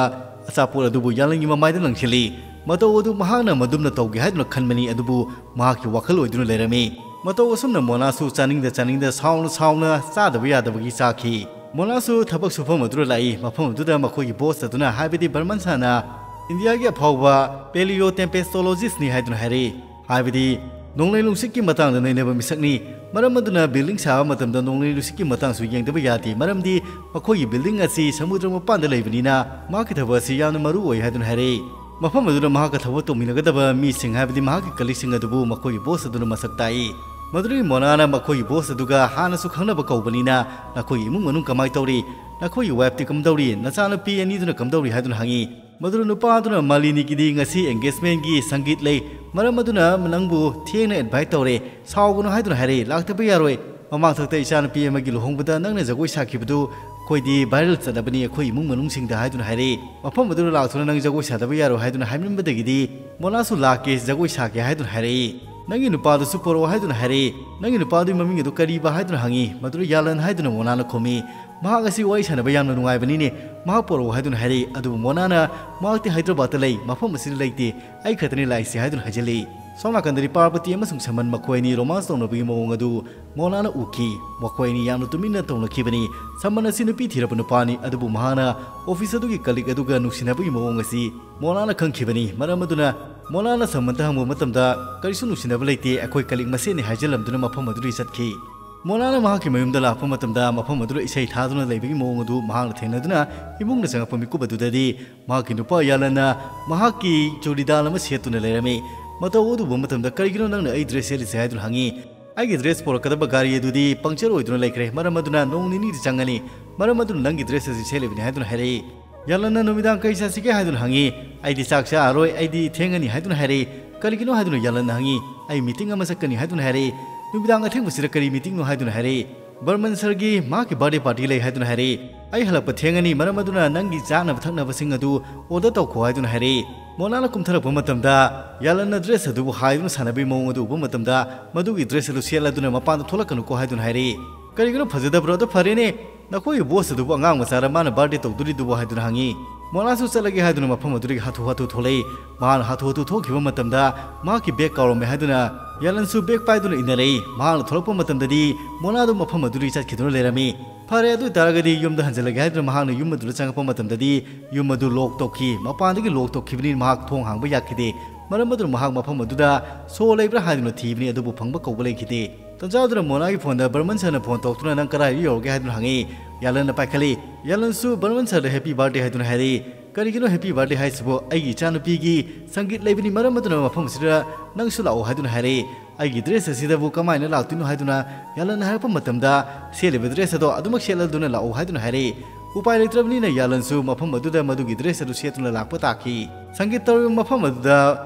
ꯑꯆꯥꯄꯣꯠ ꯑꯗꯨꯕꯨ ꯌꯥꯂꯟꯒꯤ ꯃꯃꯥꯏꯗ ꯂꯪꯁꯤꯜꯂꯤ꯫ ꯃꯇꯧ ꯑꯗꯨ ꯃꯍꯥꯛꯅ ꯃꯗꯨꯝꯅ ꯇꯧꯒꯦ ꯍꯥꯏꯗꯨꯅ ꯈꯟꯕꯅꯤ, ꯑꯗꯨꯕꯨ ꯃꯍꯥꯛꯀꯤ ꯋꯥꯈꯜ ꯑꯣꯏꯗꯨꯅ ꯂꯩꯔꯝꯃꯤ꯫ ꯃꯇꯧ ꯑꯁꯨꯝꯅ ꯃꯣꯅꯥꯁꯨ ꯆꯥꯅꯤꯡꯗ ꯆꯥꯅꯤꯡꯗ, ꯁꯥꯎꯅ ꯁꯥꯎꯅ ꯆꯥꯗꯕ ꯌꯥꯗꯕꯒꯤ ꯆꯥꯈꯤ꯫ ꯃꯣꯅꯥꯁꯨ ꯊꯕꯛ ꯁꯨꯐꯝ ꯑꯗꯨꯗ ꯂꯥꯛꯏ꯫ ꯃꯐꯝ ꯑꯗꯨꯗ ꯃꯈꯣꯏꯒꯤ ꯕꯣꯁ ꯑꯗꯨꯅ, ꯍꯥꯏꯕꯗꯤ ꯕꯔꯃꯟ ꯁꯥꯅ, ꯏꯟꯗꯤꯌꯥꯒꯤ ꯑꯐꯥꯎꯕ ꯄꯦꯂꯤꯑꯣ ꯇꯦꯝꯄꯦꯁꯇꯣꯂꯣꯖꯤꯁꯅꯤ ꯍꯥꯏꯗꯨꯅ ꯍꯥꯏꯔꯛꯏ꯫ ꯍꯥꯏꯕꯗꯤ ꯅꯣꯡꯂꯩ ꯅꯨꯡꯁꯤꯠꯀꯤ ꯃꯇꯥꯡꯗ ꯅꯩꯅꯕ ꯃꯤꯁꯛꯅꯤ꯫ ꯃꯔꯝ ꯑꯗꯨꯅ building ꯁꯥꯕ ꯃꯇꯝꯗ ꯅꯣꯡꯂꯩ ꯅꯨꯡꯁꯤꯠꯀꯤ ꯃꯇꯥꯡꯁꯨ ꯌꯦꯡꯗꯕ ꯌꯥꯗꯦ, ꯃꯔꯝꯗꯤ ꯃꯈꯣꯏꯒꯤ building ꯑꯁꯤ ꯁꯃꯨꯗ꯭ꯔ ꯃꯄꯥꯟꯗ ꯂꯩꯕꯅꯤꯅ ꯃꯍꯥꯛꯀꯤ ꯊꯕꯛ ꯑꯁꯤ ꯌꯥꯝꯅ ꯃꯔꯨ ꯑꯣꯏ ꯍꯥꯏꯗꯨꯅ ꯍꯥꯏꯔꯛꯏ꯫ ꯃꯐꯝ ꯑꯗꯨꯗ ꯃꯍꯥꯛꯀ ꯊꯕꯛ ꯇꯧꯃꯤꯟꯅꯒꯗꯕ ꯃꯤꯁꯤꯡ, ꯍꯥꯏꯕꯗꯤ ꯃꯍꯥꯛꯀꯤ colleagueꯁꯤꯡ ꯑꯗꯨꯕꯨ ꯃꯈꯣꯏꯒꯤ ꯕꯣꯁ ꯑꯗꯨꯅ ꯃꯁꯛ ꯇꯥꯛꯏ꯫ ꯃꯗꯨꯗꯒꯤ ꯃꯣꯅꯥꯅ ꯃꯈꯣꯏꯒꯤ ꯕꯣꯁ ꯑꯗꯨꯒ ꯍꯥꯟꯅꯁꯨ ꯈꯪꯅꯕ ꯀꯧꯕꯅꯤꯅ, "ꯅꯈꯣꯏꯒꯤ ꯏꯃꯨꯡ ꯃꯅꯨꯡ ꯀꯃꯥꯏ ꯇꯧꯔꯤ? ꯅꯈꯣꯏꯒꯤ ꯋꯥꯏꯐꯇꯤ ꯀꯝꯗꯧꯔꯤ? ꯅꯆꯥꯅꯨꯄꯤ ꯑꯅꯤꯗꯨꯅ ꯀꯝꯗꯧꯔꯤ?" ꯍꯥꯏꯗꯨꯅ ꯍꯪꯉꯤ꯫ ꯃꯗꯨꯗ ꯅꯨꯄꯥ ꯑꯗꯨꯅ, "ꯃꯥꯂꯤꯅꯤꯒꯤꯗꯤ ꯉꯁꯤ engagementꯀꯤ ꯁꯪꯒꯤꯠ ꯂꯩ, ꯃꯔꯝ ꯑꯗꯨꯅ ꯅꯪꯕꯨ ꯊꯦꯡꯅ invite ꯇꯧꯔꯦ, ꯁꯥꯎꯒꯅꯨ" ꯍꯥꯏꯗꯨꯅ ꯍꯥꯏꯔꯛꯏ꯫ "ꯂꯥꯛꯇꯕ ꯌꯥꯔꯣꯏ꯫ ꯃꯃꯥꯡꯊꯛꯇ ꯏꯆꯥꯅꯨꯄꯤ ꯑꯃꯒꯤ ꯂꯨꯍꯣꯡꯕꯗ ꯅꯪꯅ ꯖꯒꯣꯏ ꯁꯥꯈꯤꯕꯗꯨ ꯑꯩꯈꯣꯏꯗꯤ viral ꯆꯠꯂꯕꯅꯤ ꯑꯩꯈꯣꯏ ꯏꯃꯨꯡ ꯃꯅꯨꯡꯁꯤꯡꯗ" ꯍꯥꯏꯗꯨꯅ ꯍꯥꯏꯔꯛꯏ꯫ ꯃꯐꯝ ꯑꯗꯨꯗ ꯂꯥꯛꯇꯨꯅ ꯅꯪ ꯖꯒꯣꯏ ꯁꯥꯗꯕ ꯌꯥꯔꯣꯏ ꯍꯥꯏꯗꯨꯅ ꯍꯥꯏꯃꯟꯕꯗꯒꯤꯗꯤ ꯃꯣꯅꯥꯁꯨ "ꯂꯥꯛꯀꯦ, ꯖꯒꯣꯏ ꯁꯥꯒꯦ" ꯍꯥꯏꯗꯨꯅ ꯍꯥꯏꯔꯛꯏ꯫ "ꯅꯪꯒꯤ ꯅꯨꯄꯥꯗꯨꯁꯨ ꯄꯣꯔꯛꯑꯣ" ꯍꯥꯏꯗꯨꯅ ꯍꯥꯏꯔꯛꯏ꯫ "ꯅꯪꯒꯤ ꯅꯨꯄꯥꯗꯨꯒꯤ ꯃꯃꯤꯡ ꯑꯗꯨ ꯀꯔꯤꯕ?" ꯍꯥꯏꯗꯨꯅ ꯍꯪꯉꯤ꯫ ꯃꯗꯨꯗ ꯌꯥꯂꯟ ꯍꯥꯏꯗꯨꯅ ꯃꯣꯅꯥꯅ ꯈꯨꯝꯃꯤ꯫ "ꯃꯍꯥꯛ ꯑꯁꯤ ꯋꯥꯔꯤ ꯁꯥꯟꯅꯕ ꯌꯥꯝꯅ ꯅꯨꯡꯉꯥꯏꯕꯅꯤꯅꯦ, ꯃꯍꯥꯛ ꯄꯣꯔꯛꯑꯣ" ꯍꯥꯏꯗꯨꯅ ꯍꯥꯏꯔꯛꯏ꯫ ꯑꯗꯨꯕꯨ ꯃꯣꯅꯥꯅ, "ꯃꯍꯥꯛꯇꯤ ꯍꯥꯏꯗ꯭ꯔꯕꯥꯗꯇ ꯂꯩ, ꯃꯐꯝ ꯑꯁꯤꯗ ꯂꯩꯇꯦ, ꯑꯩ ꯈꯛꯇꯅꯤ ꯂꯥꯛꯏꯁꯤ" ꯍꯥꯏꯗꯨꯅ ꯍꯥꯏꯖꯤꯜꯂꯤ꯫ ꯁꯣꯝ ꯅꯥꯀꯟꯗꯗꯤ ꯄꯥꯔꯕꯇꯤ ꯑꯃꯁꯨꯡ ꯁꯃꯟ ꯃꯈꯣꯏ ꯑꯅꯤ romance ꯇꯧꯅꯕꯒꯤ ꯃꯑꯣꯡ ꯑꯗꯨ ꯃꯣꯅꯥꯅ ꯎꯈꯤ꯫ ꯃꯈꯣꯏ ꯑꯅꯤ ꯌꯥꯝꯅ ꯇꯨꯃꯤꯟꯅ ꯇꯧꯅꯈꯤꯕꯅꯤ꯫ ꯁꯃꯟ ꯑꯁꯤ ꯅꯨꯄꯤ ꯊꯤꯔꯕ ꯅꯨꯄꯥꯅꯤ, ꯑꯗꯨꯕꯨ ꯃꯍꯥꯛꯅ office ꯑꯗꯨꯒꯤ colleague ꯑꯗꯨꯒ ꯅꯨꯡꯁꯤꯅꯕꯒꯤ ꯃꯑꯣꯡ ꯑꯁꯤ ꯃꯣꯅꯥꯅ ꯈꯪꯈꯤꯕꯅꯤ꯫ ꯃꯔꯝ ꯑꯗꯨꯅ ꯃꯣꯅꯥꯅ ꯁꯃꯟꯇ ꯍꯪꯕ ꯃꯇꯝꯗ, "ꯀꯔꯤꯁꯨ ꯅꯨꯡꯁꯤꯅꯕ ꯂꯩꯇꯦ, ꯑꯩꯈꯣꯏ colleague ꯃꯁꯦꯟꯅꯤ" ꯍꯥꯏꯖꯤꯜꯂꯝꯗꯨꯅ ꯃꯐꯝ ꯑꯗꯨꯗꯒꯤ ꯆꯠꯈꯤ꯫ ꯃꯣꯅꯥꯅ ꯃꯍꯥꯛꯀꯤ ꯃꯌꯨꯝꯗ ꯂꯥꯛꯄ ꯃꯇꯝꯗ ꯃꯐꯝ ꯑꯗꯨꯗ ꯏꯁꯩ ꯊꯥꯗꯨꯅ ꯂꯩꯕꯒꯤ ꯃꯑꯣꯡ ꯑꯗꯨ ꯃꯍꯥꯛꯅ ꯊꯦꯡꯅꯗꯨꯅ ꯏꯃꯨꯡꯗ ꯆꯪꯂꯛꯄ ꯃꯤꯀꯨꯞ ꯑꯗꯨꯗꯗꯤ ꯃꯍꯥꯛꯀꯤ ꯅꯨꯄꯥ ꯌꯥꯂꯟꯅ ꯃꯍꯥꯛꯀꯤ ꯆꯨꯔꯤꯗꯥꯜ ꯑꯃ ꯁꯦꯠꯇꯨꯅ ꯂꯩꯔꯝꯃꯤ꯫ ꯃꯇꯧ ꯑꯗꯨ ꯎꯕ ꯃꯇꯝꯗ, "ꯀꯔꯤꯒꯤꯅꯣ ꯅꯪꯅ ꯑꯩ dress ꯁꯦꯠꯂꯤꯁꯦ?" ꯍꯥꯏꯗꯨꯅ ꯍꯪꯉꯤ꯫ "ꯑꯩꯒꯤ dress ꯄꯨꯔꯛꯀꯗꯕ ꯒꯥꯔꯤ ꯑꯗꯨꯗꯤ puncture ꯑꯣꯏꯗꯨꯅ ꯂꯩꯈ꯭ꯔꯦ, ꯃꯔꯝ ꯑꯗꯨꯅ ꯅꯣꯡ ꯅꯤꯅꯤꯗꯤ ꯆꯪꯒꯅꯤ, ꯃꯔꯝ ꯑꯗꯨꯅ ꯅꯪꯒꯤ dress ꯑꯁꯤ ꯁꯦꯠꯂꯤꯕꯅꯤ" ꯍꯥꯏꯗꯨꯅ ꯍꯥꯏꯔꯛꯏ꯫ ꯌꯥꯂꯟꯅ "ꯅꯨꯃꯤꯗꯥꯡ ꯀꯔꯤ ꯆꯥꯁꯤꯒꯦ?" ꯍꯥꯏꯗꯨꯅ ꯍꯪꯉꯤ꯫ "ꯑꯩꯗꯤ ꯆꯥꯛ ꯆꯥꯔꯔꯣꯏ, ꯑꯩꯗꯤ ꯊꯦꯡꯉꯅꯤ" ꯍꯥꯏꯗꯨꯅ ꯍꯥꯏꯔꯛꯏ꯫ "ꯀꯔꯤꯒꯤꯅꯣ?" ꯍꯥꯏꯗꯨꯅ ꯌꯥꯂꯟꯅ ꯍꯪꯉꯤ꯫ "ꯑꯩ meeting ꯑꯃ ꯆꯠꯀꯅꯤ" ꯍꯥꯏꯗꯨꯅ ꯍꯥꯏꯔꯛꯏ꯫ "ꯅꯨꯃꯤꯗꯥꯡ ꯑꯊꯦꯡꯕꯁꯤꯗ ꯀꯔꯤ meetingꯅꯣ?" ꯍꯥꯏꯗꯨꯅ ꯍꯥꯏꯔꯛꯏ꯫ "ꯕꯔꯃꯟ ꯁꯔꯒꯤ ꯃꯍꯥꯛꯀꯤ birthday party ꯂꯩ" ꯍꯥꯏꯗꯨꯅ ꯍꯥꯏꯔꯛꯏ꯫ "ꯑꯩ ꯍꯜꯂꯛꯄ ꯊꯦꯡꯉꯅꯤ, ꯃꯔꯝ ꯑꯗꯨꯅ ꯅꯪꯒꯤ ꯆꯥꯅꯕ ꯊꯛꯅꯕꯁꯤꯡ ꯑꯗꯨ order ꯇꯧꯈꯣ" ꯍꯥꯏꯗꯨꯅ ꯍꯥꯏꯔꯛꯏ꯫ ꯃꯣꯅꯥꯅ ꯀꯨꯝꯊꯔꯛꯄ ꯃꯇꯝꯗ ꯌꯥꯂꯟꯅ dress ꯑꯗꯨꯕꯨ ꯍꯥꯏꯗꯨꯅ ꯁꯥꯟꯅꯕꯒꯤ ꯃꯑꯣꯡ ꯑꯗꯨ ꯎꯕ ꯃꯇꯝꯗ, ꯃꯗꯨꯒꯤ dress ꯑꯗꯨ ꯁꯦꯠꯂꯗꯨꯅ ꯃꯄꯥꯟꯗ ꯊꯣꯛꯂꯛꯀꯅꯨꯀꯣ ꯍꯥꯏꯗꯨꯅ ꯍꯥꯏꯔꯛꯏ꯫ "ꯀꯔꯤꯒꯤꯅꯣ ꯐꯖꯗꯕ꯭ꯔꯣ? ꯑꯗꯨ ꯐꯔꯦꯅꯦ, "ꯅꯈꯣꯏꯒꯤ ꯕꯣꯁ ꯑꯗꯨꯕꯨ ꯑꯉꯥꯡ ꯃꯆꯥꯔ ꯃꯥꯅ ꯕꯥꯔꯗꯦ ꯇꯧꯗꯣꯔꯤꯗꯨꯕꯨ?" ꯍꯥꯏꯗꯨꯅ ꯍꯪꯉꯤ꯫ ꯃꯣꯅꯥꯁꯨ ꯆꯠꯂꯒꯦ ꯍꯥꯏꯗꯨꯅ ꯃꯐꯝ ꯑꯗꯨꯗꯒꯤ ꯍꯥꯊꯨ ꯍꯥꯊꯨ ꯊꯣꯛꯂꯛꯏ꯫ ꯃꯍꯥꯛꯅ ꯍꯥꯊꯨ ꯍꯥꯊꯨ ꯊꯣꯛꯈꯤꯕ ꯃꯇꯝꯗ ꯃꯍꯥꯛꯀꯤ ꯕꯦꯒ ꯀꯥꯎꯔꯝꯃꯦ ꯍꯥꯏꯗꯨꯅ ꯌꯥꯂꯟꯁꯨ ꯕꯦꯒ ꯄꯥꯏꯗꯨꯅ ꯏꯟꯅꯔꯛꯏ꯫ ꯃꯍꯥꯛꯅ ꯊꯣꯛꯂꯛꯄ ꯃꯇꯝꯗꯗꯤ ꯃꯣꯅꯥꯗꯨ ꯃꯐꯝ ꯑꯗꯨꯗꯒꯤ ꯆꯠꯈꯤꯗꯨꯅ ꯂꯩꯔꯝꯃꯤ꯫ ꯐꯔꯦ, ꯑꯗꯨ ꯑꯣꯏꯇꯥꯔꯒꯗꯤ ꯌꯨꯝꯗ ꯍꯟꯖꯤꯜꯂꯒꯦ ꯍꯥꯏꯗꯨꯅ ꯃꯍꯥꯛꯅ ꯌꯨꯝ ꯑꯗꯨꯗ ꯆꯪꯉꯛꯄ ꯃꯇꯝꯗꯗꯤ ꯌꯨꯝ ꯑꯗꯨ ꯂꯣꯛ ꯇꯧꯈꯤ꯫ ꯃꯄꯥꯟꯗꯒꯤ ꯂꯣꯛ ꯇꯧꯈꯤꯕꯅꯤ, ꯃꯍꯥꯛ ꯊꯣꯡ ꯍꯥꯡꯕ ꯌꯥꯈꯤꯗꯦ꯫ ꯃꯔꯝ ꯑꯗꯨꯅ ꯃꯍꯥꯛ ꯃꯐꯝ ꯑꯗꯨꯗ ꯁꯣ ꯂꯩꯕ꯭ꯔꯥ ꯍꯥꯏꯗꯨꯅ ꯊꯤꯕꯅꯤ, ꯑꯗꯨꯕꯨ ꯐꯪꯕ ꯀꯧꯕ ꯂꯩꯈꯤꯗꯦ꯫ ꯇꯟꯖꯥꯗꯨꯅ ꯃꯣꯅꯥꯒꯤ ꯐꯣꯟꯗ ꯕꯔꯃꯟ ꯁꯔꯅ ꯐꯣꯟ ꯇꯧꯔꯛꯇꯨꯅ, "ꯅꯪ ꯀꯗꯥꯏꯗ ꯌꯧꯔꯒꯦ?" ꯍꯥꯏꯗꯨꯅ ꯍꯪꯉꯤ꯫ ꯌꯥꯂꯟꯅ ꯄꯥꯏꯈꯠꯂꯤ꯫ ꯌꯥꯂꯟꯁꯨ ꯕꯔꯃꯟ ꯁꯔꯗ "ꯍꯦꯄꯤ ꯕꯥꯔꯗꯦ" ꯍꯥꯏꯗꯨꯅ ꯍꯥꯏꯔꯛꯏ꯫ "ꯀꯔꯤꯒꯤꯅꯣ ꯍꯦꯄꯤ ꯕꯥꯔꯗꯦ ꯍꯥꯏꯁꯤꯕꯨ? ꯑꯩꯒꯤ ꯏꯆꯥꯅꯨꯄꯤꯒꯤ ꯁꯪꯒꯤꯠ ꯂꯩꯕꯅꯤ, ꯃꯔꯝ ꯑꯗꯨꯅ ꯃꯐꯝ ꯑꯁꯤꯗ ꯅꯪꯁꯨ ꯂꯥꯛꯑꯣ" ꯍꯥꯏꯗꯨꯅ ꯍꯥꯏꯔꯛꯏ꯫ "ꯑꯩꯒꯤ ꯗ꯭ꯔꯦꯁ ꯑꯁꯤꯗꯕꯨ ꯀꯃꯥꯏꯅ ꯂꯥꯛꯇꯣꯏꯅꯣ?" ꯍꯥꯏꯗꯨꯅ ꯌꯥꯂꯟꯅ ꯍꯥꯏꯔꯛꯄ ꯃꯇꯝꯗ, "ꯁꯦꯠꯂꯤꯕ ꯗ꯭ꯔꯦꯁ ꯑꯗꯣ ꯑꯗꯨꯃꯛ ꯁꯦꯠꯂꯗꯨꯅ ꯂꯥꯛꯑꯣ" ꯍꯥꯏꯗꯨꯅ ꯍꯥꯏꯔꯛꯏ꯫ ꯎꯄꯥꯏ ꯂꯩꯇ꯭ꯔꯕꯅꯤꯅ ꯌꯥꯂꯟꯁꯨ ꯃꯐꯝ ꯑꯗꯨꯗ ꯃꯗꯨꯒꯤ ꯗ꯭ꯔꯦꯁ ꯑꯗꯨ ꯁꯦꯠꯇꯨꯅ ꯂꯥꯛꯄ ꯇꯥꯈꯤ꯫ ꯁꯪꯒꯤꯠ ꯇꯧꯔꯤꯕ ꯃꯐꯝ ꯑꯗꯨꯗ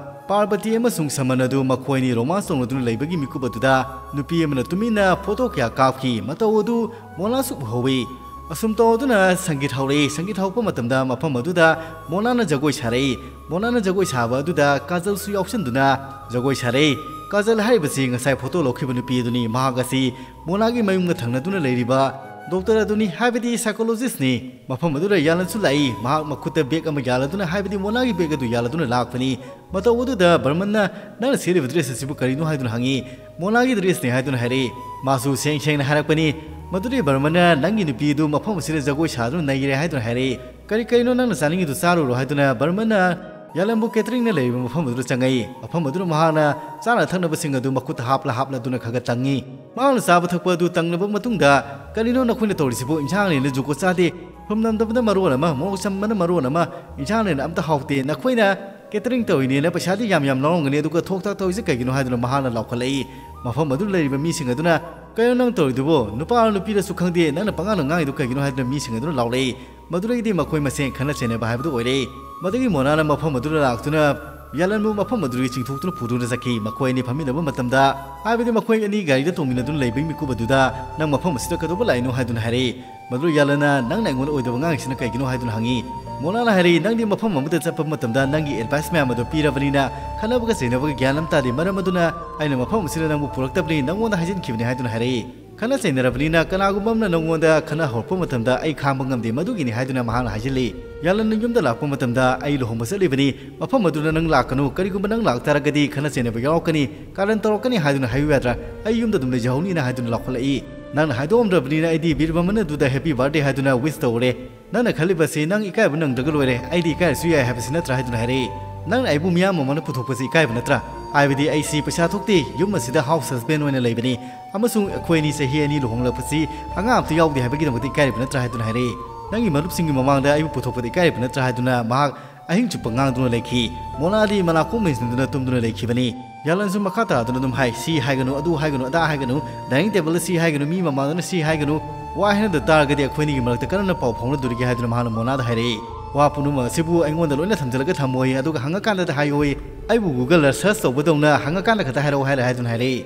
ꯄꯥꯔꯕꯇꯤ ꯑꯃꯁꯨꯡ ꯁꯃꯟ ꯑꯗꯨ ꯃꯈꯣꯏ ꯑꯅꯤ ꯔꯣꯃꯥꯟꯁ ꯇꯧꯅꯗꯨꯅ ꯂꯩꯕꯒꯤ ꯃꯤꯀꯨꯞ ꯑꯗꯨꯗ ꯅꯨꯄꯤ ꯑꯃꯅ ꯇꯨꯃꯤꯟꯅ ꯐꯣꯇꯣ ꯀꯌꯥ ꯀꯥꯞꯈꯤ꯫ ꯃꯇꯧ ꯑꯗꯨ ꯃꯣꯅꯥꯁꯨ ꯎꯍꯧꯏ꯫ ꯑꯁꯨꯝ ꯇꯧꯗꯨꯅ ꯁꯪꯒꯤꯠ ꯍꯧꯔꯛꯏ꯫ ꯁꯪꯒꯤꯠ ꯍꯧꯔꯛꯄ ꯃꯇꯝꯗ ꯃꯐꯝ ꯑꯗꯨꯗ ꯃꯣꯅꯥꯅ ꯖꯒꯣꯏ ꯁꯥꯔꯛꯏ꯫ ꯃꯣꯅꯥꯅ ꯖꯒꯣꯏ ꯁꯥꯕ ꯑꯗꯨꯗ ꯀꯥꯖꯜꯁꯨ ꯌꯥꯎꯁꯟꯗꯨꯅ ꯖꯒꯣꯏ ꯁꯥꯔꯛꯏ꯫ ꯀꯥꯖꯜ ꯍꯥꯏꯔꯤꯕꯁꯤ ꯉꯁꯥꯏ ꯐꯣꯇꯣ ꯂꯧꯈꯤꯕ ꯅꯨꯄꯤ ꯑꯗꯨꯅꯤ꯫ ꯃꯍꯥꯛ ꯑꯁꯤ ꯃꯣꯅꯥꯒꯤ ꯃꯌꯨꯝꯒ ꯊꯪꯅꯗꯨꯅ ꯂꯩꯔꯤꯕ ꯗꯣꯛꯇꯔ ꯑꯗꯨꯅꯤ, ꯍꯥꯏꯕꯗꯤ ꯁꯥꯏꯀꯣꯂꯣꯖꯤꯁꯅꯤ꯫ ꯃꯐꯝ ꯑꯗꯨꯗ ꯌꯥꯂꯟꯁꯨ ꯂꯥꯛꯏ꯫ ꯃꯍꯥꯛ ꯃꯈꯨꯠꯇ ꯕꯦꯒ ꯑꯃ ꯌꯥꯜꯂꯗꯨꯅ, ꯍꯥꯏꯕꯗꯤ ꯃꯣꯅꯥꯒꯤ ꯕꯦꯒ ꯑꯗꯨ ꯌꯥꯜꯂꯗꯨꯅ ꯂꯥꯛꯄꯅꯤ꯫ ꯃꯇꯧ ꯑꯗꯨꯗ ꯕꯔꯃꯟꯅ, "ꯅꯪꯅ ꯁꯦꯠꯂꯤꯕ ꯗ꯭ꯔꯦꯁ ꯑꯁꯤꯕꯨ ꯀꯔꯤꯅꯣ?" ꯍꯥꯏꯗꯨꯅ ꯍꯪꯉꯤ꯫ "ꯃꯣꯅꯥꯒꯤ ꯗ꯭ꯔꯦꯁꯅꯤ" ꯍꯥꯏꯗꯨꯅ ꯍꯥꯏꯔꯛꯏ꯫ ꯃꯥꯁꯨ ꯁꯦꯡ ꯁꯦꯡꯅ ꯍꯥꯏꯔꯛꯄꯅꯤ꯫ ꯃꯗꯨꯗꯤ ꯕꯔꯃꯟꯅ, "ꯅꯪꯒꯤ ꯅꯨꯄꯤ ꯑꯗꯨ ꯃꯐꯝ ꯑꯁꯤꯗ ꯖꯒꯣꯏ ꯁꯥꯗꯨꯅ ꯅꯩꯔꯦ" ꯍꯥꯏꯗꯨꯅ ꯍꯥꯏꯔꯛꯏ꯫ "ꯀꯔꯤ ꯀꯔꯤꯅꯣ ꯅꯪꯅ ꯆꯥꯅꯤꯡꯉꯤꯗꯨ ꯆꯥꯔꯨꯔꯣ" ꯍꯥꯏꯗꯨꯅ ꯕꯔꯃꯟꯅ ꯌꯥꯂꯟꯕꯨ ꯀꯦꯇꯔꯤꯡꯅ ꯂꯩꯔꯤꯕ ꯃꯐꯝ ꯑꯗꯨꯗ ꯆꯪꯉꯛꯏ꯫ ꯃꯐꯝ ꯑꯗꯨꯗ ꯃꯍꯥꯛꯅ ꯆꯥꯅ ꯊꯛꯅꯕꯁꯤꯡ ꯑꯗꯨ ꯃꯈꯨꯠꯇ ꯍꯥꯞꯂ ꯍꯥꯞꯂꯗꯨꯅ ꯈꯔ ꯈꯔ ꯇꯪꯉꯤ꯫ ꯃꯍꯥꯛꯅ ꯆꯥꯕ ꯊꯛꯄ ꯑꯗꯨ ꯇꯪꯂꯕ ꯃꯇꯨꯡꯗ, "ꯀꯔꯤꯅꯣ ꯅꯈꯣꯏꯅ ꯇꯧꯔꯤꯁꯤꯕꯨ? ꯏꯟꯁꯥꯡꯅꯦꯅ ꯖꯨꯒꯣꯠ ꯆꯥꯗꯦ, ꯊꯨꯝ ꯅꯝꯗꯕꯅ ꯃꯔꯣꯟ ꯑꯃ, ꯃꯣꯔꯣꯛ ꯆꯝꯕꯅ ꯃꯔꯣꯟ ꯑꯃ, ꯏꯟꯁꯥꯡꯅꯦꯅ ꯑꯝꯇ ꯍꯥꯎꯇꯦ꯫ ꯅꯈꯣꯏꯅ ꯀꯦꯇꯔꯤꯡ ꯇꯧꯔꯤꯅꯦꯅ ꯄꯩꯁꯥꯗꯤ ꯌꯥꯝ ꯌꯥꯝ ꯂꯧꯔꯝꯒꯅꯤ, ꯑꯗꯨꯒ ꯊꯣꯛ ꯊꯥꯛ ꯇꯧꯔꯤꯁꯦ ꯀꯩꯒꯤꯅꯣ?" ꯍꯥꯏꯗꯨꯅ ꯃꯍꯥꯛꯅ ꯂꯥꯎꯈꯠꯂꯛꯏ꯫ ꯃꯐꯝ ꯑꯗꯨꯗ ꯂꯩꯔꯤꯕ ꯃꯤꯁꯤꯡ ꯑꯗꯨꯅ, "ꯀꯩꯅꯣ ꯅꯪ ꯇꯧꯔꯤꯗꯨꯕꯣ? ꯅꯨꯄꯥꯔ ꯅꯨꯄꯤꯔꯁꯨ ꯈꯪꯗꯦ, ꯅꯪꯅ ꯄꯉꯥꯡꯗ ꯉꯥꯡꯉꯤꯗꯨ ꯀꯩꯒꯤꯅꯣ?" ꯍꯥꯏꯗꯨꯅ ꯃꯤꯁꯤꯡ ꯑꯗꯨꯅ ꯂꯥꯎꯔꯛꯏ꯫ ꯃꯗꯨꯗꯒꯤꯗꯤ ꯃꯈꯣꯏ ꯃꯁꯦꯟ ꯈꯠꯅ ꯆꯩꯅꯕ ꯍꯥꯏꯕꯗꯨ ꯑꯣꯏꯔꯦ꯫ ꯃꯗꯨꯒꯤ ꯃꯣꯅꯥꯅ ꯃꯐꯝ ꯑꯗꯨꯗ ꯂꯥꯛꯇꯨꯅ ꯌꯥꯂꯟꯕꯨ ꯃꯐꯝ ꯑꯗꯨꯗꯒꯤ ꯆꯤꯡꯊꯣꯛꯇꯨꯅ ꯄꯨꯗꯨꯅ ꯆꯠꯈꯤ꯫ ꯃꯈꯣꯏ ꯑꯅꯤ ꯐꯝꯃꯤꯟꯅꯕ ꯃꯇꯝꯗ, ꯍꯥꯏꯕꯗꯤ ꯃꯈꯣꯏ ꯑꯅꯤ ꯒꯥꯔꯤꯗ ꯇꯣꯡꯃꯤꯟꯅꯗꯨꯅ ꯂꯩꯕꯒꯤ ꯃꯤꯀꯨꯞ ꯑꯗꯨꯗ, "ꯅꯪ ꯃꯐꯝ ꯑꯁꯤꯗ ꯀꯩꯗꯧꯕ ꯂꯥꯛꯏꯅꯣ?" ꯍꯥꯏꯗꯨꯅ ꯍꯥꯏꯔꯛꯏ꯫ ꯃꯗꯨꯗ ꯌꯥꯂꯟꯅ, "ꯅꯪꯅ ꯑꯩꯉꯣꯟꯗ ꯑꯣꯏꯗꯕ ꯉꯥꯡꯉꯤꯁꯤꯅ ꯀꯩꯒꯤꯅꯣ?" ꯍꯥꯏꯗꯨꯅ ꯍꯪꯉꯤ꯫ ꯃꯣꯅꯥꯅ ꯍꯥꯏꯔꯛꯏ, "ꯅꯪꯗꯤ ꯃꯐꯝ ꯑꯃꯗ ꯆꯠꯄ ꯃꯇꯝꯗ ꯅꯪꯒꯤ ꯑꯦꯗꯚꯥꯏꯁ ꯃꯌꯥꯝ ꯑꯗꯨ ꯄꯤꯔꯕꯅꯤꯅ ꯈꯠꯅꯕꯒ ꯆꯩꯅꯕꯒ ꯒ꯭ꯌꯥꯟ ꯑꯃ ꯇꯥꯗꯦ꯫ ꯃꯔꯝ ꯑꯗꯨꯅ ꯑꯩꯅ ꯃꯐꯝ ꯑꯁꯤꯗ ꯅꯪꯕꯨ ꯄꯨꯔꯛꯇꯕꯅꯤ, ꯅꯪꯉꯣꯟꯗ ꯍꯥꯏꯖꯤꯟꯈꯤꯕꯅꯤ" ꯍꯥꯏꯗꯨꯅ ꯍꯥꯏꯔꯛꯏ꯫ ꯈꯠꯅ ꯆꯩꯅꯔꯕꯅꯤꯅ ꯀꯅꯥꯒꯨꯝꯕ ꯑꯃꯅ ꯅꯉꯣꯟꯗ ꯈꯠꯅ ꯍꯧꯔꯛꯄ ꯃꯇꯝꯗ ꯑꯩ ꯈꯥꯡꯕ ꯉꯝꯗꯦ, ꯃꯗꯨꯒꯤꯅꯤ ꯍꯥꯏꯗꯨꯅ ꯃꯍꯥꯛꯅ ꯍꯥꯏꯖꯤꯜꯂꯤ꯫ ꯌꯥꯂꯟꯅ ꯌꯨꯝꯗ ꯂꯥꯛꯄ ꯃꯇꯝꯗ ꯑꯩ ꯂꯨꯍꯣꯡꯕ ꯆꯠꯂꯤꯕꯅꯤ, ꯃꯐꯝ ꯑꯗꯨꯗ ꯅꯪ ꯂꯥꯛꯀꯅꯨ, ꯀꯔꯤꯒꯨꯝꯕ ꯅꯪ ꯂꯥꯛꯇꯥꯔꯒꯗꯤ ꯈꯠꯅ ꯆꯩꯅꯕ ꯌꯥꯎꯔꯛꯀꯅꯤ, ꯀꯥꯔꯟ ꯇꯧꯔꯛꯀꯅꯤ ꯍꯥꯏꯗꯨꯅ ꯍꯥꯏꯌꯨ ꯌꯥꯗ꯭ꯔꯥ? ꯑꯩ ꯌꯨꯝꯗ ꯑꯗꯨꯝ ꯂꯩꯖꯍꯧꯅꯤꯅ ꯍꯥꯏꯗꯨꯅ ꯂꯥꯎꯈꯠꯂꯛꯏ꯫ ꯅꯪꯅ ꯍꯥꯏꯗꯣꯛꯑꯝꯗ꯭ꯔꯕꯅꯤꯅ ꯑꯩꯗꯤ ꯕꯤꯔꯕꯃꯟ ꯑꯗꯨꯗ happy birthday ꯍꯥꯏꯗꯨꯅ wish ꯇꯧꯔꯦ꯫ ꯅꯪꯅ ꯈꯜꯂꯤꯕꯁꯤ ꯅꯪ ꯏꯀꯥꯏꯕ ꯅꯪꯗ꯭ꯔꯒ ꯂꯣꯏꯔꯦ, ꯑꯩꯗꯤ ꯏꯀꯥꯏꯔꯁꯨ ꯌꯥꯏ ꯍꯥꯏꯕꯁꯤ ꯅꯠꯇ꯭ꯔꯥ ꯍꯥꯏꯗꯨꯅ ꯍꯥꯏꯔꯛꯏ꯫ ꯅꯪꯅ ꯑꯩꯕꯨ ꯃꯤꯌꯥꯝ ꯃꯃꯥꯡꯗ ꯄꯨꯊꯣꯛꯄꯁꯤ ꯏꯀꯥꯏꯕ ꯅꯠꯇ꯭ꯔꯥ? ꯍꯥꯏꯕꯗꯤ ꯑꯩꯁꯤ ꯄꯩꯁꯥ ꯊꯣꯛꯇꯦ, ꯌꯨꯝ ꯑꯁꯤꯗ house husband ꯑꯣꯏꯅ ꯂꯩꯕꯅꯤ, ꯑꯃꯁꯨꯡ ꯑꯩꯈꯣꯏ ꯑꯅꯤ ꯆꯍꯤ ꯑꯅꯤ ꯂꯨꯍꯣꯡꯂꯛꯄꯁꯤ ꯑꯉꯥꯡ ꯑꯝꯇ ꯌꯥꯎꯗꯦ ꯍꯥꯏꯕꯒꯤꯗꯃꯛꯇ ꯏꯀꯥꯏꯔꯤꯕ ꯅꯠꯇ꯭ꯔꯥ ꯍꯥꯏꯗꯨꯅ ꯍꯥꯏꯔꯛꯏ꯫ ꯅꯪꯒꯤ ꯃꯔꯨꯞꯁꯤꯡꯒꯤ ꯃꯃꯥꯡꯗ ꯑꯩꯕꯨ ꯄꯨꯊꯣꯛꯄꯗ ꯏꯀꯥꯏꯔꯤꯕ ꯅꯠꯇ꯭ꯔꯥ ꯍꯥꯏꯗꯨꯅ ꯃꯍꯥꯛ ꯑꯍꯤꯡ ꯆꯨꯞꯄ ꯉꯥꯡꯗꯨꯅ ꯂꯩꯈꯤ꯫ ꯃꯣꯅꯥꯗꯤ ꯃꯅꯥꯀꯣꯡ ꯃꯩꯁꯤꯟꯗꯨꯅ ꯇꯨꯝꯗꯨꯅ ꯂꯩꯈꯤꯕꯅꯤ꯫ ꯌꯥꯂꯟꯁꯨ ꯃꯈꯥ ꯇꯥꯗꯨꯅ ꯑꯗꯨꯝ ꯍꯥꯏ, "ꯁꯤ ꯍꯥꯏꯒꯅꯨ, ꯑꯗꯨ ꯍꯥꯏꯒꯅꯨ, ꯑꯗꯥ ꯍꯥꯏꯒꯅꯨ, dining tableꯗ ꯁꯤ ꯍꯥꯏꯒꯅꯨ, ꯃꯤ ꯃꯃꯥꯡꯗꯅ ꯁꯤ ꯍꯥꯏꯒꯅꯨ, ꯋꯥ ꯍꯥꯏꯅꯗ ꯇꯥꯔꯒꯗꯤ ꯑꯩꯈꯣꯏ ꯑꯅꯤꯒꯤ ꯃꯔꯛꯇ ꯀꯔꯝꯅ ꯄꯥꯎ ꯐꯥꯎꯅꯗꯣꯔꯤꯒꯦ?" ꯍꯥꯏꯗꯨꯅ ꯃꯍꯥꯛꯅ ꯃꯣꯅꯥꯗ ꯍꯥꯏꯔꯛꯏ꯫ "ꯋꯥ ꯄꯨꯝꯅꯃꯛ ꯑꯁꯤꯕꯨ ꯑꯩꯉꯣꯟꯗ ꯂꯣꯏꯅ ꯊꯝꯖꯤꯜꯂꯒ ꯊꯝꯃꯣꯏ, ꯑꯗꯨꯒ ꯍꯪꯉꯀꯥꯟꯗꯗ ꯍꯥꯏꯌꯣꯏ, ꯑꯩꯕꯨ Googleꯗ search ꯇꯧꯕꯗꯧꯅ ꯍꯪꯉꯀꯥꯟꯗ ꯈꯛꯇ ꯍꯥꯏꯔꯛꯑꯣ" ꯍꯥꯏꯔꯦ ꯍꯥꯏꯗꯨꯅ ꯍꯥꯏꯔꯛꯏ꯫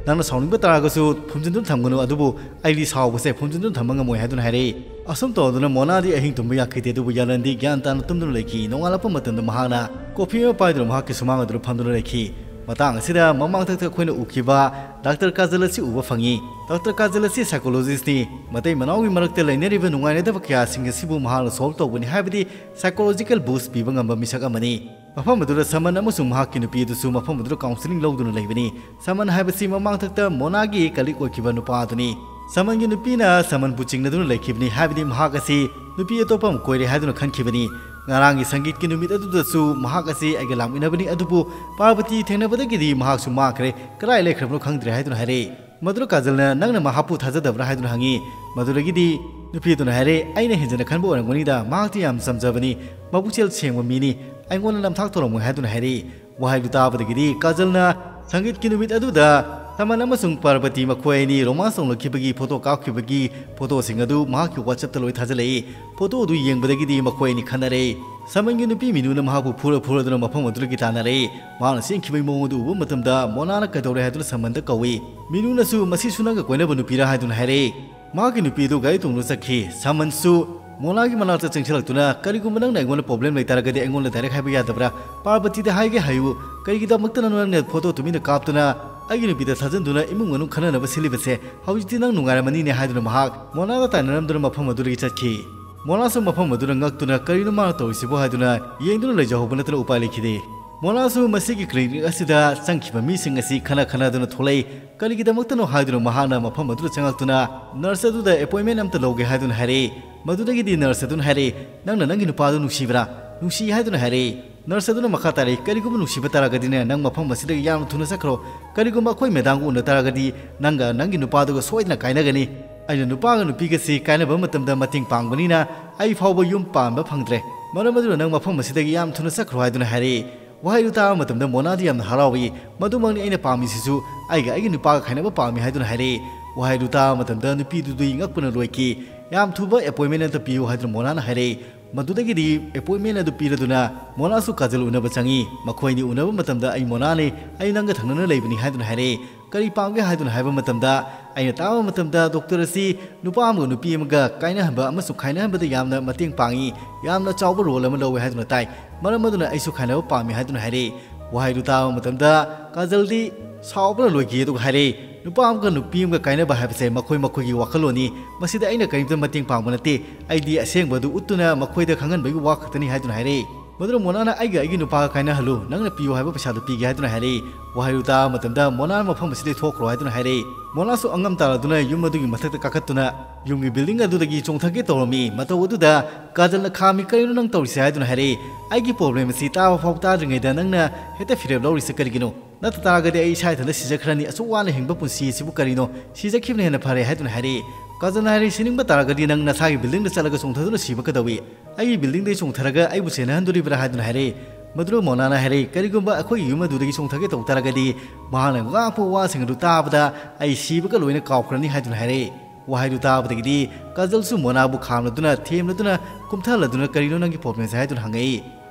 "ꯅꯪꯅ ꯁꯥꯎꯅꯤꯡꯕ ꯇꯥꯔꯒꯁꯨ ꯐꯨꯝꯖꯤꯟꯗꯨꯅ ꯊꯝꯒꯅꯨ, ꯑꯗꯨꯕꯨ ꯑꯩꯗꯤ ꯁꯥꯎꯕꯁꯦ ꯐꯨꯝꯖꯤꯟꯗꯨꯅ ꯊꯝꯕ ꯉꯝꯃꯣꯏ" ꯍꯥꯏꯗꯨꯅ ꯍꯥꯏꯔꯛꯏ꯫ ꯑꯁꯨꯝ ꯇꯧꯗꯨꯅ ꯃꯣꯅꯥꯗꯤ ꯑꯍꯤꯡ ꯇꯨꯝꯕ ꯌꯥꯈꯤꯗꯦ, ꯑꯗꯨꯕꯨ ꯌꯥꯂꯟꯗꯤ ꯒ꯭ꯌꯥꯟ ꯇꯥꯅ ꯇꯨꯝꯗꯨꯅ ꯂꯩꯈꯤ꯫ ꯅꯣꯡꯉꯥꯜꯂꯛꯄ ꯃꯇꯝꯗ ꯃꯍꯥꯛꯅ coffee ꯑꯃ ꯄꯥꯏꯗꯨꯅ ꯃꯍꯥꯛꯀꯤ ꯁꯨꯃꯥꯡ ꯑꯗꯨꯗ ꯐꯝꯗꯨꯅ ꯂꯩꯈꯤ꯫ ꯃꯇꯥꯡ ꯑꯁꯤꯗ ꯃꯃꯥꯡꯊꯛꯇ ꯑꯩꯈꯣꯏꯅ ꯎꯈꯤꯕ ꯗꯥꯛꯇꯔ ꯀꯥꯖꯜ ꯑꯁꯤ ꯎꯕ ꯐꯪꯉꯤ꯫ ꯗꯥꯛꯇꯔ ꯀꯥꯖꯜ ꯑꯁꯤ psychologistꯅꯤ꯫ ꯃꯇꯩ ꯃꯅꯥꯎꯒꯤ ꯃꯔꯛꯇ ꯂꯩꯅꯔꯤꯕ ꯅꯨꯡꯉꯥꯏꯅꯗꯕ ꯀꯌꯥꯁꯤꯡ ꯑꯁꯤꯕꯨ ꯃꯍꯥꯛꯅ solve ꯇꯧꯕꯅꯤ, ꯍꯥꯏꯕꯗꯤ psychological boost ꯄꯤꯕ ꯉꯝꯕ ꯃꯤꯁꯛ ꯑꯃꯅꯤ꯫ ꯃꯐꯝ ꯑꯗꯨꯗ ꯁꯃꯟ ꯑꯃꯁꯨꯡ ꯃꯍꯥꯛꯀꯤ ꯅꯨꯄꯤ ꯑꯗꯨꯁꯨ ꯃꯐꯝ ꯑꯗꯨꯗ counselling ꯂꯧꯗꯨꯅ ꯂꯩꯕꯅꯤ꯫ ꯁꯃꯟ ꯍꯥꯏꯕꯁꯤ ꯃꯃꯥꯡꯊꯛꯇ ꯃꯣꯅꯥꯒꯤ colleague ꯑꯣꯏꯈꯤꯕ ꯅꯨꯄꯥ ꯑꯗꯨꯅꯤ꯫ ꯁꯃꯟꯒꯤ ꯅꯨꯄꯤꯅ ꯁꯃꯟꯕꯨ ꯆꯤꯡꯅꯗꯨꯅ ꯂꯩꯈꯤꯕꯅꯤ, ꯍꯥꯏꯕꯗꯤ ꯃꯍꯥꯛ ꯑꯁꯤ ꯅꯨꯄꯤ ꯑꯇꯣꯞꯄ ꯑꯃ ꯀꯣꯏꯔꯦ ꯍꯥꯏꯗꯨꯅ ꯈꯟꯈꯤꯕꯅꯤ꯫ ꯉꯔꯥꯡꯒꯤ ꯁꯪꯒꯤꯠꯀꯤ ꯅꯨꯃꯤꯠ ꯑꯗꯨꯗꯁꯨ ꯃꯍꯥꯛ ꯑꯁꯤ ꯑꯩꯒ ꯂꯥꯛꯃꯤꯟꯅꯕꯅꯤ, ꯑꯗꯨꯕꯨ ꯄꯥꯔꯕꯇꯤ ꯊꯦꯡꯅꯕꯗꯒꯤꯗꯤ ꯃꯍꯥꯛꯁꯨ ꯃꯥꯡꯈ꯭ꯔꯦ, ꯀꯗꯥꯏ ꯂꯩꯈ꯭ꯔꯕꯅꯣ ꯈꯪꯗ꯭ꯔꯦ ꯍꯥꯏꯗꯨꯅ ꯍꯥꯏꯔꯛꯏ꯫ ꯃꯗꯨꯗ ꯀꯥꯖꯜꯅ, "ꯅꯪꯅ ꯃꯍꯥꯛꯄꯨ ꯊꯥꯖꯗꯕ꯭ꯔꯥ?" ꯍꯥꯏꯗꯨꯅ ꯍꯪꯉꯤ꯫ ꯃꯗꯨꯗꯒꯤꯗꯤ ꯅꯨꯄꯤ ꯑꯗꯨꯅ ꯍꯥꯏꯔꯦ, "ꯑꯩꯅ ꯍꯦꯟꯖꯤꯟꯅ ꯈꯟꯕ ꯑꯣꯏꯔꯝꯒꯅꯤꯗ, ꯃꯍꯥꯛꯇꯤ ꯌꯥꯝ ꯆꯝꯖꯕꯅꯤ, ꯃꯄꯨꯛꯆꯦꯜ ꯁꯦꯡꯕ ꯃꯤꯅꯤ, ꯑꯩꯉꯣꯟꯗ ꯅꯝꯊꯥꯛ ꯇꯧꯔꯝꯃꯣꯏ" ꯍꯥꯏꯗꯨꯅ ꯍꯥꯏꯔꯛꯏ꯫ ꯋꯥꯍꯩꯗꯨ ꯇꯥꯕꯗꯒꯤꯗꯤ ꯀꯥꯖꯜꯅ ꯁꯪꯒꯤꯠꯀꯤ ꯅꯨꯃꯤꯠ ꯑꯗꯨꯗ ꯁꯃꯟ ꯑꯃꯁꯨꯡ ꯄꯥꯔꯕꯇꯤ ꯃꯈꯣꯏ ꯑꯅꯤ romance ꯇꯧꯅꯈꯤꯕꯒꯤ photo ꯀꯥꯞꯈꯤꯕꯒꯤ photoꯁꯤꯡ ꯑꯗꯨ ꯃꯍꯥꯛꯀꯤ WhatsAppꯇ ꯂꯣꯏ ꯊꯥꯖꯤꯜꯂꯛꯏ꯫ Photo ꯑꯗꯨ ꯌꯦꯡꯕꯗꯒꯤꯗꯤ ꯃꯈꯣꯏ ꯑꯅꯤ ꯈꯠꯅꯔꯦ꯫ ꯁꯃꯟꯒꯤ ꯅꯨꯄꯤ ꯃꯤꯅꯨꯅ ꯃꯍꯥꯛꯄꯨ ꯐꯨꯔ ꯐꯨꯔꯗꯨꯅ ꯃꯐꯝ ꯑꯗꯨꯗꯒꯤ ꯇꯥꯟꯅꯔꯛꯏ꯫ ꯃꯍꯥꯛꯅ ꯆꯦꯟꯈꯤꯕꯒꯤ ꯃꯑꯣꯡ ꯑꯗꯨ ꯎꯕ ꯃꯇꯝꯗ ꯃꯣꯅꯥꯅ ꯀꯩꯗꯧꯔꯦ ꯍꯥꯏꯗꯨꯅ ꯁꯃꯟꯗ ꯀꯧꯏ꯫ ꯃꯤꯅꯨꯅꯁꯨ, "ꯃꯁꯤꯁꯨ ꯅꯪꯒ ꯀꯣꯏꯅꯕ ꯅꯨꯄꯤꯔꯥ?" ꯍꯥꯏꯗꯨꯅ ꯍꯥꯏꯔꯛꯏ꯫ ꯃꯍꯥꯛꯀꯤ ꯅꯨꯄꯤ ꯑꯗꯨ ꯒꯥꯔꯤ ꯇꯣꯡꯗꯨꯅ ꯆꯠꯈꯤ꯫ ꯁꯃꯟꯁꯨ ꯃꯣꯅꯥꯒꯤ ꯃꯅꯥꯛꯇ ꯆꯪꯁꯤꯜꯂꯛꯇꯨꯅ, "ꯀꯔꯤꯒꯨꯝꯕ ꯅꯪꯅ ꯑꯩꯉꯣꯟꯗ problem ꯂꯩꯇꯥꯔꯒꯗꯤ ꯑꯩꯉꯣꯟꯗ direct ꯍꯥꯏꯕ ꯌꯥꯗꯕ꯭ꯔꯥ? ꯄꯥꯔꯕꯇꯤꯗ ꯍꯥꯏꯒꯦ ꯍꯥꯏꯌꯨ꯫ ꯀꯔꯤꯒꯤꯗꯃꯛꯇꯅꯣ ꯅꯪꯅ photo ꯇꯨꯃꯤꯟꯅ ꯀꯥꯞꯇꯨꯅ "ꯑꯩꯒꯤ ꯅꯨꯄꯤꯗ ꯊꯥꯖꯤꯟꯗꯨꯅ ꯏꯃꯨꯡ ꯃꯅꯨꯡ ꯈꯟꯅꯅꯕ ꯁꯤꯜꯂꯤꯕꯁꯦ ꯍꯧꯖꯤꯛꯇꯤ ꯅꯪ ꯅꯨꯡꯉꯥꯏꯔꯝꯃꯅꯤꯅꯦ" ꯍꯥꯏꯗꯨꯅ ꯃꯍꯥꯛ ꯃꯣꯅꯥꯒ ꯇꯥꯏꯅꯔꯝꯗꯨꯅ ꯃꯐꯝ ꯑꯗꯨꯗꯒꯤ ꯆꯠꯈꯤ꯫ ꯃꯣꯅꯥꯁꯨ ꯃꯐꯝ ꯑꯗꯨꯗ ꯉꯛꯇꯨꯅ "ꯀꯔꯤꯅꯣ ꯃꯥꯅ ꯇꯧꯔꯤꯁꯤꯕꯣ?" ꯍꯥꯏꯗꯨꯅ ꯌꯦꯡꯗꯨꯅ ꯂꯩꯖꯍꯧꯕ ꯅꯠꯇꯅ ꯎꯄꯥꯏ ꯂꯩꯈꯤꯗꯦ꯫ ꯃꯣꯅꯥꯁꯨ ꯃꯁꯤꯒꯤ ꯀ꯭ꯂꯤꯅꯤꯛ ꯑꯁꯤꯗ ꯆꯪꯈꯤꯕ ꯃꯤꯁꯤꯡ ꯑꯁꯤ ꯈꯟꯅ ꯈꯟꯅꯗꯨꯅ ꯊꯣꯛꯂꯛꯏ꯫ ꯀꯔꯤꯒꯤꯗꯃꯛꯇꯅꯣ ꯍꯥꯏꯗꯨꯅ ꯃꯍꯥꯛꯅ ꯃꯐꯝ ꯑꯗꯨꯗ ꯆꯪꯉꯛꯇꯨꯅ ꯅꯔꯁ ꯑꯗꯨꯗ ꯑꯦꯄꯣꯏꯟꯃꯦꯟ ꯑꯃꯇ ꯂꯧꯒꯦ ꯍꯥꯏꯗꯨꯅ ꯍꯥꯏꯔꯛꯏ꯫ ꯃꯗꯨꯗꯒꯤꯗꯤ ꯅꯔꯁ ꯑꯗꯨꯅ ꯍꯥꯏꯔꯛꯏ, "ꯅꯪꯅ ꯅꯪꯒꯤ ꯅꯨꯄꯥꯗꯨ ꯅꯨꯡꯁꯤꯕ꯭ꯔꯥ?" "ꯅꯨꯡꯁꯤ" ꯍꯥꯏꯗꯨꯅ ꯍꯥꯏꯔꯛꯏ꯫ ꯅꯔꯁ ꯑꯗꯨꯅ ꯃꯈꯥ ꯇꯥꯔꯛꯏ, "ꯀꯔꯤꯒꯨꯝꯕ ꯅꯨꯡꯁꯤꯕ ꯇꯥꯔꯒꯗꯤꯅꯦ, ꯅꯪ ꯃꯐꯝ ꯑꯁꯤꯗꯒꯤ ꯌꯥꯝꯅ ꯊꯨꯅ ꯆꯠꯈ꯭ꯔꯣ꯫ ꯀꯔꯤꯒꯨꯝꯕ ꯑꯩꯈꯣꯏ ꯃꯦꯗꯥꯝꯒ ꯎꯅ ꯇꯥꯔꯒꯗꯤ ꯅꯪꯒ ꯅꯪꯒꯤ ꯅꯨꯄꯥꯗꯨꯒ ꯁꯣꯏꯗꯅ ꯀꯥꯏꯅꯒꯅꯤ꯫ ꯑꯩꯅ ꯅꯨꯄꯥꯒ ꯅꯨꯄꯤꯒꯁꯤ ꯀꯥꯏꯅꯕ ꯃꯇꯝꯗ ꯃꯇꯦꯡ ꯄꯥꯡꯕꯅꯤꯅ ꯑꯩ ꯐꯥꯎꯕ ꯌꯨꯝ ꯄꯥꯟꯕ ꯐꯪꯗ꯭ꯔꯦ꯫ ꯃꯔꯝ ꯑꯗꯨꯅ ꯅꯪ ꯃꯐꯝ ꯑꯁꯤꯗꯒꯤ ꯌꯥꯝ ꯊꯨꯅ ꯆꯠꯈ꯭ꯔꯣ" ꯍꯥꯏꯗꯨꯅ ꯍꯥꯏꯔꯛꯏ꯫ ꯋꯥꯍꯩꯗꯨ ꯇꯥꯕ ꯃꯇꯝꯗ ꯃꯣꯅꯥꯗꯤ ꯌꯥꯝꯅ ꯍꯔꯥꯎꯏ꯫ "ꯃꯗꯨꯃꯛꯅꯤ ꯑꯩꯅ ꯄꯥꯝꯃꯤꯁꯤꯁꯨ, ꯑꯩꯒ ꯑꯩꯒꯤ ꯅꯨꯄꯥꯒ ꯈꯥꯏꯅꯕ ꯄꯥꯝꯃꯤ" ꯍꯥꯏꯗꯨꯅ ꯍꯥꯏꯔꯛꯏ꯫ ꯋꯥꯍꯩꯗꯨ ꯇꯥꯕ ꯃꯇꯝꯗ ꯅꯨꯄꯤꯗꯨꯗꯤ ꯉꯛꯄꯅ ꯂꯣꯏꯈꯤ꯫ "ꯌꯥꯝ ꯊꯨꯕ ꯑꯦꯄꯣꯏꯟꯃꯦꯟ ꯑꯝꯇ ꯄꯤꯌꯨ" ꯍꯥꯏꯗꯨꯅ ꯃꯣꯅꯥꯅ ꯍꯥꯏꯔꯛꯏ꯫ ꯃꯗꯨꯗꯒꯤꯗꯤ ꯑꯦꯄꯣꯏꯟꯃꯦꯟ ꯑꯗꯨ ꯄꯤꯔꯗꯨꯅ ꯃꯣꯅꯥꯁꯨ ꯀꯥꯖꯜ ꯎꯅꯕ ꯆꯪꯉꯤ꯫ ꯃꯈꯣꯏ ꯑꯅꯤ ꯎꯅꯕ ꯃꯇꯝꯗ "ꯑꯩ ꯃꯣꯅꯥꯅꯤ, ꯑꯩ ꯅꯪꯒ ꯊꯪꯅꯅ ꯂꯩꯕꯅꯤ" ꯍꯥꯏꯗꯨꯅ ꯍꯥꯏꯔꯛꯏ꯫ "ꯀꯔꯤ ꯄꯥꯝꯒꯦ?" ꯍꯥꯏꯗꯨꯅ ꯍꯥꯏꯕ ꯃꯇꯝꯗ, "ꯑꯩꯅ ꯇꯥꯕ ꯃꯇꯝꯗ ꯗꯣꯛꯇꯔ ꯑꯁꯤ ꯅꯨꯄꯥ ꯑꯃꯒ ꯅꯨꯄꯤ ꯑꯃꯒ ꯀꯥꯏꯅꯍꯟꯕ ꯑꯃꯁꯨꯡ ꯈꯥꯏꯅꯍꯟꯕꯗ ꯌꯥꯝꯅ ꯃꯇꯦꯡ ꯄꯥꯡꯉꯤ, ꯌꯥꯝꯅ ꯆꯥꯎꯕ ꯔꯣꯜ ꯑꯃ ꯂꯧꯋꯦ" ꯍꯥꯏꯗꯨꯅ ꯇꯥꯏ꯫ "ꯃꯔꯝ ꯑꯗꯨꯅ ꯑꯩꯁꯨ ꯈꯥꯏꯅꯕ ꯄꯥꯝꯃꯤ" ꯍꯥꯏꯗꯨꯅ ꯍꯥꯏꯔꯛꯏ꯫ ꯋꯥꯍꯩꯗꯨ ꯇꯥꯕ ꯃꯇꯝꯗ ꯀꯥꯖꯜꯗꯤ ꯁꯥꯎꯕꯅ ꯂꯣꯏꯈꯤ, ꯑꯗꯨꯒ ꯍꯥꯏꯔꯛꯏ, "ꯅꯨꯄꯥ ꯑꯃꯒ ꯅꯨꯄꯤ ꯑꯃꯒ ꯀꯥꯏꯅꯕ ꯍꯥꯏꯕꯁꯦ ꯃꯈꯣꯏ ꯃꯈꯣꯏꯒꯤ ꯋꯥꯈꯜꯂꯣꯟꯅꯤ꯫ ꯃꯁꯤꯗ ꯑꯩꯅ ꯀꯔꯤꯝꯇ ꯃꯇꯦꯡ ꯄꯥꯡꯕ ꯅꯠꯇꯦ꯫ ꯑꯩꯗꯤ ꯑꯁꯦꯡꯕ ꯑꯗꯨ ꯎꯠꯇꯨꯅ ꯃꯈꯣꯏꯗ ꯈꯪꯍꯟꯕꯒꯤ ꯋꯥ ꯈꯛꯇꯅꯤ" ꯍꯥꯏꯗꯨꯅ ꯍꯥꯏꯔꯛꯏ꯫ ꯃꯗꯨꯅ ꯃꯣꯅꯥꯅ "ꯑꯩꯒ ꯑꯩꯒꯤ ꯅꯨꯄꯥꯒ ꯀꯥꯏꯅꯍꯜꯂꯨ, ꯅꯪꯅ ꯄꯤꯌꯨ ꯍꯥꯏꯕ ꯄꯩꯁꯥꯗꯨ ꯄꯤꯒꯦ" ꯍꯥꯏꯗꯨꯅ ꯍꯥꯏꯔꯛꯏ꯫ ꯋꯥꯍꯩꯗꯨ ꯇꯥꯕ ꯃꯇꯝꯗ ꯃꯣꯅꯥꯅ "ꯃꯐꯝ ꯑꯁꯤꯗꯒꯤ ꯊꯣꯛꯈ꯭ꯔꯣ" ꯍꯥꯏꯗꯨꯅ ꯍꯥꯏꯔꯛꯏ꯫ ꯃꯣꯅꯥꯁꯨ ꯑꯉꯝ ꯇꯥꯔꯗꯨꯅ ꯌꯨꯝ ꯑꯗꯨꯒꯤ ꯃꯊꯛꯇ ꯀꯥꯈꯠꯇꯨꯅ ꯌꯨꯝꯒꯤ ꯕꯤꯜꯗꯤꯡ ꯑꯗꯨꯗꯒꯤ ꯆꯣꯡꯊꯒꯦ ꯇꯧꯔꯝꯃꯤ꯫ ꯃꯇꯧ ꯑꯗꯨꯗ ꯀꯥꯖꯜꯅ ꯈꯥꯝꯃꯤ꯫ "ꯀꯔꯤꯅꯣ ꯅꯪ ꯇꯧꯔꯤꯁꯦ?" ꯍꯥꯏꯗꯨꯅ ꯍꯥꯏꯔꯛꯏ꯫ "ꯑꯩꯒꯤ ꯄ꯭ꯔꯣꯕ꯭ꯂꯦꯝ ꯑꯁꯤ ꯇꯥꯕ ꯐꯥꯎ ꯇꯥꯗ꯭ꯔꯤꯉꯩꯗ ꯅꯪꯅ ꯍꯦꯛꯇ ꯐꯤꯔꯦꯞ ꯂꯧꯔꯤꯁꯦ ꯀꯔꯤꯒꯤꯅꯣ? ꯅꯠꯇ ꯇꯥꯔꯒꯗꯤ ꯑꯩ ꯏꯁꯥ ꯏꯊꯟꯇ ꯁꯤꯖꯈ꯭ꯔꯅꯤ꯫ ꯑꯁꯨꯛ ꯋꯥꯅ ꯍꯤꯡꯕ ꯄꯨꯟꯁꯤ ꯑꯁꯤꯕꯨ ꯀꯔꯤꯅꯣ? ꯁꯤꯖꯈꯤꯕꯅ ꯍꯦꯟꯅ ꯐꯔꯦ" ꯍꯥꯏꯗꯨꯅ ꯍꯥꯏꯔꯛꯏ꯫ ꯀꯥꯖꯜꯅ ꯍꯥꯏꯔꯛꯏ, "ꯁꯤꯅꯤꯡꯕ ꯇꯥꯔꯒꯗꯤ ꯅꯪ ꯅꯁꯥꯒꯤ ꯕꯤꯜꯗꯤꯡꯗ ꯆꯠꯂꯒ ꯆꯣꯡꯊꯗꯨꯅ ꯁꯤꯕ ꯀꯩꯗꯧꯏ? ꯑꯩꯒꯤ ꯕꯤꯜꯗꯤꯡꯗꯒꯤ ꯆꯣꯡꯊꯔꯒ ꯑꯩꯕꯨ ꯁꯦꯟꯅꯍꯟꯗꯣꯔꯤꯕ꯭ꯔꯥ?" ꯍꯥꯏꯗꯨꯅ ꯍꯥꯏꯔꯛꯏ꯫ ꯃꯗꯨꯗ ꯃꯣꯅꯥꯅ ꯍꯥꯏꯔꯛꯏ, "ꯀꯔꯤꯒꯨꯝꯕ ꯑꯩꯈꯣꯏꯒꯤ ꯌꯨꯝ ꯑꯗꯨꯗꯒꯤ ꯆꯣꯡꯊꯒꯦ ꯇꯧ ꯇꯥꯔꯒꯗꯤ ꯃꯍꯥꯛꯅ ꯉꯥꯡꯉꯛꯄ ꯋꯥꯁꯤꯡ ꯑꯗꯨ ꯇꯥꯕꯗ ꯑꯩ ꯁꯤꯕꯒ ꯂꯣꯏꯅ ꯀꯥꯎꯈ꯭ꯔꯅꯤ" ꯍꯥꯏꯗꯨꯅ ꯍꯥꯏꯔꯛꯏ꯫ ꯋꯥꯍꯩꯗꯨ ꯇꯥꯕꯗꯒꯤꯗꯤ ꯀꯥꯖꯜꯁꯨ ꯃꯣꯅꯥꯕꯨ ꯈꯥꯝꯂꯗꯨꯅ, ꯊꯦꯝꯂꯗꯨꯅ, ꯀꯨꯝꯊꯍꯜꯂꯗꯨꯅ, "ꯀꯔꯤꯅꯣ ꯅꯪꯒꯤ ꯄ꯭ꯔꯣꯕ꯭ꯂꯦꯝꯁꯦ?" ꯍꯥꯏꯗꯨꯅ ꯍꯪꯉꯛꯏ꯫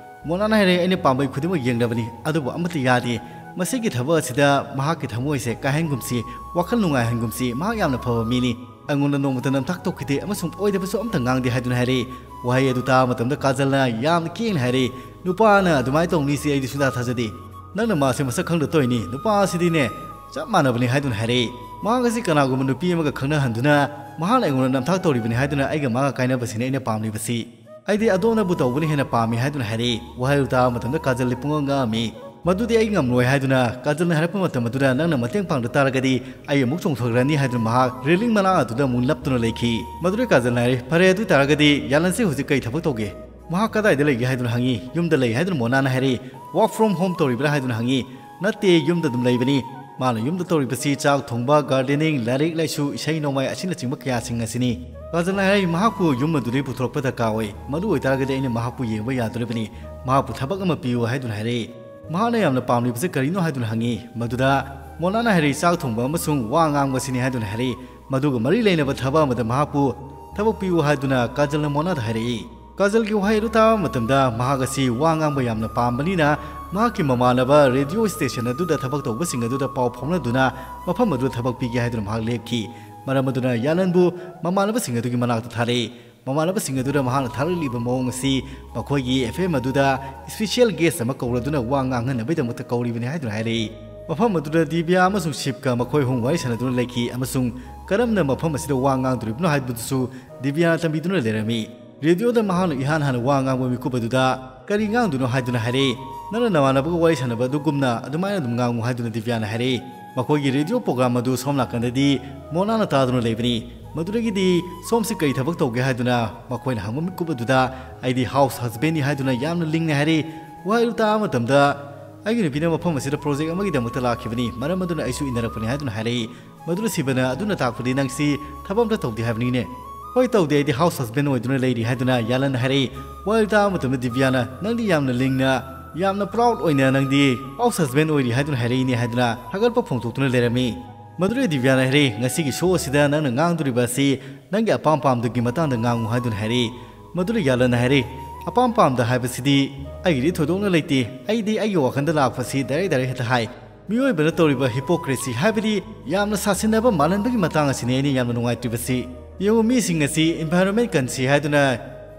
ꯃꯣꯅꯥꯅ ꯍꯥꯏꯔꯛꯏ, "ꯑꯩꯅ ꯄꯥꯝꯕꯩ ꯈꯨꯗꯤꯡꯃꯛ ꯌꯦꯡꯂꯕꯅꯤ, ꯑꯗꯨꯕꯨ ꯑꯃꯠꯇ ꯌꯥꯗꯦ꯫ ꯃꯁꯤꯒꯤ ꯊꯕꯛ ꯑꯁꯤꯗ ꯃꯍꯥꯛꯀꯤ ꯊꯃꯣꯏꯁꯦ ꯀꯥꯏꯍꯟꯒꯨꯝꯁꯤ, ꯋꯥꯈꯜ ꯅꯨꯡꯉꯥꯏꯍꯟꯒꯨꯝꯁꯤ꯫ ꯃꯍꯥꯛ ꯌꯥꯝꯅ ꯐꯕ ꯃꯤꯅꯤ꯫ ꯑꯩꯉꯣꯟꯗ ꯅꯣꯡꯃꯇ ꯅꯝꯊꯥꯛ ꯇꯧꯈꯤꯗꯦ ꯑꯃꯁꯨꯡ ꯑꯣꯏꯗꯕꯁꯨ ꯑꯃꯠꯇ ꯉꯥꯡꯗꯦ" ꯍꯥꯏꯗꯨꯅ ꯍꯥꯏꯔꯛꯏ꯫ ꯋꯥꯍꯩ ꯑꯗꯨ ꯇꯥꯕ ꯃꯇꯝꯗ ꯀꯥꯖꯜꯅ ꯌꯥꯝꯅ ꯀꯤꯅ ꯍꯥꯏꯔꯛꯏ, "ꯅꯨꯄꯥꯅ ꯑꯗꯨꯃꯥꯏꯅ ꯇꯧꯅꯤꯁꯤ ꯑꯩꯗꯤ ꯁꯨꯡꯊꯥ ꯊꯥꯖꯗꯦ꯫ ꯅꯪꯅ ꯃꯥꯁꯦ ꯃꯁꯛ ꯈꯪꯗ ꯇꯧꯔꯤꯅꯤ꯫ ꯅꯨꯄꯥ ꯑꯁꯤꯗꯤꯅꯦ, ꯆꯞ ꯃꯥꯟꯅꯕꯅꯤ ꯍꯥꯏꯗꯨꯅ ꯍꯥꯏꯔꯛꯏ꯫ ꯃꯍꯥꯛ ꯑꯁꯤ ꯀꯅꯥꯒꯨꯝꯕ ꯅꯨꯄꯤ ꯑꯃꯒ ꯈꯪꯅꯍꯟꯗꯨꯅ ꯃꯍꯥꯛꯅ ꯑꯩꯉꯣꯟꯗ ꯅꯝꯊꯥꯛ ꯇꯧꯔꯤꯕꯅꯤ ꯍꯥꯏꯗꯨꯅ ꯑꯩꯒ ꯃꯥꯒ ꯀꯥꯏꯅꯕꯁꯤꯅꯤ ꯑꯩꯅ ꯄꯥꯝꯂꯤꯕꯁꯤ꯫ ꯑꯩꯗꯤ ꯑꯗꯣꯝꯅꯕꯨ ꯇꯧꯕꯅ ꯍꯦꯟꯅ ꯄꯥꯝꯃꯤ ꯍꯥꯏꯗꯨꯅ ꯍꯥꯏꯔꯛꯏ꯫ ꯋꯥꯍꯩ ꯇꯥꯕ ꯃꯇꯝꯗ ꯀꯥꯖꯜꯗꯤ ꯄꯨꯡꯉꯛ ꯉꯛꯑꯝꯃꯤ꯫ ꯃꯗꯨꯗꯤ ꯑꯩ ꯉꯝꯂꯣꯏ ꯍꯥꯏꯗꯨꯅ ꯀꯥꯖꯜꯅ ꯍꯥꯏꯔꯛꯄ ꯃꯇꯝ ꯑꯗꯨꯗ ꯅꯪꯅ ꯃꯇꯦꯡ ꯄꯥꯡꯗ ꯇꯥꯔꯒꯗꯤ ꯑꯩ ꯑꯃꯨꯛ ꯆꯣꯡꯊꯈ꯭ꯔꯅꯤ ꯍꯥꯏꯗꯨꯅ ꯃꯍꯥꯛ ꯔꯦꯂꯤꯡ ꯃꯅꯥꯛ ꯑꯗꯨꯗ ꯑꯃꯨꯛ ꯅꯞꯇꯨꯅ ꯂꯩꯈꯤ꯫ ꯃꯗꯨꯗ ꯀꯥꯖꯜꯅ ꯍꯥꯏꯔꯦ, "ꯐꯔꯦ, ꯑꯗꯨ ꯑꯣꯏ ꯇꯥꯔꯒꯗꯤ ꯌꯥꯂꯟꯁꯦ ꯍꯧꯖꯤꯛ ꯀꯩ ꯊꯕꯛ ꯇꯧꯒꯦ? ꯃꯍꯥꯛ ꯀꯗꯥꯏꯗ ꯂꯩꯒꯦ?" ꯍꯥꯏꯗꯨꯅ ꯍꯪꯉꯤ꯫ "ꯌꯨꯝꯗ ꯂꯩ" ꯍꯥꯏꯗꯨꯅ ꯃꯣꯅꯥꯅ ꯍꯥꯏꯔꯛꯏ꯫ "Work from home ꯇꯧꯔꯤꯕ꯭ꯔꯥ?" ꯍꯥꯏꯗꯨꯅ ꯍꯪꯉꯤ꯫ "ꯅꯠꯇꯦ, ꯌꯨꯝꯗ ꯑꯗꯨꯝ ꯂꯩꯕꯅꯤ꯫ ꯃꯥꯅ ꯌꯨꯝꯗ ꯇꯧꯔꯤꯕꯁꯤ ꯆꯥꯛ ꯊꯣꯡꯕ, ꯒꯥꯔꯗꯦꯅꯤꯡ, ꯂꯥꯏꯔꯤꯛ ꯂꯥꯏꯁꯨ, ꯏꯁꯩ ꯅꯣꯡꯃꯥꯏ ꯑꯁꯤꯅꯆꯤꯡꯕ ꯀꯌꯥꯁꯤꯡ ꯑꯁꯤꯅꯤ꯫ ꯀꯥꯖꯜꯅ ꯍꯥꯏꯔꯛꯏ, ꯃꯍꯥꯛꯄꯨ ꯌꯨꯝ ꯑꯗꯨꯗꯒꯤ ꯄꯨꯊꯣꯔꯛꯄ ꯗꯔꯀꯥꯔ ꯑꯣꯏ꯫ ꯃꯗꯨ ꯑꯣꯏꯇꯥꯔꯒꯗꯤ ꯑꯩꯅ ꯃꯍꯥꯛꯄꯨ ꯌꯦꯡꯕ ꯌꯥꯗꯣꯔꯤꯕꯅꯤ꯫ ꯃꯍꯥꯛꯄꯨ ꯊꯕꯛ ꯑꯃ ꯄꯤꯌꯨ" ꯍꯥꯏꯗꯨꯅ ꯍꯥꯏꯔꯛꯏ꯫ ꯃꯍꯥꯛꯅ ꯌꯥꯝꯅ ꯄꯥꯝꯂꯤꯕꯁꯤ ꯀꯔꯤꯅꯣ ꯍꯥꯏꯗꯨꯅ ꯍꯪꯉꯤ꯫ ꯃꯗꯨꯗ ꯃꯣꯅꯥꯅ ꯍꯥꯏꯔꯛꯏ, "ꯆꯥꯛ ꯊꯣꯡꯕ ꯑꯃꯁꯨꯡ ꯋꯥ ꯉꯥꯡꯕꯁꯤꯅꯤ" ꯍꯥꯏꯗꯨꯅ ꯍꯥꯏꯔꯛꯏ꯫ ꯃꯗꯨꯒ ꯃꯔꯤ ꯂꯩꯅꯕ ꯊꯕꯛ ꯑꯃꯗ ꯃꯍꯥꯛꯄꯨ ꯊꯕꯛ ꯄꯤꯌꯨ ꯍꯥꯏꯗꯨꯅ ꯀꯥꯖꯜꯅ ꯃꯣꯅꯥꯗ ꯍꯥꯏꯔꯛꯏ꯫ ꯀꯥꯖꯜꯒꯤ ꯋꯥꯍꯩ ꯑꯗꯨ ꯇꯥꯕ ꯃꯇꯝꯗ ꯃꯍꯥꯛ ꯑꯁꯤ ꯋꯥ ꯉꯥꯡꯕ ꯌꯥꯝꯅ ꯄꯥꯝꯕꯅꯤꯅ ꯃꯍꯥꯛꯀꯤ ꯃꯃꯥꯟꯅꯕ ꯔꯦꯗꯤꯑꯣ ꯁ꯭ꯇꯦꯁꯟ ꯑꯗꯨꯗ ꯊꯕꯛ ꯇꯧꯕꯁꯤꯡ ꯑꯗꯨꯗ ꯄꯥꯎ ꯐꯥꯎꯅꯗꯨꯅ ꯃꯐꯝ ꯑꯗꯨꯗ ꯊꯕꯛ ꯄꯤꯒꯦ ꯍꯥꯏꯗꯨꯅ ꯃꯍꯥꯛ ꯂꯦꯞꯈꯤ꯫ ꯃꯔꯝ ꯑꯗꯨꯅ ꯌꯥꯂꯟꯕꯨ ꯃꯃꯥꯟꯅꯕꯁꯤꯡ ꯑꯗꯨꯒꯤ ꯃꯅꯥꯛꯇ ꯊꯥꯔꯛꯏ꯫ ꯃꯃꯥꯟꯅꯕꯁꯤꯡ ꯑꯗꯨꯗ ꯃꯍꯥꯛꯅ ꯊꯥꯔꯛꯂꯤꯕ ꯃꯑꯣꯡ ꯑꯁꯤ ꯃꯈꯣꯏꯒꯤ ꯑꯦꯐ ꯑꯦꯝ ꯑꯗꯨꯗ ꯁ꯭ꯄꯤꯁꯤꯌꯦꯜ ꯒꯦꯁ ꯑꯃ ꯀꯧꯔꯗꯨꯅ ꯋꯥ ꯉꯥꯡꯍꯟꯅꯕꯒꯤꯗꯃꯛꯇ ꯀꯧꯔꯤꯕꯅꯤ ꯍꯥꯏꯗꯨꯅ ꯍꯥꯏꯔꯛꯏ꯫ ꯃꯐꯝ ꯑꯗꯨꯗ ꯗꯤꯕ꯭ꯌꯥ ꯑꯃꯁꯨꯡ ꯁꯤꯕꯀ ꯃꯈꯣꯏ ꯑꯍꯨꯝ ꯋꯥꯔꯤ ꯁꯥꯟꯅꯗꯨꯅ ꯂꯩꯈꯤ ꯑꯃꯁꯨꯡ ꯀꯔꯝꯅ ꯃꯐꯝ ꯑꯁꯤꯗ ꯋꯥ ꯉꯥꯡꯗꯣꯔꯤꯕꯅꯣ ꯍꯥꯏꯕꯗꯨꯁꯨ ꯗꯤꯕ꯭ꯌꯥꯅ ꯇꯝꯕꯤꯗꯨꯅ ꯂꯩꯔꯝꯃꯤ꯫ ꯔꯦꯗꯤꯑꯣꯗ ꯃꯍꯥꯛꯅ ꯏꯍꯥꯟ ꯍꯥꯟꯅ ꯋꯥ ꯉꯥꯡꯕ ꯃꯤꯀꯨꯞ ꯑꯗꯨꯗ ꯀꯔꯤ ꯉꯥꯡꯗꯣꯏꯅꯣ ꯍꯥꯏꯗꯨꯅ ꯍꯥꯏꯔꯛꯏ꯫ "ꯅꯪꯅ ꯅꯃꯥꯟꯅꯕꯒ ꯋꯥꯔꯤ ꯁꯥꯟꯅꯕ ꯑꯗꯨꯒꯨꯝꯅ ꯑꯗꯨꯃꯥꯏꯅ ꯑꯗꯨꯝ ꯉꯥꯡꯉꯨ" ꯍꯥꯏꯗꯨꯅ ꯗꯤꯕ꯭ꯌꯥꯅ ꯍꯥꯏꯔꯛꯏ꯫ ꯃꯈꯣꯏꯒꯤ ꯔꯦꯗꯤꯑꯣ ꯄ꯭ꯔꯣꯒ꯭ꯔꯥꯝ ꯑꯗꯨ ꯁꯣꯝ ꯅꯥꯀꯟꯗꯗꯤ ꯃꯣꯅꯥꯅ ꯇꯥꯗꯨꯅ ꯂꯩꯕꯅꯤ꯫ ꯃꯗꯨꯗꯒꯤꯗꯤ "ꯁꯣꯝꯁꯤ ꯀꯔꯤ ꯊꯕꯛ ꯇꯧꯒꯦ?" ꯍꯥꯏꯗꯨꯅ ꯃꯈꯣꯏꯅ ꯍꯪꯕ ꯃꯤꯀꯨꯞ ꯑꯗꯨꯗ "ꯑꯩꯗꯤ ꯍꯥꯎꯁ ꯍꯁꯕꯦꯟꯅꯤ" ꯍꯥꯏꯗꯨꯅ ꯌꯥꯝꯅ ꯂꯤꯡꯅ ꯍꯥꯏꯔꯛꯏ꯫ ꯋꯥꯍꯩ ꯑꯗꯨ ꯇꯥꯕ ꯃꯇꯝꯗ "ꯑꯩꯒꯤ ꯅꯨꯄꯤꯅ ꯃꯐꯝ ꯑꯁꯤꯗ ꯄ꯭ꯔꯣꯖꯦꯛ ꯑꯃꯒꯤꯗꯃꯛꯇ ꯂꯥꯛꯈꯤꯕꯅꯤ, ꯃꯔꯝ ꯑꯗꯨꯅ ꯑꯩꯁꯨ ꯏꯟꯅꯔꯛꯄꯅꯤ" ꯍꯥꯏꯗꯨꯅ ꯍꯥꯏꯔꯛꯏ꯫ ꯃꯗꯨꯗ ꯁꯤꯕꯅ "ꯑꯗꯨꯅ ꯇꯥꯛꯄꯗꯤ ꯅꯪꯁꯤ ꯊꯕꯛ ꯑꯝꯇ ꯇꯧꯗꯦ ꯍꯥꯏꯕꯅꯤꯅꯦ?" "ꯍꯣꯏ, ꯇꯧꯗꯦ, ꯑꯩꯗꯤ ꯍꯥꯎꯁ ꯍꯁꯕꯦꯟ ꯑꯣꯏꯗꯨꯅ ꯂꯩꯔꯤ" ꯍꯥꯏꯗꯨꯅ ꯌꯥꯂꯟꯅ ꯍꯥꯏꯔꯛꯏ꯫ ꯋꯥꯍꯩ ꯇꯥꯕ ꯃꯇꯝꯗ ꯗꯤꯕ꯭ꯌꯥꯅ "ꯅꯪꯗꯤ ꯌꯥꯝꯅ ꯂꯤꯡꯅ, ꯌꯥꯝꯅ ꯄ꯭ꯔꯥꯎꯗ ꯑꯣꯏꯅ ꯅꯪꯗꯤ ꯍꯥꯎꯁ ꯍꯁꯕꯦꯟ ꯑꯣꯏꯔꯤ ꯍꯥꯏꯗꯨꯅ ꯍꯥꯏꯔꯛꯏꯅꯦ" ꯍꯥꯏꯗꯨꯅ ꯊꯥꯒꯠꯄ ꯐꯣꯡꯗꯣꯛꯇꯨꯅ ꯂꯩꯔꯝꯃꯤ꯫ ꯃꯗꯨꯗ ꯗꯤꯕ꯭ꯌꯥꯅ ꯍꯥꯏꯔꯛꯏ, "ꯉꯁꯤꯒꯤ ꯁꯣ ꯑꯁꯤꯗ ꯅꯪꯅ ꯉꯥꯡꯗꯣꯔꯤꯕ ꯑꯁꯤ ꯅꯪꯒꯤ ꯑꯄꯥꯝ ꯄꯥꯝꯗꯒꯤ ꯃꯇꯥꯡꯗ ꯉꯥꯡꯉꯨ" ꯍꯥꯏꯗꯨꯅ ꯍꯥꯏꯔꯛꯏ꯫ ꯃꯗꯨꯗ ꯌꯥꯂꯟꯅ ꯍꯥꯏꯔꯛꯏ, "ꯑꯄꯥꯝ ꯄꯥꯝꯗ ꯍꯥꯏꯕꯁꯤꯗꯤ ꯑꯩꯒꯤꯗꯤ ꯊꯣꯏꯗꯣꯛꯅ ꯂꯩꯇꯦ꯫ ꯑꯩꯗꯤ ꯑꯩꯒꯤ ꯋꯥꯈꯜꯗ ꯂꯥꯛꯄꯁꯤ ꯗꯥꯏꯔꯦꯛ ꯗꯥꯏꯔꯦꯛ ꯍꯦꯛꯇ ꯍꯥꯏ꯫ ꯃꯤꯑꯣꯏꯕꯅ ꯇꯧꯔꯤꯕ ꯍꯤꯄꯣꯀ꯭ꯔꯦꯁꯤ ꯍꯥꯏꯕꯗꯤ ꯌꯥꯝꯅ ꯁꯥꯁꯤꯟꯅꯕ ꯃꯥꯜꯍꯟꯕꯒꯤ ꯃꯇꯥꯡ ꯑꯁꯤꯅꯤ ꯑꯩꯅ ꯌꯥꯝꯅ ꯅꯨꯡꯉꯥꯏꯇ꯭ꯔꯤꯕꯁꯤ꯫ ꯌꯦꯡꯉꯨ, ꯃꯤꯁꯤꯡ ꯑꯁꯤ ꯏꯟꯚꯥꯏꯔꯣꯟꯃꯦꯟ ꯀꯟꯁꯤ ꯍꯥꯏꯗꯨꯅ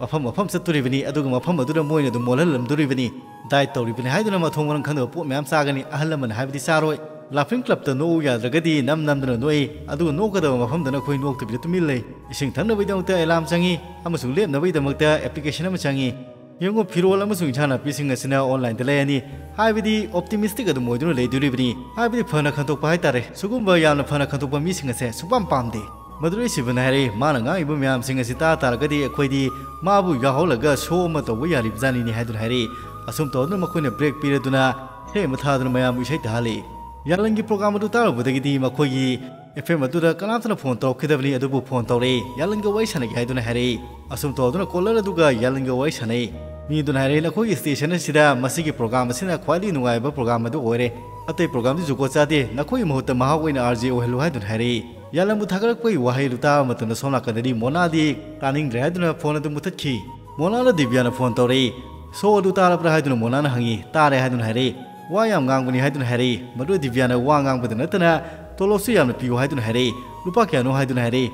ꯃꯐꯝ ꯃꯐꯝ ꯆꯠꯇꯣꯔꯤꯕꯅꯤ, ꯑꯗꯨꯒ ꯃꯐꯝ ꯑꯗꯨꯗ ꯃꯣꯏꯅ ꯑꯗꯨꯝ ꯃꯣꯜꯍꯜꯂꯝꯗꯣꯔꯤꯕꯅꯤ꯫ ꯗꯥꯏꯠ ꯇꯧꯔꯤꯕꯅꯤ ꯍꯥꯏꯗꯨꯅ ꯃꯊꯣꯡ ꯃꯔꯝ ꯈꯪꯗꯕ ꯄꯣꯠ ꯃꯌꯥꯝ ꯆꯥꯒꯅꯤ, ꯑꯍꯜ ꯂꯃꯟ ꯍꯥꯏꯕꯗꯤ ꯆꯥꯔꯣꯏ꯫ ꯂꯥꯐꯤꯡ ꯀ꯭ꯂꯕꯇ ꯅꯣꯛꯎ ꯌꯥꯗ꯭ꯔꯒꯗꯤ ꯅꯝ ꯅꯝꯗꯨꯅ ꯅꯣꯛꯏ, ꯑꯗꯨꯒ ꯅꯣꯛꯀꯗꯕ ꯃꯐꯝꯗꯅ ꯑꯩꯈꯣꯏ ꯅꯣꯛꯇꯕꯤꯗ ꯇꯨꯃꯤꯟ ꯂꯩ꯫ ꯏꯁꯤꯡ ꯊꯛꯅꯕꯒꯤꯗꯃꯛꯇ ꯑꯦꯂꯥꯝ ꯆꯪꯏ, ꯑꯃꯁꯨꯡ ꯂꯦꯞꯅꯕꯒꯤꯗꯃꯛꯇ ꯑꯦꯄ꯭ꯂꯤꯀꯦꯁꯟ ꯑꯃ ꯆꯪꯏ꯫ ꯌꯦꯡꯉꯨ, ꯐꯤꯔꯣꯜ ꯑꯃꯁꯨꯡ ꯏꯟꯁꯥꯡ ꯅꯥꯄꯤꯁꯤꯡ ꯑꯁꯤꯅ ꯑꯣꯟꯂꯥꯏꯟꯗ ꯂꯩꯔꯅꯤ, ꯍꯥꯏꯕꯗꯤ ꯑꯣꯞꯇꯤꯃꯤꯁꯇꯤꯛ ꯑꯗꯨꯝ ꯑꯣꯏꯗꯨꯅ ꯂꯩꯗꯣꯔꯤꯕꯅꯤ, ꯍꯥꯏꯕꯗꯤ ꯐꯅ ꯈꯟꯗꯣꯛꯄ ꯍꯥꯏꯇꯥꯔꯦ꯫ ꯁꯤꯒꯨꯝꯕ ꯌꯥꯝꯅ ꯐꯅ ꯈꯟꯗꯣꯛꯄ ꯃꯤꯁꯤꯡ ꯑꯁꯦ ꯁꯨꯡꯄꯥꯝ ꯄꯥꯝꯗꯦ꯫ ꯃꯗꯨꯗꯩ ꯁꯤꯕꯅ ꯍꯥꯏꯔꯛꯏ, ꯃꯥꯅ ꯉꯥꯡꯉꯤꯕ ꯃꯌꯥꯝꯁꯤꯡ ꯑꯁꯤ ꯇꯥ ꯇꯥꯔꯒꯗꯤ ꯑꯩꯈꯣꯏꯗꯤ ꯃꯥꯕꯨ ꯌꯥꯎꯍꯜꯂꯒ ꯁꯣ ꯑꯃ ꯇꯧꯕ ꯌꯥꯔꯤꯕꯖꯥꯠꯅꯤꯅꯦ ꯍꯥꯏꯗꯨꯅ ꯍꯥꯏꯔꯛꯏ꯫ ꯑꯁꯨꯝ ꯇꯧꯗꯨꯅ ꯃꯈꯣꯏꯅ ꯕ꯭ꯔꯦꯛ ꯄꯤꯔꯗꯨꯅ ꯏꯁꯩ ꯑꯃ ꯊꯥꯗꯨꯅ ꯃꯌꯥꯝꯕꯨ ꯏꯁꯩ ꯇꯥꯍꯜꯂꯤ꯫ ꯌꯥꯂꯟꯒꯤ ꯄ꯭ꯔꯣꯒ꯭ꯔꯥꯝ ꯑꯗꯨ ꯇꯥꯔꯨꯕꯗꯒꯤꯗꯤ ꯃꯈꯣꯏꯒꯤ ꯑꯦꯐ ꯑꯦꯝ ꯑꯗꯨꯗ ꯀꯅꯥꯝꯇꯅ ꯐꯣꯟ ꯇꯧꯔꯛꯈꯤꯗꯕꯅꯤ, ꯑꯗꯨꯕꯨ ꯐꯣꯟ ꯇꯧꯔꯛꯏ, ꯌꯥꯂꯟꯒ ꯋꯥꯔꯤ ꯁꯥꯟꯅꯒꯦ ꯍꯥꯏꯗꯨꯅ ꯍꯥꯏꯔꯛꯏ꯫ ꯑꯁꯨꯝ ꯇꯧꯗꯨꯅ ꯀꯣꯂꯔ ꯑꯗꯨꯒ ꯌꯥꯂꯟꯒ ꯋꯥꯔꯤ ꯁꯥꯟꯅꯩ꯫ ꯃꯤꯗꯨꯅ ꯍꯥꯏꯔꯛꯏ, "ꯅꯈꯣꯏꯒꯤ ꯁ꯭ꯇꯦꯁꯟ ꯑꯁꯤꯗ ꯃꯁꯤꯒꯤ ꯄ꯭ꯔꯣꯒ꯭ꯔꯥꯝ ꯑꯁꯤꯅ ꯈ꯭ꯋꯥꯏꯗꯒꯤ ꯅꯨꯡꯉꯥꯏꯕ ꯄ꯭ꯔꯣꯒ꯭ꯔꯥꯝ ꯑꯗꯨ ꯑꯣꯏꯔꯦ꯫ ꯑꯇꯩ ꯄ꯭ꯔꯣꯒ꯭ꯔꯥꯝꯗꯤ ꯖꯨꯒꯣꯠ ꯆꯥꯗꯦ, ꯅꯈꯣꯏꯒꯤ ꯃꯍꯨꯠꯇ ꯃꯍꯥꯛ ꯑꯣꯏꯅ ꯑꯥꯔ ꯖꯦ ꯑꯣꯏꯍꯜꯂꯨ" ꯍꯥꯏꯗꯨꯅ ꯍꯥꯏꯔꯛꯏ꯫ ꯌꯥꯂꯟꯕꯨ ꯊꯥꯒꯠꯂꯛꯄꯒꯤ ꯋꯥꯍꯩ ꯑꯗꯨ ꯇꯥꯕ ꯃꯇꯝꯗ ꯁꯣꯝ ꯅꯥꯀꯟꯗꯗꯤ ꯃꯣꯅꯥꯗꯤ ꯇꯥꯅꯤꯡꯗ꯭ꯔꯦ ꯍꯥꯏꯗꯨꯅ ꯐꯣꯟ ꯑꯗꯨ ꯃꯨꯊꯠꯈꯤ꯫ ꯃꯣꯅꯥꯅ ꯗꯤꯕ꯭ꯌꯥꯅ ꯐꯣꯟ ꯇꯧꯔꯛꯏ꯫ "ꯁꯣ ꯑꯗꯨ ꯇꯥꯔꯕ꯭ꯔꯥ?" ꯍꯥꯏꯗꯨꯅ ꯃꯣꯅꯥꯅ ꯍꯪꯉꯤ꯫ "ꯇꯥꯔꯦ" ꯍꯥꯏꯗꯨꯅ ꯍꯥꯏꯔꯛꯏ꯫ "ꯋꯥ ꯌꯥꯝ ꯉꯥꯡꯕꯅꯤ" ꯍꯥꯏꯗꯨꯅ ꯍꯥꯏꯔꯛꯏ꯫ ꯃꯗꯨ ꯗꯤꯕ꯭ꯌꯥꯅ ꯋꯥ ꯉꯥꯡꯕꯗ ꯅꯠꯇꯅ "ꯇꯣꯂꯣꯞꯁꯨ ꯌꯥꯝꯅ ꯄꯤꯌꯨ" ꯍꯥꯏꯗꯨꯅ ꯍꯥꯏꯔꯛꯏ꯫ "ꯂꯨꯄꯥ ꯀꯌꯥꯅꯣ?" ꯍꯥꯏꯗꯨꯅ ꯍꯥꯏꯔꯛꯏ꯫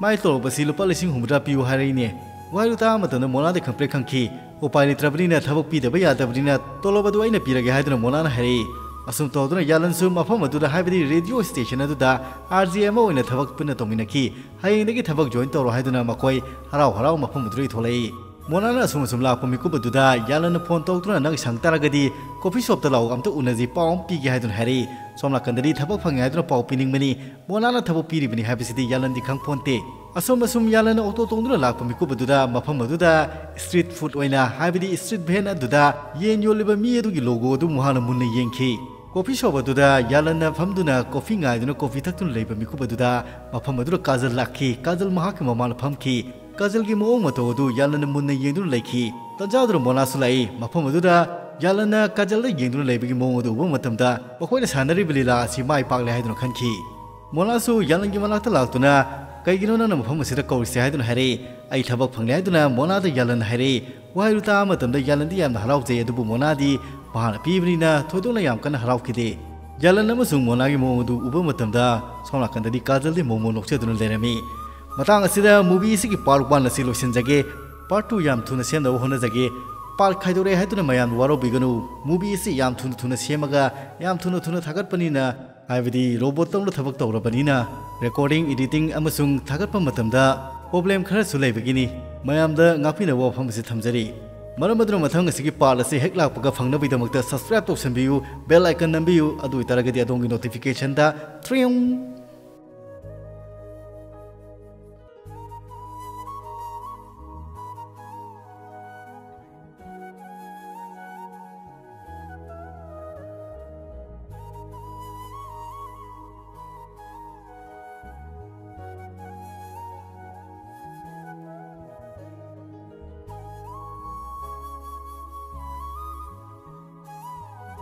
"ꯃꯥꯏ ꯇꯣꯂꯣꯞ ꯑꯁꯤ ꯂꯨꯄꯥ ꯂꯤꯁꯤꯡ ꯍꯨꯝꯐꯨꯇꯔꯥ ꯄꯤꯌꯨ" ꯍꯥꯏꯔꯛꯏꯅꯦ꯫ ꯋꯥꯍꯩꯗꯨ ꯇꯥꯕ ꯃꯇꯝꯗ ꯃꯣꯅꯥꯗꯤ ꯈꯪꯄ꯭ꯔꯦꯛ ꯈꯪꯈꯤ꯫ ꯎꯄꯥꯏ ꯂꯩꯇ꯭ꯔꯕꯅꯤꯅ, ꯊꯕꯛ ꯄꯤꯗꯕ ꯌꯥꯗꯕꯅꯤꯅ, "ꯇꯣꯂꯣꯞ ꯑꯗꯨ ꯑꯩꯅ ꯄꯤꯔꯒꯦ" ꯍꯥꯏꯗꯨꯅ ꯃꯣꯅꯥꯅ ꯍꯥꯏꯔꯛꯏ꯫ ꯑꯁꯨꯝ ꯇꯧꯗꯨꯅ ꯌꯥꯂꯟꯁꯨ ꯃꯐꯝ ꯑꯗꯨꯗ, ꯍꯥꯏꯕꯗꯤ ꯔꯦꯗꯤꯑꯣ ꯁ꯭ꯇꯦꯁꯟ ꯑꯗꯨꯗ ꯑꯥꯔ ꯖꯦ ꯑꯃ ꯑꯣꯏꯅ ꯊꯕꯛ ꯄꯨꯟꯅ ꯇꯧꯃꯤꯟꯅꯈꯤ꯫ "ꯍꯌꯦꯡꯗꯒꯤ ꯊꯕꯛ ꯖꯣꯏꯟ ꯇꯧꯔꯣ" ꯍꯥꯏꯗꯨꯅ ꯃꯈꯣꯏ ꯍꯔꯥꯎ ꯍꯔꯥꯎ ꯃꯐꯝ ꯑꯗꯨꯗꯒꯤ ꯊꯣꯛꯂꯛꯏ꯫ ꯃꯣꯅꯥꯅ ꯑꯁꯨꯝ ꯑꯁꯨꯝ ꯂꯥꯛꯄ ꯃꯤꯀꯨꯞ ꯑꯗꯨꯗ ꯌꯥꯂꯟꯅ ꯐꯣꯟ ꯇꯧꯗꯨꯅ, "ꯅꯪ ꯁꯪ ꯇꯥꯔꯒꯗꯤ ꯀꯣꯐꯤ ꯁꯣꯞꯇ ꯂꯥꯛꯎ, ꯑꯝꯇ ꯎꯅꯁꯤ, ꯄꯥꯎ ꯑꯃ ꯄꯤꯒꯦ" ꯍꯥꯏꯗꯨꯅ ꯍꯥꯏꯔꯛꯏ꯫ ꯁꯣꯝ ꯅꯥꯀꯟꯗꯗꯤ ꯊꯕꯛ ꯐꯪꯉꯦ ꯍꯥꯏꯗꯨꯅ ꯄꯥꯎ ꯄꯤꯅꯤꯡꯕꯅꯤ, ꯃꯣꯅꯥꯅ ꯊꯕꯛ ꯄꯤꯔꯤꯕꯅꯤ ꯍꯥꯏꯕꯁꯤꯗꯤ ꯌꯥꯂꯟꯗꯤ ꯈꯪꯄꯣꯟꯇꯦ꯫ ꯑꯁꯨꯝ ꯑꯁꯨꯝ ꯌꯥꯂꯟꯅ ꯑꯣꯇꯣ ꯇꯣꯡꯗꯨꯅ ꯂꯥꯛꯄ ꯃꯤꯀꯨꯞ ꯑꯗꯨꯗ ꯃꯐꯝ ꯑꯗꯨꯗ ꯁ꯭ꯇ꯭ꯔꯤꯠ ꯐꯨꯗ ꯑꯣꯏꯅ, ꯍꯥꯏꯕꯗꯤ ꯁ꯭ꯇ꯭ꯔꯤꯠ ꯚꯦꯟ ꯑꯗꯨꯗ ꯌꯦꯟ ꯌꯣꯜꯂꯤꯕ ꯃꯤ ꯑꯗꯨꯒꯤ ꯂꯣꯒꯣ ꯑꯗꯨ ꯃꯍꯥꯛꯅ ꯃꯨꯟꯅ ꯌꯦꯡꯈꯤ꯫ ꯀꯣꯐꯤ ꯁꯣꯞ ꯑꯗꯨꯗ ꯌꯥꯂꯟꯅ ꯐꯝꯗꯨꯅ ꯀꯣꯐꯤ ꯉꯥꯏꯗꯨꯅ ꯀꯣꯐꯤ ꯊꯛꯇꯨꯅ ꯂꯩꯕ ꯃꯤꯀꯨꯞ ꯑꯗꯨꯗ ꯃꯐꯝ ꯑꯗꯨꯗ ꯀꯥꯖꯜ ꯂꯥꯛꯈꯤ꯫ ꯀꯥꯖꯜ ꯃꯍꯥꯛꯀꯤ ꯃꯃꯥꯡꯗ ꯐꯝꯈꯤ꯫ ꯀꯥꯖꯜꯒꯤ ꯃꯑꯣꯡ ꯃꯇꯧ ꯑꯗꯨ ꯌꯥꯂꯟꯅ ꯃꯨꯟꯅ ꯌꯦꯡꯗꯨꯅ ꯂꯩꯈꯤ꯫ ꯇꯟꯖꯥꯗꯨꯅ ꯃꯣꯅꯥꯁꯨ ꯂꯥꯛꯏ꯫ ꯃꯐꯝ ꯑꯗꯨꯗ ꯌꯥꯂꯟꯅ ꯀꯥꯖꯜꯗ ꯌꯦꯡꯗꯨꯅ ꯂꯩꯕꯒꯤ ꯃꯑꯣꯡ ꯑꯗꯨ ꯎꯕ ꯃꯇꯝꯗ ꯃꯈꯣꯏꯅ ꯁꯥꯟꯅꯔꯤꯕ ꯂꯤꯂꯥ ꯑꯁꯤ ꯃꯥꯏ ꯄꯥꯛꯂꯦ ꯍꯥꯏꯗꯨꯅ ꯈꯟꯈꯤ꯫ ꯃꯣꯅꯥꯁꯨ ꯌꯥꯂꯟꯒꯤ ꯃꯅꯥꯛꯇ ꯂꯥꯛꯇꯨꯅ, "ꯀꯩꯒꯤꯅꯣ ꯅꯪꯅ ꯃꯐꯝ ꯑꯁꯤꯗ ꯀꯧꯔꯤꯁꯦ?" ꯍꯥꯏꯗꯨꯅ ꯍꯥꯏꯔꯛꯏ꯫ "ꯑꯩ ꯊꯕꯛ ꯐꯪꯂꯦ" ꯍꯥꯏꯗꯨꯅ ꯃꯣꯅꯥꯗ ꯌꯥꯂꯟꯅ ꯍꯥꯏꯔꯛꯏ꯫ ꯋꯥꯍꯩꯗꯨ ꯇꯥꯕ ꯃꯇꯝꯗ ꯌꯥꯂꯟꯗꯤ ꯌꯥꯝꯅ ꯍꯔꯥꯎꯖꯩ, ꯑꯗꯨꯕꯨ ꯃꯣꯅꯥꯗꯤ ꯃꯍꯥꯛꯅ ꯄꯤꯕꯅꯤꯅ ꯊꯣꯏꯗꯣꯛꯅ ꯌꯥꯝ ꯀꯟꯅ ꯍꯔꯥꯎꯈꯤꯗꯦ꯫ ꯌꯥꯂꯟ ꯑꯃꯁꯨꯡ ꯃꯣꯅꯥꯒꯤ ꯃꯑꯣꯡ ꯑꯗꯨ ꯎꯕ ꯃꯇꯝꯗ ꯁꯣꯝ ꯅꯥꯀꯟꯗꯗꯤ ꯀꯥꯖꯜꯗꯤ ꯃꯣꯃꯣ ꯅꯣꯛꯆꯗꯨꯅ ꯂꯩꯔꯝꯃꯤ꯫ ꯃꯇꯥꯡ ꯑꯁꯤꯗ movie ꯑꯁꯤꯒꯤ part one ꯑꯁꯤ ꯂꯣꯏꯁꯤꯟꯖꯒꯦ꯫ Part two ꯌꯥꯝ ꯊꯨꯅ ꯁꯦꯝꯅꯕ ꯍꯣꯠꯅꯖꯒꯦ꯫ ꯄꯥꯔꯠ ꯈꯥꯏꯗꯣꯔꯛꯑꯦ ꯍꯥꯏꯗꯨꯅ ꯃꯌꯥꯝ ꯋꯥꯔꯧꯕꯤꯒꯅꯨ꯫ ꯃꯨꯚꯤ ꯑꯁꯤ ꯌꯥꯝ ꯊꯨꯅ ꯊꯨꯅ ꯁꯦꯝꯃꯒ ꯌꯥꯝ ꯊꯨꯅ ꯊꯨꯅ ꯊꯥꯒꯠꯄꯅꯤꯅ, ꯍꯥꯏꯕꯗꯤ ꯔꯣꯕꯣꯠ ꯇꯧꯅ ꯊꯕꯛ ꯇꯧꯔꯕꯅꯤꯅ, ꯔꯦꯀꯣꯔꯗꯤꯡ, ꯏꯗꯤꯇꯤꯡ ꯑꯃꯁꯨꯡ ꯊꯥꯒꯠꯄ ꯃꯇꯝꯗ ꯄ꯭ꯔꯣꯕ꯭ꯂꯦꯝ ꯈꯔꯁꯨ ꯂꯩꯕꯒꯤꯅꯤ꯫ ꯃꯌꯥꯝꯗ ꯉꯥꯛꯄꯤꯅꯕ ꯋꯥꯐꯝ ꯑꯁꯤ ꯊꯝꯖꯔꯤ꯫ ꯃꯔꯝ ꯑꯗꯨꯅ ꯃꯊꯪ ꯑꯁꯤꯒꯤ ꯄꯥꯔꯠ ꯑꯁꯤ ꯍꯦꯛ ꯂꯥꯛꯄꯒ ꯐꯪꯅꯕꯒꯤꯗꯃꯛꯇ ꯁꯕꯁꯀ꯭ꯔꯥꯏꯕ ꯇꯧꯁꯟꯕꯤꯌꯨ, ꯕꯦꯜ ꯑꯥꯏꯀꯟ ꯅꯝꯕꯤꯌꯨ꯫ ꯑꯗꯨ ꯑꯣꯏꯇꯥꯔꯒꯗꯤ ꯑꯗꯣꯝꯒꯤ ꯅꯣꯇꯤꯐꯤꯀꯦꯁꯟꯗ ꯇ꯭ꯔꯤꯡ